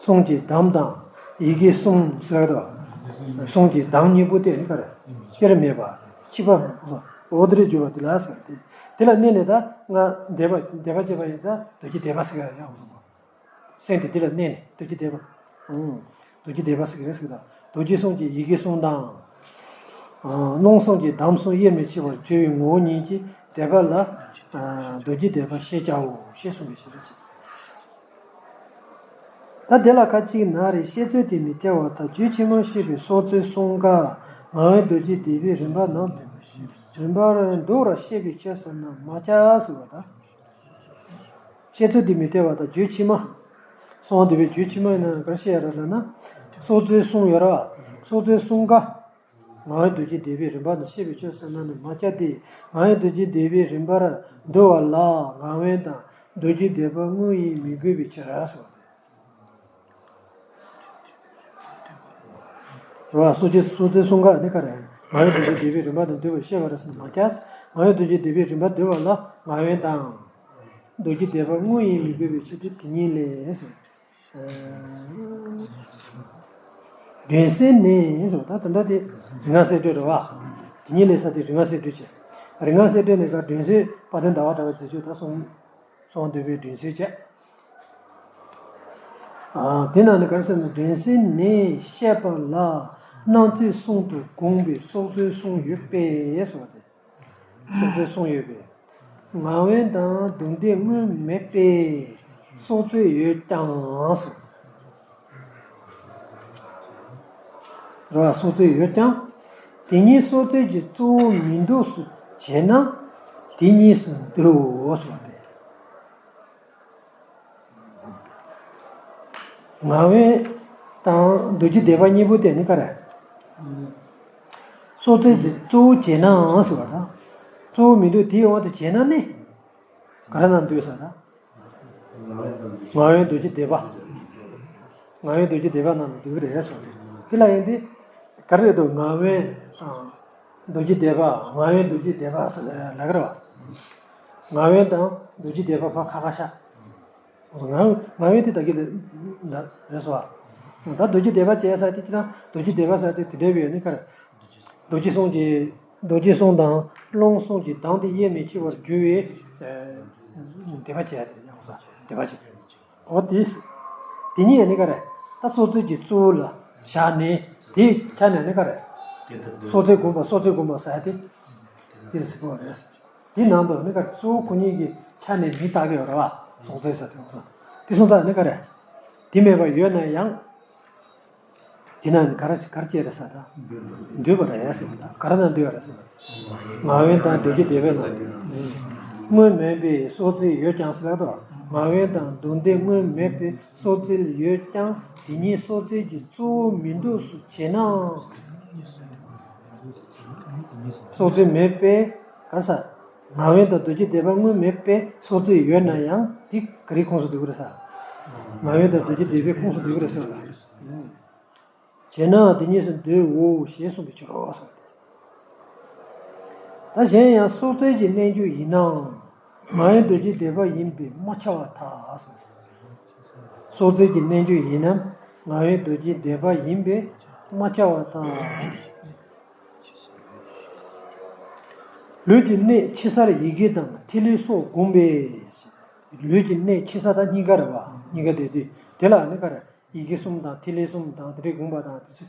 གསུང་གི་གདམས་དང་ཡི་གེ་གསུམ་ཟེར་དོ། གསུང་གི་གདམས་གཉིས་པོ་དེ་ནི་ག་རེ། དབྱེར་མེད་པ་གཅིག་པ། འོ་དེ་འདྲ་བརྗོད་པ་དེ་ལ་ཟེར་ཏེ། དེ་ལ་གནས་ནས་ད་ང་དད་པ་དད་པ་བྱས་པ་ཡིན་ཙང་རྡོ་རྗེ་དད་པ་ཟེར་གྱི་ཡོད་པ། སེམས་དེ་དེ་ལ་གནས་ནས་རྡོ་རྗེ་དད་པ། ཨང་། རྡོ་རྗེ་དད་པ་ཟེར་གྱི་རེད་ཟེར་གྱི་ད། རྡོ་རྗེ་གསུམ་གྱི་ཡི་གེ་གསུམ་དང་། ཨ། རླུང་གསུམ་གྱི་གདངས་གསུམ་དབྱེར་མི་ཕྱེད་པར་སྦྱོར་བའི་ངོ་བོ་ཉིད་ཀྱི་དད་པ་ལ། ཨ། རྡོ་རྗེ་དད་པ་ཞེས་བྱའོ་ཞེས་གསུངས་པའི་ཕྱིར། ད་དེ་ལ་ཁ་ཅིག་ན་རེ་བཤད་ཚུལ་དེ་མི་འཐད་པར་ཐལ། རྒྱུད་ཕྱི་མར་བཤད་པའི་སྲོག་རྩོལ་གསུམ་ཀ་ངག་དབང་རྡོ་རྗེ་སྡེ་པའི་རིམ་པ་རྣམས་རིམ་པར་འདུ་བར་བཤད་པའི་ཕྱིར་ཟེར་ན་མ་ཁྱབ་ཟེར་བ་དང་། བཤད་ཚུལ་དེ་མི་འཐད་པར་ཐལ། རྒྱུད་ཕྱི་མ། གསང་བ་འདུས་པའི་རྒྱུད་ཕྱི་མ་ཡིན་ན་ག་རེ་བཤད་ཡ་རེད་ལབ་ན། སྲོག་རྩོལ་གསུམ་ཡོད་རེད་བ། སྲོག་རྩོལ་གསུམ་ཀ་ངག་དབང་རྡོ་རྗེ་སྡེ་པའི་རིམ་པ་ནི་བཤད་པའི་ཕྱིར་ཟེར་ན་ནི་མ་ཁྱབ་སྟེ། ངག་དབང་རྡོ་རྗེ་སྡེ་པའི་རིམ་པར་འདུ་བ་ལ་ངག་དབང་དང་རྡོ་རྗེ་སྡེ་པ་དངོས་ཡིན་མི་དགོས་པའི་ཕྱིར་ཟེར་བ་སྟེ། རེད་བ། སྲོག་རྩོལ་སྲོག་རྩོལ་གསུམ་ཀ་ནི་ག་རེ། ངག་དབང་རྡོ་རྗེ་སྡེ་པའི་རིམ་པ་དང་འདུ་བར་བཤད་པ་རེད་ཟེར་ན་མ་ཁྱབ། ངག་དབང་རྡོ་རྗེ་སྡེ་པའི་རིམ་པར་འདུ་བ་ལ་ངག་དབང་དང་རྡོ་རྗེ་སྡེ་པ་དངོས་ཡིན་མི་དགོས་པའི་ཕྱིར་ཏེ། དེ་ཉིད་ལས་ཟེར། དོན་གསལ་ནས་སོ། ད་དེ་འདྲ་དེ་རིག་སྔགས་གསལ་སྒྲོས་རེད་བ། དེ་ཉིད་ལས་ས་དེ་རིག་སྔགས་གསལ་སྒྲོས་བྱས། རིག་སྔགས་གསལ་སྒྲོས་ནས་ཀ་དོན་གསལ་དཔལ་ལྡན་ཟླ་བ་གྲགས་པའི་རྗེས་འཇུག་ད་གསུང་གསུང་འདུས་པའི་དོན་གསལ་བྱས། ཨ། དེ་ནང་ནས་ག་རེ་ཟེར་ན། དོན་གསལ་ནས་བཤད་པ་ལ་སྣང་ཚད་གསུམ་དུ་དགོངས་པའི་སྲོག་རྩོལ་གསུམ་ཡོད་པས་སོ། དེ། སྲོག་རྩོལ་གསུམ་ཡོད་པས། ངག་དབང་དང་མདོ་སྡེ་དངོས་མེད་པས་སྲོག་རྩོལ་ཡོད་ཀྱང་ཟེར། རེད་བ། སྲོག་རྩོལ་ཡོད་ཀྱང་། དེ་གཉིས་སྲོག་རྩོལ་གྱི་གཙོ་བོ་མིན་འདུག་སུ་བྱས་ན་དེ་གཉིས་སུ་འདུའོ་ཟེར་བ་སྟེ། ངག་དབང་དང་རྡོ་རྗེ་སྡེ་པ་གཉིས་པོ་དེ་ནི་ག་རེ། སྲོག་རྩོལ་གྱི་གཙོ་བོ་བྱས་ནའང་ཟེར་བ་དང་། གཙོ་བོ་མི་འདུག་དེའི་དབང་དུ་བྱས་ན་ནི། ག་རེ་ནང་འདུས་ཟེར་ན། ངག་དབང་རྡོ་རྗེ་སྡེ་པ། ངག་དབང་རྡོ་རྗེ་སྡེ་པ་ནང་འདུས་རེད་ཟེར་བ་དེ། དེ་ལ་ཡིན་ཏེ། ག་རེ་རེད་འདུག་ངག་དབང་དང་། རྡོ་རྗེ་སྡེ་པ། ངག་དབང་རྡོ་རྗེ་སྡེ་པ་ཟེར་ལབ་ཀྱི་རེད་བ། ངག་དབང་དང་རྡོ་རྗེ་སྡེ་པ་ཕར་ཁ་ཁ་བཞག་ངག་ངག་དབང་དེ་ད་གིན་ལ་རེད་སོ། ད་རྡོ་རྗེ་སྡེ་པ་བྱས་ས་དེ་ཅི་ན་རྡོ་རྗེ་སྡེ་པ་ཟེར་དེ་དེ་འདྲ་བའི་ནི་ག་རེ། རྡོ་རྗེ་གསུམ་གྱི་རྡོ་རྗེ་གསུམ་དང་རླུང་གསུམ་གྱི་གདངས་དེ་དབྱེར་མི་ཕྱེད་པར་སྦྱོར་བའི་སྡེ་པ་བྱས་ཏེ་ཡང་སོ་སྡེ་པ་བྱས། འོ་དེ། དེ་གཉིས་ནི་ག་རེ། ད་སྲོག་རྩོལ་གྱི་གཙོ་བོ་ལ་བཞག་ནས་དེ་ཆ་ནས་ནི་ག་རེ། སྲོག་རྩོལ་བསྒོམ་པ་སྲོག་རྩོལ་བསྒོམ་པ་ཟེར་ཏེ། དེ་ཟེར་གོ་རེད། དེ་ནང་དུ་ནི་ག་རེ། གཙོ་བོ་ཁོ་གཉིས་ཀྱི་ཆ་ནས་མི་བཏགས་ཀྱི་ཡོད་རེད་བ། སྲོག་རྩོལ་ཟེར་དེ་གོ་དེ་སོང་ཙང་ནི་ག་རེ། དེ་མེད་པ་ཡོད་ན་ཡང་། དེ་ན་ནི་ག་རེ་ག་རེ་བྱས་རེད་ཟེར་ན། འདུས་པ་རེད་ཟེར་བ་དང་ག་རེ་ན་འདུས་པ་རེད་ཟེར་བ། ངག་དབང་དང་རྡོ་རྗེ་སྡེ་པའི་ནང་། དངོས་མེད་པའི་སྲོག་རྩོལ་ཡོད་ཀྱང་ཟེར་ལ་དོ། ངག་དབང་དང་མདོ་སྡེ་དངོས་མེད་པའི་སྲོག་རྩོལ་ཡོད་ཀྱང་དེ་གཉིས་སྲོག་རྩོལ་གྱི་གཙོ་བོ་མིན་འདུག་སུ་བྱས་ན། སྲོག་རྩོལ་མེད་པས་ག་རེ་ཟེར། ངག་དབང་དང་རྡོ་རྗེ་སྡེ་པ་དངོས་མེད་པས་སྲོག་རྩོལ་ཡོད་ན་ཡང་དེ་ག་རེའི་ཁོངས་སུ་འདུས་པ་རེད་ཟེར། ངག་དབང་དང་རྡོ་རྗེ་སྡེ་པའི་ཁོངས་སུ་འདུས་པ་རེད་ཟེར་བ་ལ། བྱས་ན་དེ་གཉིས་སུ་འདུའོ་ཞེས་གསུངས་པའི་ཕྱིར་རོ་གསུངས་ཏེ། ད་གཞན་ཡང་སྲོག་རྩོལ་གྱི་རྣལ་འབྱོར་ཡིན་ནའང་ངག་དབང་རྡོ་རྗེ་སྡེ་པ་ཡིན་པས་མ་ཁྱབ་པར་ཐལ་གསུངས་ཏེ། སྲོག་རྩོལ་གྱི་རྣལ་འབྱོར་ཡིན་ནའང་ངག་དབང་རྡོ་རྗེ་སྡེ་པ་ཡིན་པས་མ་ཁྱབ་པར་ཐལ། ལུས་ཀྱི་གནད་ཕྱི་སར་ཡི་གེ་དང་ཐིག་ལེ་སོགས་བསྒོམས་པས། ལུས་ཀྱི་གནད་ཕྱི་ས་དང་སྙིང་ག་རེད་བ། སྙིང་ག་དེ་དུས་དེ་ལ་ནི་ག་རེ། ཡི་གེ་གསུམ་དང་ཐིག་ལེ་གསུམ་དང་དེ་འདྲའི་བསྒོམ་པ་དང་དེ་ཚོ་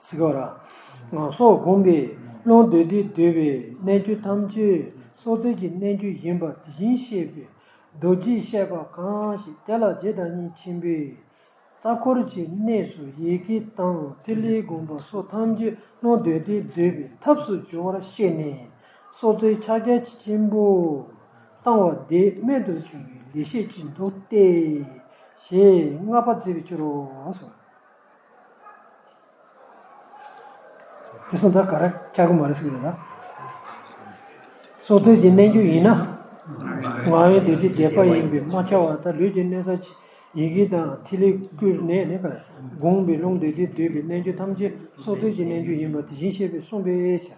ཟེར་གོ་ར། སོགས་བསྒོམས་པས་རླུང་རྡོ་རྡེ་འདུས་པའི་རྣལ་འབྱོར་ཐམས་ཅད་སྲོག་རྩོལ་གྱི་རྣལ་འབྱོར་ཡིན་པ་དེ་བཞིན་གཤེགས་པའི་རྡོ་རྗེས་བཤད་པ་གང་ཞིག་དེ་ལ་རྗེ་བདག་ཉིད་ཆེན་པོས་རྩ་འཁོར་གྱི་གནས་སུ་ཡི་གེ་དང་ཐིག་ལེ་བསྒོམ་པ་སོགས་ཐམས་ཅད་རླུང་རྡོ་རྡེ་འདུས་པའི་ཐབས་སུ་སྦྱོར་བར་བཤད་ནས་སྲོག་རྩོལ་ཕྱག་རྒྱ་ཆེན་པོ་བཏང་བ་དེ་རྨད་དུ་བྱུང་བའི་ལེགས་བཤད་ཅིག་འདུག་སྟེ། ཞེས་བསྔགས་པ་མཛད་པའི་ཕྱིར་རོ་གསུངས། དེ་སོང་ཙང་ག་རེ་ཆགས་ཀྱི་མ་རེད་ཟེར་གྱི་རེད་ད། སྲོག་རྩོལ་གྱི་རྣལ་འབྱོར་ཡིན་ན། ངག་དབང་རྡོ་རྗེ་སྡེ་པ་ཡིན་པས་མ་ཁྱབ་པར་ཐལ། ལུས་ཀྱི་གནད་ས་ཡི་གེ་དང་ཐིག་ལེ་བསྐུལ་ནས་ནི་ག་རེ། བསྒོམས་པས་རླུང་རྡོ་རྡེ་འདུས་པའི་རྣལ་འབྱོར་ཐམས་ཅད་སྲོག་རྩོལ་གྱི་རྣལ་འབྱོར་ཡིན་པ་དེ་བཞིན་གཤེགས་པས་གསུངས་པའི་ཕྱིར།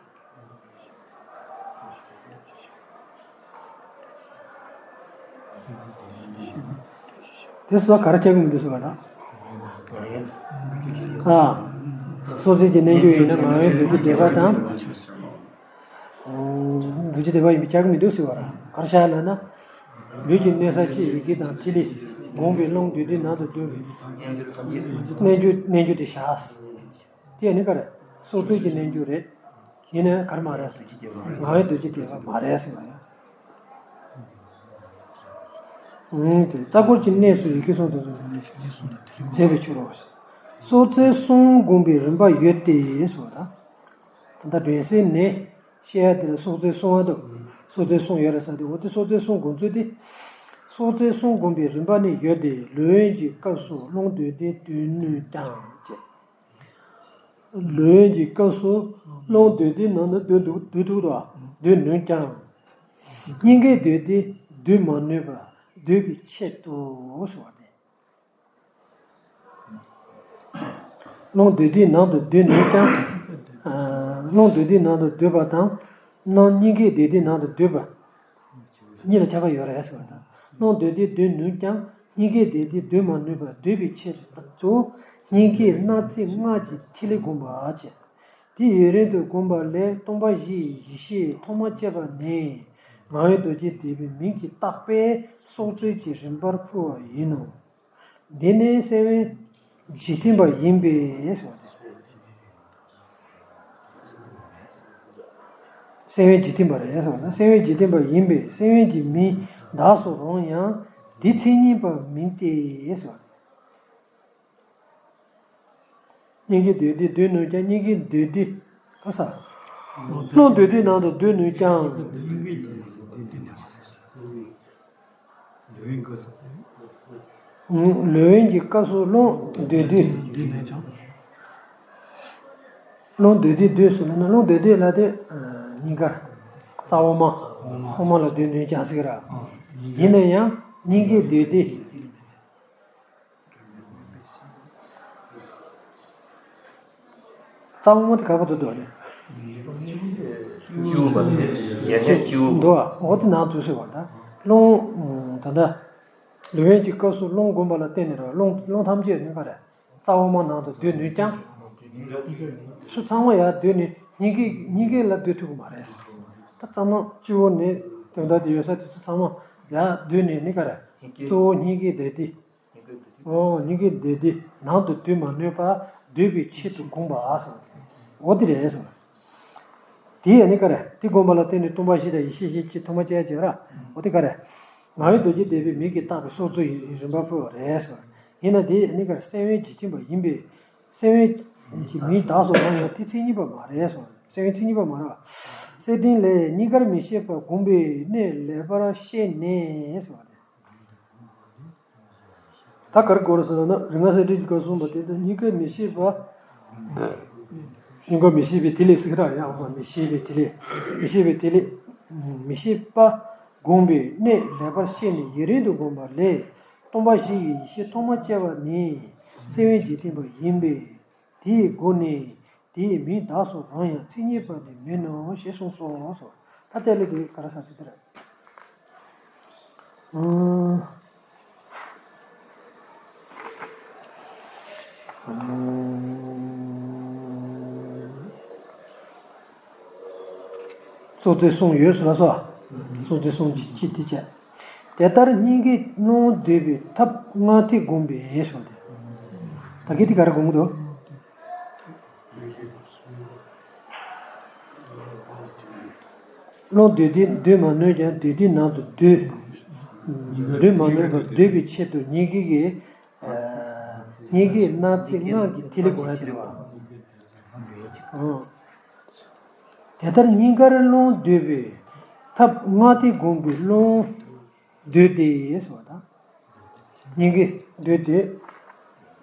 དེ་སོགས་ག་རེ་བྱེད་ཀྱི་མི་འདུག་ཟེར་བ་ལ། ཨ། སྲོག་རྩོལ་གྱི་རྣལ་འབྱོར་ཡིན་ན་ངག་དབང་རྡོ་རྗེ་སྡེ་པ་དང་། རྡོ་རྗེ་སྡེ་པ་ཡིན་པས་ཁྱབ་ཀྱི་མི་འདུག་ཟེར་བ་ལ། གར་བཞག་ལབ་ན། ལུས་ཀྱི་གནས་ས་ཕྱི་ཡི་གེ་དང་ཐིག་ལེ་བསྒོམས་པའི་རླུང་བདུད་སྡེ་ནང་དུ་བསྡུས་པའི་རྣལ་འབྱོར་རྣལ་འབྱོར་དེ་བཞག་དེ་ནི་ག་རེ། སྲོག་རྩོལ་གྱི་རྣལ་འབྱོར་རེད། ཡིན་ནའི་ག་རེ་མ་རེད་ཟེར། ངག་དབང་རྡོ་རྗེ་ཐེག་པ་མ་རེད་ཟེར་བ་ཡང་། ཨུམ། དེ་རྩ་འཁོར་གྱི་གནས་སུ་ཡི་གེ་གསུམ་དང་མཛད་པའི་ཕྱིར་རོ། སྲོག་རྩོལ་གསུམ་བསྒོམས་པའི་རིམ་པ་ཡོད་དེ་ཟེར་བ་དང་། ད་ལྟ་སྒྲོན་གསལ་ནས་བཤད་ཡ་དེ་ལ་སྲོག་རྩོལ་གསུམ་པ་དང་། སྲོག་རྩོལ་གསུམ་ཡོད་རེད་ཟེར་དུས། འོ་དེ་སྲོག་རྩོལ་གསུམ་བསྒོམ་ཚུལ་དེ། སྲོག་རྩོལ་གསུམ་བསྒོམས་པའི་རིམ་པ་ནི་ཡོད་དེ། ལུས་དབེན་གྱི་སྐབས་སུ་རླུང་བདུད་སྡེ་བསྡུ་ནུས་ཀྱང་བཅས། ལུས་དབེན་གྱི་སྐབས་སུ་རླུང་བདུད་སྡེ་ནང་དུ་བསྡུ་འདུག་བསྡུ་ཐུབ་དོ། བསྡུ་ནུས་ཀྱང་། སྙིང་གའི་བདུད་སྡེ་བསྡུ་མ་ནུས་པ་བསྡུ་བའི་ཆེད་དུ་ཟེར་བ་སྟེ། རླུང་བདུད་སྡེ་ནང་དུ་བསྡུ་ནུས་ཀྱང་། ཨ། རླུང་བདུད་སྡེ་ནང་དུ་བསྡུས་པ་དང་། རླུང་སྙིང་གའི་བདུད་སྡེ་ནང་དུ་བསྡུས་པ། གཉིས་ལ་ཁྱད་པར་ཡོད་རེད་ཟེར་བ་དང་། རླུང་བདུད་སྡེ་བསྡུ་ནུས་ཀྱང་སྙིང་གའི་བདུད་སྡེ་བསྡུ་མ་ནུས་པ་བསྡུ་བའི་ཆེད་དུ་སྙིང་གའི་སྣ་རྩེ་ལྔ་གྱི་ཐིག་ལེ་བསྒོམ་པ་བྱས། དེ་ཡུན་རིང་དུ་བསྒོམས་པ་ལས་སྟོང་པ་བཞིའི་ཡེ་ཤེས་ཐོག་མ་སྐྱེས་པ་ནས་ངག་དབང་རྡོ་རྗེ་ཐེག་པའི་མིང་གིས་བཏགས་པས་སྲོག་རྩོལ་གྱི་རིམ་པར་ཕུལ་བ་ཡིན་ནོ། འདི་ནི་སེམས་དཔའི་འཇིག་རྟེན་པ་ཡིན་པས་ཟེར་བ་དེ། སེམས་དཔའི་འཇིག་རྟེན་པ་རེད་ཟེར་བ་དང་། སེམས་དཔའི་འཇིག་རྟེན་པ་ཡིན་པས་སེམས་དཔའི་གི་མིང་གདགས་སུ་རུང་ཡང་དེ་མཚན་ཉིད་པ་མིན་ཏེ་ཟེར་བ་དེ། སྙིང་གའི་བདུད་སྡེ་བསྡུ་ནུས་ཀྱང་། སྙིང་གའི་བདུད་སྡེ། ག་ས། རླུང་བདུད་སྡེ་ནང་དུ་བསྡུ་ནུས་ཀྱང་། ལུས་དབེན་གྱི་སྐབས་སུ་རླུང་བདུད་སྡེ། རླུང་བདུད་སྡེ་བསྡུ་ཟེར་ན། རླུང་བདུད་སྡེ་ལ་དེ་སྙིང་ག་རྩ་འོག་མ། འོག་མ་ལ་བསྡུ་ནུས་ཀྱང་ཟེར་གི་ར། ཡིན་ན་ཡང་སྙིང་གའི་བདུད་སྡེ། རྩ་བ་མ་དེ་ག་པར་དུ་འདུག་ལེ། སྤྱི་བོ་པ་དེ་ཡན་ཆད་སྤྱི་བོ། འདུག་ཨ། འོ་དེ་ནང་དུ་ཟེར་བ་དང་། རླུང་། ད་ལྟ་ལུས་དབེན་གྱི་སྐབས་སུ་རླུང་བསྒོམས་པ་ལ་བརྟེན་ནས་ར། རླུང་རླུང་ཐམས་ཅད་ནི་ག་རེ། རྩ་བ་མ་ནང་དུ་བསྡུ་ནུས་ཀྱང་། ཚུར་ཚང་མ་ཡར་བསྡུས་ནས་སྙིང་གའི་སྙིང་གའི་ལ་བསྡུ་ཐུབ་ཀྱི་མ་རེད། ད་རྩ་ནང་སྤྱི་བོ་ནས་དོན་དག་དེ་ཡོད་ས་དེ་ཚོ་ཚང་མ་ཡར་བསྡུས་ནས་ནི་ག་རེ། གཙོ་བོ་སྙིང་གའི་བདུད་སྡེ། ཨོ། སྙིང་གའི་བདུད་སྡེ་ནང་དུ་བསྡུ་མ་ནུས་པ་བསྡུ་བའི་ཆེད་དུ་བསྒོམ་པ་ཟེར། འོ་དེ་རེད་ཟེར། དེ་ཡང་ནི་ག་རེ། དེ་བསྒོམས་པ་ལ་བརྟེན་ནས་སྟོང་པ་བཞི་དང་ཡེ་ཤེས་བཞི་སྤྱི་ཐོག་མ་སྐྱེ་བྱེད་ར། འོ་དེ་ག་རེ། ངག་དབང་རྡོ་རྗེ་ཐེག་པའི་མིང་གིས་བཏགས་པའི་སྲོག་རྩོལ་གྱི་རིམ་པར་ཕུལ་བ་རེད་ཟེར། ཡིན་ན་དེ་ནི་ག་རེ། སེམས་དཔའི་འཇིག་རྟེན་པ་ཡིན་པས་སེམས་དཔའི་གི་མིང་གདགས་སུ་རུང་ཡང་དེ་མཚན་ཉིད་པ་མ་རེད་ཟེར། སེམས་དཔའི་མཚན་ཉིད་པ་མ་རེད་པ། གསེར་ཕྲེང་ལས། རྙེད་དཀར་མི་ཤེས་པ་བསྒོམས་པས་གནད་ལེགས་པར་ཤེས་ནས་ཟེར་བ་རེད། ད་ག་རེ་དགོས་རེད་ཟེར་ན། རིག་སྔགས་གསེར་ཕྲེང་གི་སྐབས་གསུངས་པ་དེ་ལྟར་རྙེད་དཀར་མི་ཤེས་པ། རྙེད་དཀར་མི་ཤེས་པའི་ཐིག་ལེ་ཟེར་གི་ར། ཡང་མི་ཤེས་པའི་ཐིག་ལེ། མི་ཤེས་པའི་ཐིག་ལེ། མི་ཤེས་པ་བསྒོམས་པས་གནད་ལེགས་པར་ཤེས་ནས་ཡུན་རིང་དུ་བསྒོམས་པ་ལས་སྟོང་པ་བཞི་ཡི་ཡེ་ཤེས་ཐོག་མ་སྐྱེ་བ་ནི་སེམས་དཔའི་འཇིག་རྟེན་པ་ཡིན་པས། དེའི་སྒོ་ནས་དེའི་མིང་གདགས་སུ་རུང་ཡང་མཚན་ཉིད་པ་ནི་མིན་ནོ་ཞེས་གསུངས་སོ། ད་ལྟའི་ལས་དེ་ག་རེ་ཟེར་དེ་ལྟར། ཨང་། སྲོག་རྩོལ་གསུམ་ཡོད་ཟེར་ལ་སོགས། སྲོག་རྩོལ་གསུམ་གྱི་སྤྱི་དེ་བྱས། དེ་ལྟར་སྙིང་གའི་རླུང་བསྡུ་བའི་ཐབས་ལྔ་ཐིག་བསྒོམས་པས་ཞེས་པ་སྟེ། ད་གིན་དེ་ག་རེ་བསྒོམ་གྱི་འདུག་རླུང་བདུད་སྡེ་བསྡུ་མ་ནུས་ཀྱང་བདུད་སྡེ་ནང་དུ་བསྡུ། བསྡུ་མ་ནུས་པ་བསྡུ་བའི་ཆེད་དུ་སྙིང་གའི་གི། སྙིང་གའི་སྣ་རྩེ་ལྔ་གི་ཐིག་ལེ་བསྒོམ་ཡ་དེ་རེད་པ། ཨང་། དེ་ལྟར་སྙིང་གར་རླུང་བསྡུ་བའི་ཐབས་ལྔ་ཐིག་བསྒོམས་པས་རླུང་བདུད་སྡེ་ཟེར་བ་དང་། སྙིང་གའི་བདུད་སྡེ།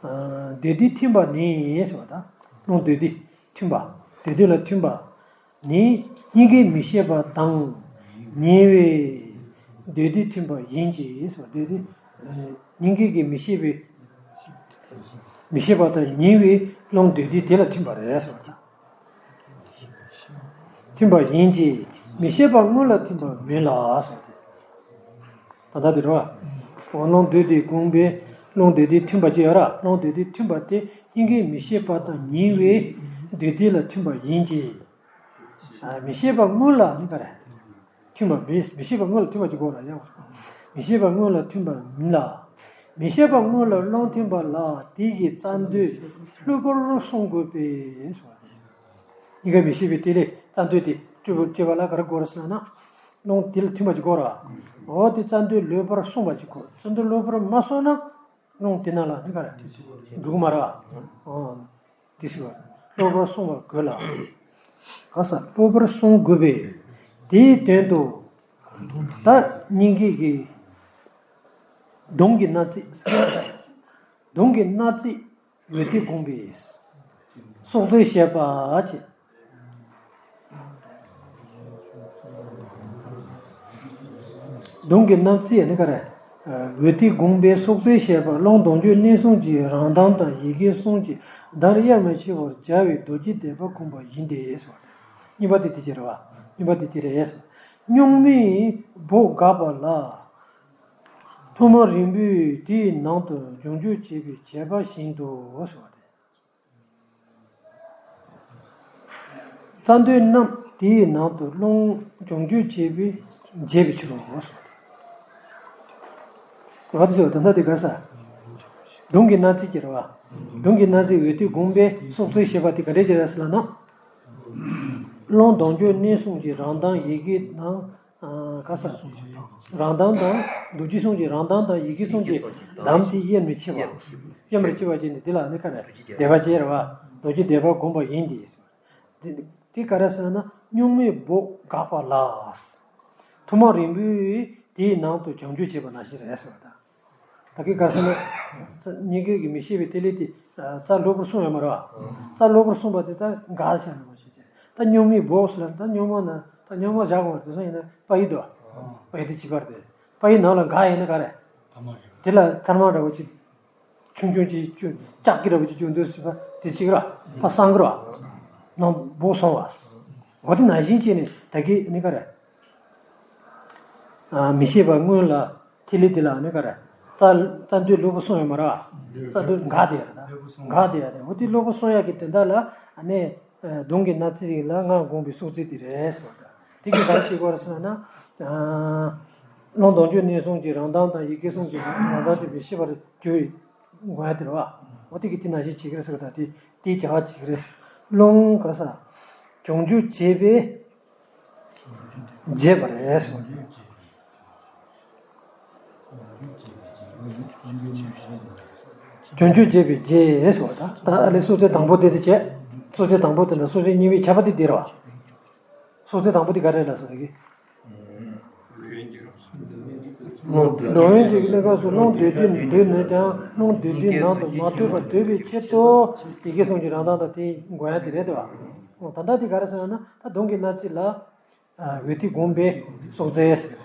ཨ། བདུད་སྡེ་ཐིམ་པ་ནི་ཟེར་བ་དང་། རླུང་བདུད་སྡེ་ཐིམ་པ། བདུད་སྡེ་ལ་ཐིམ་པ་ནི་སྙིང་གའི་མི་ཤེས་པ་དང་ཉེ་བའི་བདུད་སྡེ་ཐིམ་པ་ཡིན་གྱི་ཟེར་བ། བདུད་སྡེ། ཨ། སྙིང་གའི་གི་མི་ཤེས་པའི། མི་ཤེས་པ་དང་ཉེ་བའི་རླུང་བདུད་སྡེ་དེ་ལ་ཐིམ་པ་རེད་ཟེར་བ་དང་། ཐིམ་པ་ཡིན་གྱི། མི་ཤེས་པ་སྔོན་ལ་ཐིམ་པ་མིན་ལ་ཟེར་ཏེ། ད་ལྟ་དེ་རེད་པ། རླུང་བདུད་སྡེ་བསྒོམས་པས་རླུང་བདུད་སྡེ་ཐིམ་པ་ཅི་ཡོད་ར། རླུང་བདུད་སྡེ་ཐིམ་པ་དེ་སྙིང་གའི་མི་ཤེས་པ་དང་ཉེ་བའི་བདུད་སྡེ་ལ་ཐིམ་པ་ཡིན་གྱི། ཨ། མི་ཤེས་པ་སྔོན་ལ་ནི་ག་རེ། མཐུན་པ་མེད། མི་ཤེས་པ་དངོས་ལ་མཐུན་པ་ཅིག་དགོས་ར་ཡང་། མི་ཤེས་པ་དངོས་ལ་མཐུན་པ་མིན་ལ། མི་ཤེས་པ་དངོས་ལ་བློ་མཐུན་པ་ལ་དེ་ཡི་རྩ་མདོས་གློ་བུར་གསུང་དགོས་པས་སོ། གཉིས་ཀ་མི་ཤེས་པའི་དེ་ལས་རྩ་མདོས་དེ་སྤྲོས་པ་སྤྲོས་པ་ལ་ག་རེ་དགོས་ར་ཟེར་ན། བློ་དེ་ལ་མཐུན་པ་ཅིག་དགོས་ར། འོ་དེ་རྩ་མདོས་གློ་བུར་གསུངས་པ་ཅིག་དགོས། རྩ་མདོས་གློ་བུར་མ་གསུངས་ན། རླུང་དེ་ནང་ལ་ནི་ག་རེ་འགྲོ་གི་མ་རེད་བ། འོ། དེ་ཞིག་བ། གློ་བུར་གསུངས་པ་དགོས་ལ། ག་ས་གློ་བུར་གསུང་དགོས་པས། དེའི་དོན་དུ། ད་སྙིང་གི་གི། གདོང་གི་སྣ་རྩེ། གདོང་གི་སྣ་རྩེ་འོད་ཐིག་གོང་པའི་སྲོག་རྩོལ་བཤད་པ་བྱས། གདོང་གི་སྣ་རྩེ་ནི་ག་རེ། འོད་ཐིག་གོང་པའི་སྲོག་རྩོལ་བཤད་པ་རླུང་གདོང་འགྱུ་གནད་གསུམ་གྱི་རང་གདངས་དང་ཡི་གེ་གསུམ་གྱི་གདངས་དབྱེར་མི་ཕྱེ་བར་སྦྱར་བའི་རྡོ་རྗེ་བཟླས་པ་བསྒོམ་པ་ཡིན་ཏེ་ཟེར་བ་དང་། གཉིས་པ་དེ་དེ་བྱས་རེད་བ། གཉིས་པ་དེ་དེ་རེད། སྨྱུག་མའི་སྦུག་འགགས་པ་ལ། ཐུར་མ་རིང་པོས་དེའི་ནང་དུ་སྦྱོང་རྒྱུ་བྱེད་པའི་བྱེད་པ་བཞིན་དུ་ཟེར་བ་དེ། རྩ་མདོས་རྣམས་དེའི་ནང་དུ་རླུང་སྦྱོང་རྒྱུ་བྱེད་པའི་བྱེད་པའི་ཕྱིར་རོ། ང་ཚོས་ད་ལྟ་དེ་ག་ས། གདོང་གི་སྣ་རྩེ་ཅེས་རེད་བ། གདོང་གི་སྣ་རྩེ་འོད་ཐིག་གོང་པའི་སྲོག་རྩོལ་བཤད་པ་དེ་ག་འདྲས་ཅིག་རེད་ཟེར་ལབ་ན། རླུང་གདོང་འགྱུ་གནད་གསུམ་གྱི་རང་གདངས་ཡི་གེ་དང་། ག་ས། རང་གདངས་དང་རྡོ་རྗེ་གསུམ་གྱི་རང་གདངས་དང་ཡི་གེ་གསུམ་གྱི་གདངས་དེ་དབྱེར་མི་ཕྱེ་བ། དབྱེར་མི་ཕྱེ་བ་བྱས་ནས་དེ་ལ་ནི་ག་རེ་བཟླས་པ་བྱས་རེད་བ། རྡོ་རྗེ་བཟླས་པ་བསྒོམ་པ་ཡིན་ཏེ། དེ་དེ་ག་རེ་ཟེར་ན་སྨྱུག་མའི་སྦུག་འགགས་པ་ལ། ཐུར་མ་རིང་པོས་དེའི་ནང་དུ་སྦྱང་རྒྱུ་བྱེད་པ་ནང་བཞིན་རེད་ཟེར་བ་དང་། ད་གིན་ག་རེ་ཟེར་ན། སྙིང་གའི་གི་མི་ཤེས་པའི་ཐིག་ལེ་དེ་རྩ་གློ་བུར་གསུངས་ཡོད་མ་རེད་བ། རྩ་གློ་བུར་གསུངས་པ་དེ་ད་འགག་ཆ་ནས་མ་བྱེད་ཅེས། ད་སྨྱུག་མའི་སྦུག་ཟེར་ན་ད་སྨྱུག་མ་ན་ད་སྨྱུག་མ་བཞག་དགོས་པ་དེ་ཚོ་ཡིན་ན་པ་ཡི་དོ། པ་ཡི་དེ་བྱིས་པར་དེ། པ་ཡི་ནང་ལ་འགག་ཡིན་ན་ག་རེ། དེ་ལ་ཐར་མ་འདྲ་བོ་ཅིག་ཆུང་ཆུང་ཅིག་ཅུང་ལྕགས་ཀྱི་ར་བ་ཅིག་ཅུང་འདུག་ཟེར་བ་དེ་གཅིག་ར་ཕ་གསང་གི་ར་ནང་སྦུག་སོང་བ། འོ་དེ་ནང་བཞིན་བྱས་ནས་ད་གི་ནི་ག་རེ། མི་ཤེས་པ་སྔོན་ལ་ཐིག་ལེ་དེ་ལ་ནི་ག་རེ། རྩ་རྩ་མདོས་གློ་བུར་གསུངས་ཡོད་མ་རེད་བ། རྩ་མདོས་འགག་དེ་ཡ་རེད་ད། འགག་དེ་ཡ་རེད། འོ་དེ་གློ་བུར་གསུངས་ཡག་གི་དོན་དག་ལ་ཨ་ནི། གདོང་གི་སྣ་རྩེ་རིགས་ལ་སྔགས་བསྒོམ་པའི་སྲོག་རྩོལ་དེ་རེད་ཟེར་བ་དང་། དེ་གི་ག་རེ་བྱེད་དགོས་རེད་ཟེར་ན། རླུང་གདོང་འགྱུ་གནད་གསུམ་གྱི་རང་གདངས་དང་ཡི་གེ་གསུམ་གྱི་རང་གདངས་དེ་མི་ཤེས་པར་གྱུར་བའི་དགོས་ཡ་དེ་རེད་བ། འོ་དེ་གི་དེ་ནང་བཞིན་བྱེད་ཀྱི་རེད་ཟེར་བ་དང་དེ་དེའི་བྱ་བ་བྱེད་ཀྱི་རེད། རླུང་ག་ས། སྦྱོང་རྒྱུ་བྱེད་པའི་བྱེད་པ་རེད་ཟེར་བ་དེ། སྦྱོང་རྒྱུ་བྱེད་པའི་བྱེད་ཟེར་བ་དང་ད་ཨ་ལས་སྲོག་རྩོལ་དང་པོ་དེ་དེ་བྱས། སྲོག་རྩོལ་དང་པོ་དེ་ལ་སྲོག་རྩོལ་གཉིས་པའི་ཁྱབ་པ་དེ་འདི་རེད་བ། སྲོག་རྩོལ་དང་པོ་དེ་ག་རེ་ལ་སོགས་དེ་གི། རླུང་འདོད་ཡོན་གྱི་གནས་སྐབས་སུ་རླུང་འདོད་དུས་འདོད་ནུས་ཀྱང་རླུང་འདོད་དུས་ནང་དུ་མ་ཐོན་པར་འདོད་པའི་ཕྱིར་དུ་ཡི་གེ་གསུམ་གྱི་རང་གདངས་དང་དེའི་འགོག་ཡ་དེ་རེད་དོ། ད་ལྟ་དེ་ག་རེ་ཟེར་ན་ད་གདོང་གི་སྣ་རྩེ་ལ་འོད་ཐིག་གོང་པའི་སྲོག་རྩོལ་ཟེར།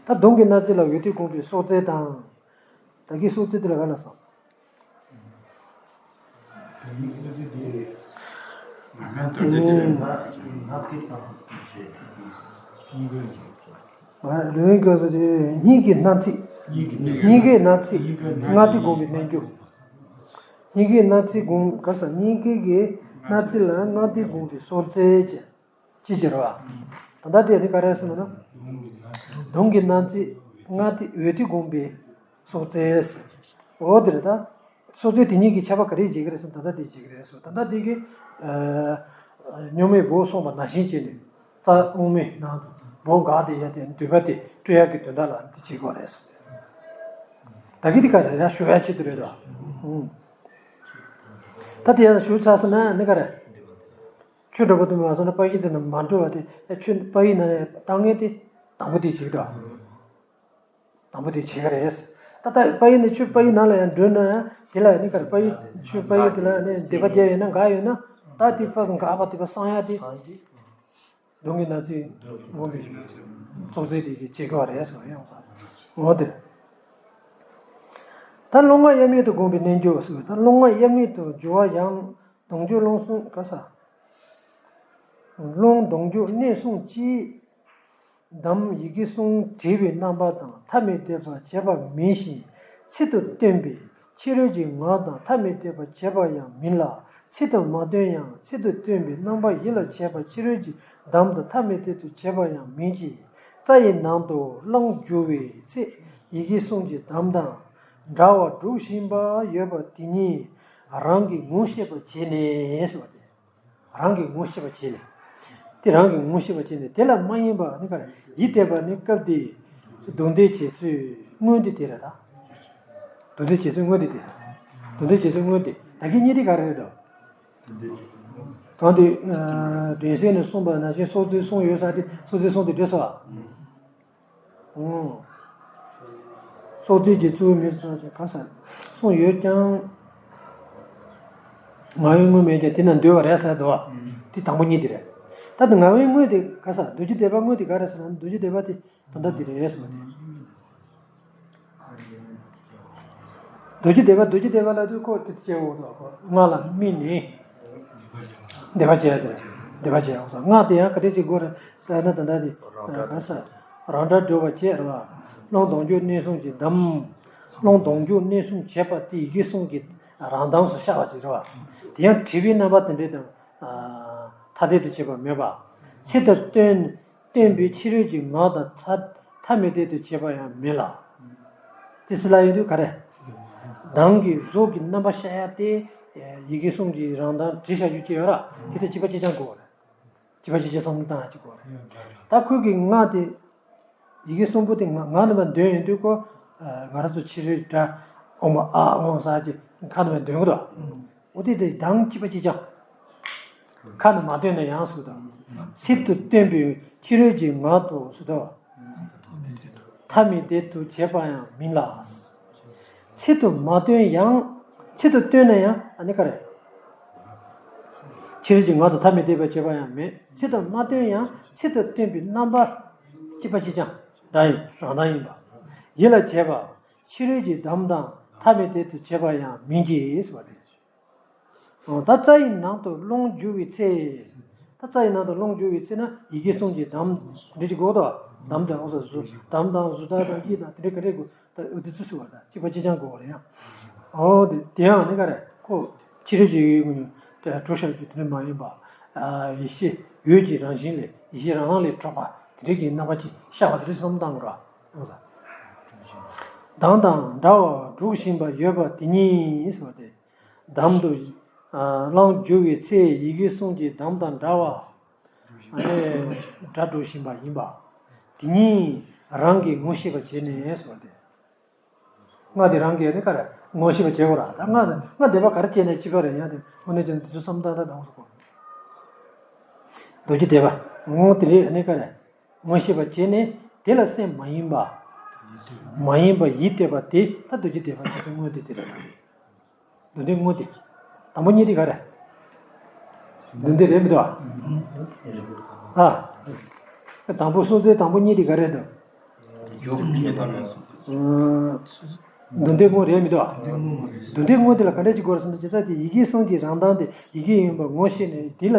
ད་གདོང་གི་སྣ་རྩེ་ལ་འོད་ཐིག་གོང་པའི་སྲོག་རྩོལ་དང་། ད་གི་སྲོག་རྩོལ་དེ་ལ་ག་ལ་སོང་། ལོས་ཡིན་སྐབས་སུ་དེ་སྙིང་གི་སྣ་རྩེ། སྙིང་གའི་སྣ་རྩེ། སྔགས་ཐིག་བསྒོམ་པའི་རྣལ་འབྱོར། སྙིང་གའི་སྣ་རྩེ་བསྒོམ་ག་ས་སྙིང་གའི་གི་སྣ་རྩེ་ལ་སྔགས་ཐིག་བསྒོམ་པའི་སྲོག་རྩོལ་བྱས། ཅི་ཕྱིར་བ། ད་ལྟ་དེ་ནི་ག་རེ་ཟེར་ན། གདོང་གི་སྣ་རྩེ། སྔགས་ཐིག་འོད་ཐིག་བསྒོམ་པའི་སྲོག་རྩོལ། འོ་དེ་རེད་ད། སྲོག་རྩོལ་དེ་གཉིས་ཀྱི་ཁྱད་པར་ག་རེ་བྱེད་ཀྱི་རེད་ཟེར་ན་ད་ལྟ་དེ་བྱེད་ཀྱི་རེད་ཟེར་ད་ལྟ་དེ་གི། སྨྱུག་མའི་སྦུག་སོང་བ་ནང་བཞིན་བྱས་ནས་རྩ་སྔོན་མའི་ནང་དུ་སྦུག་འགག་དེ་ཡ་དེ་འདོད་པ་དེ་སྤྲོད་ཡག་གི་དོན་དག་ལ་འདི་བྱེད་དགོས་རེད་ཟེར། ད་གི་དེ་ག་རེ་ཡ་ཞུ་ཡ་ཆེད་དུ་རེད་དོ། ད་དེ་ཡ་ཞུ་ཚར་སོང་ན་ནི་ག་རེ། ཆོས་འགྲོ་བ་དུ་མ་སོང་ན་པ་ཡི་དེ་ན་མ་འགྲོ་བ་དེ་ཆོས་པ་ཡི་ན་བཏང་ངེས་དེ་དང་པོ་དེ་བྱེད་དོ། དང་པོ་དེ་བྱེད་ཀྱི་རེད། ད་ལྟ་པ་ཡི་ནི་ཆོས་པ་ཡི་ནང་ལ་ཡང་འགྲོ་ན་ཡང་དེ་ལ་ནི་ག་རེ་པ་ཡི་ཆོས་པ་ཡི་དེ་ལ་ནི་འདོད་པ་རྒྱ་ཡོད་ན་འགའ་ཡོད་ན་ད་དེ་པ་འགག་པ་དེ་པ་སངས་ཡ་དེ་གདོང་གི་སྣ་རྩེ་བསྒོམ་པའི་སྲོག་རྩོལ་དེ་གི་བྱེད་ཀྱི་རེད་ཟེར་ཡོང་ས་འོ་དེ། ད་རླུང་སྔགས་དབྱེར་མེད་དུ་བསྒོམ་པའི་རྣལ་འབྱོར་ཟེར་བ་ད་རླུང་སྔགས་དབྱེར་མེད་དུ་སྦྱོར་བ་ཡང་གདོང་འགྱུ་རླུང་གསུམ་ག་ས། རླུང་གདོང་འགྱུ་གནད་གསུམ་གྱིས། གདངས་ཡི་གེ་གསུམ་བྲིས་པའི་རྣམ་པ་དང་ཐ་མི་དད་པར་བྱེད་པ་མིན་ཞིང་ཚིག་ཏུ་སྟོན་པའི་ཕྱི་རོལ་གྱི་ངག་དང་ཐ་མི་དད་པར་བྱེད་པ་ཡང་མིན་ལ། ཚིག་ཏུ་མ་སྟོན་ཡང་ཚིག་ཏུ་སྟོན་པའི་རྣམ་པ་ཡིད་ལ་བྱེད་པ་ཕྱི་རོལ་གྱི་གདངས་དང་ཐ་མི་དད་དུ་བྱེད་པ་ཡང་མིན་གྱི། རྩ་ཡི་ནང་དུ་གླང་རྒྱུ་བའི་ཚེ། ཡི་གེ་གསུམ་གྱི་དམ་དང་འདྲ་བ་སྒྲུབ་བཞིན་པ་ཡོད་པ་དེ་ཉིད་རང་གིས་ངོ་ཤེས་པར་བྱས་ནས་ཟེར་བ་དེ། རང་གིས་ངོ་ཤེས་པར་བྱས་ནས། དེ་རང་གིས་ངོ་ཤེས་པར་བྱས་ནས་དེ་ལ་མ་ཡིན་པ་ནི་ག་རེ། ཡིད་གཏད་པ་ནི་སྐབས་དེའི་སྡུག་བདེན་བྱེད་ཚུལ་དངོས་དེ་དེ་རེད་ད། སྡུག་བདེན་བྱེད་ཚུལ་དངོས་དེ་དེ། སྡུག་བདེན་བྱེད་ཚུལ་དངོས་དེ་ད་གིན་གཉིས་དེ་ག་རེ་རེད་དོ། གང་དེ། སྒྲོན་གསལ་ནས་གསུངས་པ་ནང་བཞིན་སྲོག་རྩོལ་གསུམ་ཡོད་ས་དེ་སྲོག་རྩོལ་གསུམ་དེ་འགྲོ་སོང་ཨ། ཨོ། སྲོག་རྩོལ་གྱི་རྩོལ་མེད་སོགས་ཀྱི་ག་ས་གསུངས་ཡོད་ཀྱང་། ངག་དབང་དངོས་མེད་ཀྱང་དེ་ན་འདུས་པ་རེད་ཟེར་འདུག་བ། དེ་དང་པོ་གཉིས་དེ་རེད། ད་དེ་ངག་དབང་དངོས་དེ་ག་ས་མདོ་རྒྱུད་སྡེ་པ་དངོས་དེ་ག་རེ་ཟེར་ན་མདོ་རྒྱུད་སྡེ་པ་དེ་ད་ལྟ་དེ་རེད་ཟེར་བ་དེ། མདོ་རྒྱུད་སྡེ་པ་མདོ་རྒྱུད་སྡེ་པ་ལ་དུས་ཁོ་དེ་བྱས་འོ་དོ། སྔགས་ལ་དམིགས་ནས་སྡེ་པ་བྱས་ཏེ་སྡེ་པ་བྱས་འོ། སྔགས་དེ་ཡང་ག་འདྲས་ཅིག་དགོས་རེད་ཟེར་ན་ད་ལྟ་དེ་ག་ས་རང་སྒྲ་སྒྲོགས་པ་བྱས་རེད་བ། རླུང་ལྡང་འཇུག་གནས་གསུམ་གྱི་དམ། རླུང་ལྡང་འཇུག་གནས་གསུམ་བྱས་པ་དེ་ཡི་གེ་གསུམ་གྱི་རང་དམ་སུ་ཤར་བ་ཅིག་རེད་བ། དེ་ཡང་བྲིས་པའི་རྣམ་པ་དེ་འདྲས་དང་ཐ་དད་དུ་བྱས་པ་མེད་པ། ཚིག་ཏུ་སྟོན། སྟོན་པའི་ཕྱི་རོལ་གྱི་ངག་དང་ཐ་ཐ་མི་དད་དུ་བྱེད་པ་ཡང་མིན་ལ། དེ་ཚིག་ལ་ཡོད་དུས་ག་རེ། གདངས་ཀྱི་གཟུགས་ཀྱི་རྣམ་པ་ཤར་ཡ་དེ། ཡི་གེ་གསུམ་གྱི་རང་གདངས་བྲིས་བཞག་རྒྱུ་ཅིག་ཡོད་ར་དེ་དེ་གཅིག་པ་གཅིག་རྐྱང་དགོས་རེད། གཅིག་པ་གཅིག་རྐྱང་བསམ་བློ་བཏང་ཡ་གཅིག་དགོས་རེད། ད་ཁོས་ཀྱི་ངག་དེ། ཡི་གེ་གསུམ་པོ་དེ་ངག་ངག་ནས་མར་འདོན་ཡོང་དུས་ཁོ། ང་རང་ཚོ་ཕྱི་རོལ་སྒྲ་ཨོ་མ་ཨ་ཨོ་ཟེར་གྱི་ཁ་ནས་མར་འདོན་གི་འདུག་འོ་དེ་དེ་གདངས་གཅིག་པ་གཅིག་རྐྱང་། ཁ་ནས་མ་བཏོན་ན་ཡང་སུ་དང་། ཚིག་ཏུ་སྟོན་པའི་ཕྱི་རོལ་གྱི་ངག་ཏུ་སུ་དང་། ཐ་མི་དད་དུ་བྱེད་པ་ཡང་མིན་ལ། ཚིག་ཏུ་མ་བཏོན་ཡང་། ཚིག་ཏུ་བཏོན་ན་ཡང་ཨ་ནི་ག་རེ། ཕྱི་རོལ་གྱི་ངག་ཏུ་ཐ་མི་དད་པར་བྱེད་པ་ཡང་མེད། ཚིག་ཏུ་མ་བཏོན་ཡང་ཚིག་ཏུ་སྟོན་པའི་རྣམ་པ་གཅིག་པ་གཅིག་རྐྱང་འདྲ་ཡིན་རང་དབང་ཡིན་པ། ཡིད་ལ་བྱེད་པ། ཕྱི་རོལ་གྱི་དམ་དང་ཐ་མི་དད་དུ་བྱེད་པ་ཡང་མིན་གྱི་ཟེར་བ་དེ། ད་རྩ་ཡི་ནང་དུ་རླུང་རྒྱུ་བའི་ཚེ། ད་རྩ་ཡི་ནང་དུ་རླུང་རྒྱུ་བའི་ཚེ་ན་ཡི་གེ་གསུམ་གྱི་དམ་འདི་ཅིག་དགོས་དོ། དམ་དང་ཨོ་ཟ་གཟུ་དམ་དང་གཟུ་དག་དང་ཡིད་དང་དེ་འདྲ་ག་རེ་དགོས་ད་འོ་དེ་ཚོ་ཟེར་བ་དང་གཅིག་པ་གཅིག་རྐྱང་དགོས་པ་རེད་ཡང་། ཨོ་དེ་དེ་ཡང་ནི་ག་རེ་ཁོ་ཕྱི་རོལ་གྱི་ཡུལ་ངོ་ནས་གྲོལ་ཤར་རྒྱུ་དེ་འདྲ་མ་ཡིན་པ། ཡེ་ཤེས་འོད་ཀྱི་རང་བཞིན་ལས་ཡེ་ཤེས་རང་སྣང་ལས་གྲོལ་བ་དེ་འདྲ་གི་རྣམ་པ་ཅིག་ཤར་བ་དེ་འདྲ་བསམ་བཏང་དགོས་ར། ཨོ་ད། དམ་དང་འདྲ་བ་སྒྲུབ་བཞིན་པ་ཡོད་པ་དེ་ཉིད་ཟེར་བ་སྟེ། དམ་དུ་ཨ་རླུང་རྒྱུ་བའི་ཚེ་ཡི་གེ་གསུམ་གྱི་དམ་དང་འདྲ་བ། ཨ་ནི་སྒྲ་སྒྲོག་བཞིན་པ་ཡིན་པ། དེ་ཉིད་རང་གིས་ངོ་ཤེས་པར་བྱས་ནས་ཟེར་བ་སྟེ། ང་དེ་རང་གིས་ནི་ག་རེ་ངོ་ཤེས་པར་བྱེད་དགོས་ར། ད་ང་ང་སྡེ་པ་ག་རེ་བྱས་ནས་གཅིག་པ་རེད་ཡང་དེ་དངོས་གནས་ཀྱང་འདི་ཚོ་བསམ་སྟངས་ད་དང་སོ་གོ། མདོ་རྒྱུད་སྡེ་པ་ངོ་དེ་རེད་ནི་ག་རེ། ངོ་ཤེས་པ་བྱས་ནས་དེ་ལ་སེམས་མ་ཡེངས་པ། མ་ཡེངས་པ་ཡིད་གཏད་པ་དེ་ད་མདོ་རྒྱུད་སྡེ་པ་ཁྱེད་ཚོའི་དངོས་དེ་དེ་རེད། མདོ་སྡེ་དངོས་དེ། དང་པོ་གཉིས་དེ་ག་རེ། མདོ་སྡེ་རེད་མི་འདུག་ཨ། ཨ། དང་པོ་སྲོག་རྩོལ་དང་པོ་གཉིས་དེ་ག་རེ་འདུག་མདོ་སྡེ་དངོས་རེད་མི་འདུག་ཨ། མདོ་སྡེ་དངོས་དེ་ལ་ག་འདྲ་ཅིག་དགོས་རེད་ཟེར་ན་ཇི་ལྟར་དེ་ཡི་གེ་གསུམ་གྱི་རང་མདངས་དེ་ཡི་གེ་ཡིན་པ་ངོ་ཤེས་ནས་དེ་ལ།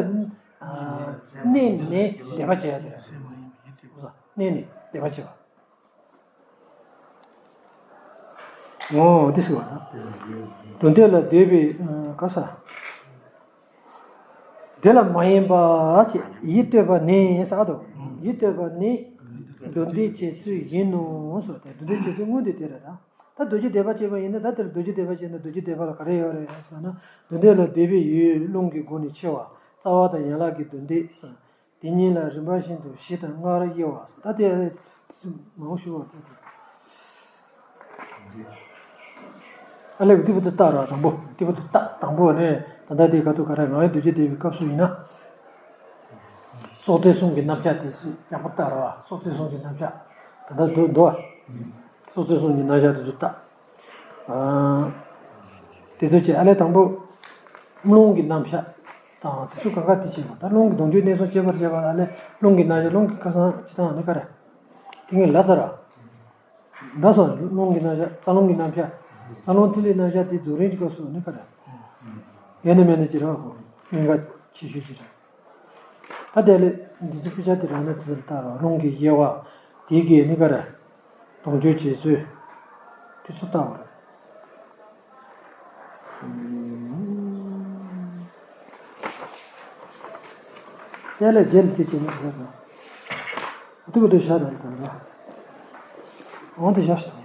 གནས་ནས་སྡེ་པ་བྱས་ཏེ། གནས་ནས་སྡེ་པ་བྱས་པ། ངོ་དེ་ཟེར་བ་དང་། དོན་དེ་ལ་སྡེ་པའི་ག་ས། དེ་ལ་མ་ཡེངས་པ་ཅེས་ཡིད་གཏད་པ་ནི་ཟེར་དོ། ཡིད་གཏད་པ་ནི་མདོ་སྡེ་བྱེད་ཚུལ་ཡིན་ནོ་ཟེར་ཏེ་མདོ་སྡེ་བྱེད་ཚུལ་དངོས་དེ་དེ་རེད་ད། ད་མདོ་རྒྱུད་སྡེ་པ་བྱས་པ་ཡིན་ན་ད་དེར་མདོ་རྒྱུད་སྡེ་པ་བྱས་ན་མདོ་རྒྱུད་སྡེ་པ་ལ་ག་རེ་ཡོད་རེད་ཟེར་ན། དོན་དེ་ལ་སྡེ་པའི་ཡུལ་རླུང་གི་སྒོ་ནས་ཕྱེ་བ་རྩ་བ་དང་ཡན་ལག་གི་དོན་དེ་ཟེར། དེ་ཉིད་ལ་རིམ་པ་བཞིན་དུ་གཞི་དང་སྔགས་ར་དབྱེ་བ་ཟེར་ད་དེ་ཨ་ལས་དེ་ཚོ་མང་པོ་ཞུ་བ་ད་དེ། ཨ་ལས་དེ་བུ་དུ་ལྟ་ར་དང་པོ་དེ་བུ་དུ་ལྟ་དང་པོ་ནས་ད་ལྟ་དེ་ག་དུ་ག་རེ་ང་ཡི་མདོ་རྒྱུད་སྡེ་པའི་སྐབས་སུ་ཡིན་ན། སྲོག་རྩོལ་གསུམ་གྱི་རྣམ་གཞག་དེ་ཚོ་ཡག་པོ་ལྟ་ར་བ་སྲོག་རྩོལ་གསུམ་གྱི་རྣམ་གཞག་ད་ལྟ་འདུག་འདུག་བ། སྲོག་རྩོལ་གསུམ་གྱི་རྣམ་གཞག་དེ་ཚོ་ལྟ། དེ་ཚོ་བྱས་ཨ་ལས་དང་པོ། རླུང་གི་རྣམ་གཞག་དང་དེ་ཚོ་ག་ག་དེ་བྱས་པ་ད་རླུང་གི་ལྡང་འཇུག་གནས་གསུམ་བྱེད་པར་བྱེད་པ་ཨ་ལས་རླུང་གི་རྣམ་གཞག་རླུང་གི་ཁ་སང་ཅི་དང་ནི་ག་རེ། དེ་ངས་ལ་ཚར་ར། འདྲ་སོང་རླུང་གི་རྣམ་གཞག་རྩ་རླུང་གི་རྣམ་གཞག་རྩ་རླུང་ཐིག་ལེའི་རྣམ་གཞག་དེ་རྫོགས་རིམ་གྱི་སྐབས་སུ་ནི་ག་རེ། ཡེ་ནས་མེད་ནས་ཅི་རེད་བ་གོ་གནད་འགག་ཆེ་ཤོས་ཅི་རེད། ད་དེ་ལས་འདི་ཚོ་དཔེ་ཆ་དེ་རང་ནས་དེ་ཚོ་ལྟ་རོགས་རླུང་གི་དབྱེ་བ་དེ་གས་ནི་ག་རེ། ལྡང་འཇུག་བྱེད་ཚུལ་དེ་ཚོ་ལྟ་བ་རེད། དེ་ལས་རྗེས་ལ་དེ་བྱེད་ནི་ཟེར་དང་། ཏུ་ཏུ་བཞག་ར་དང་ར། འོང་དུ་བཞག་སོང་།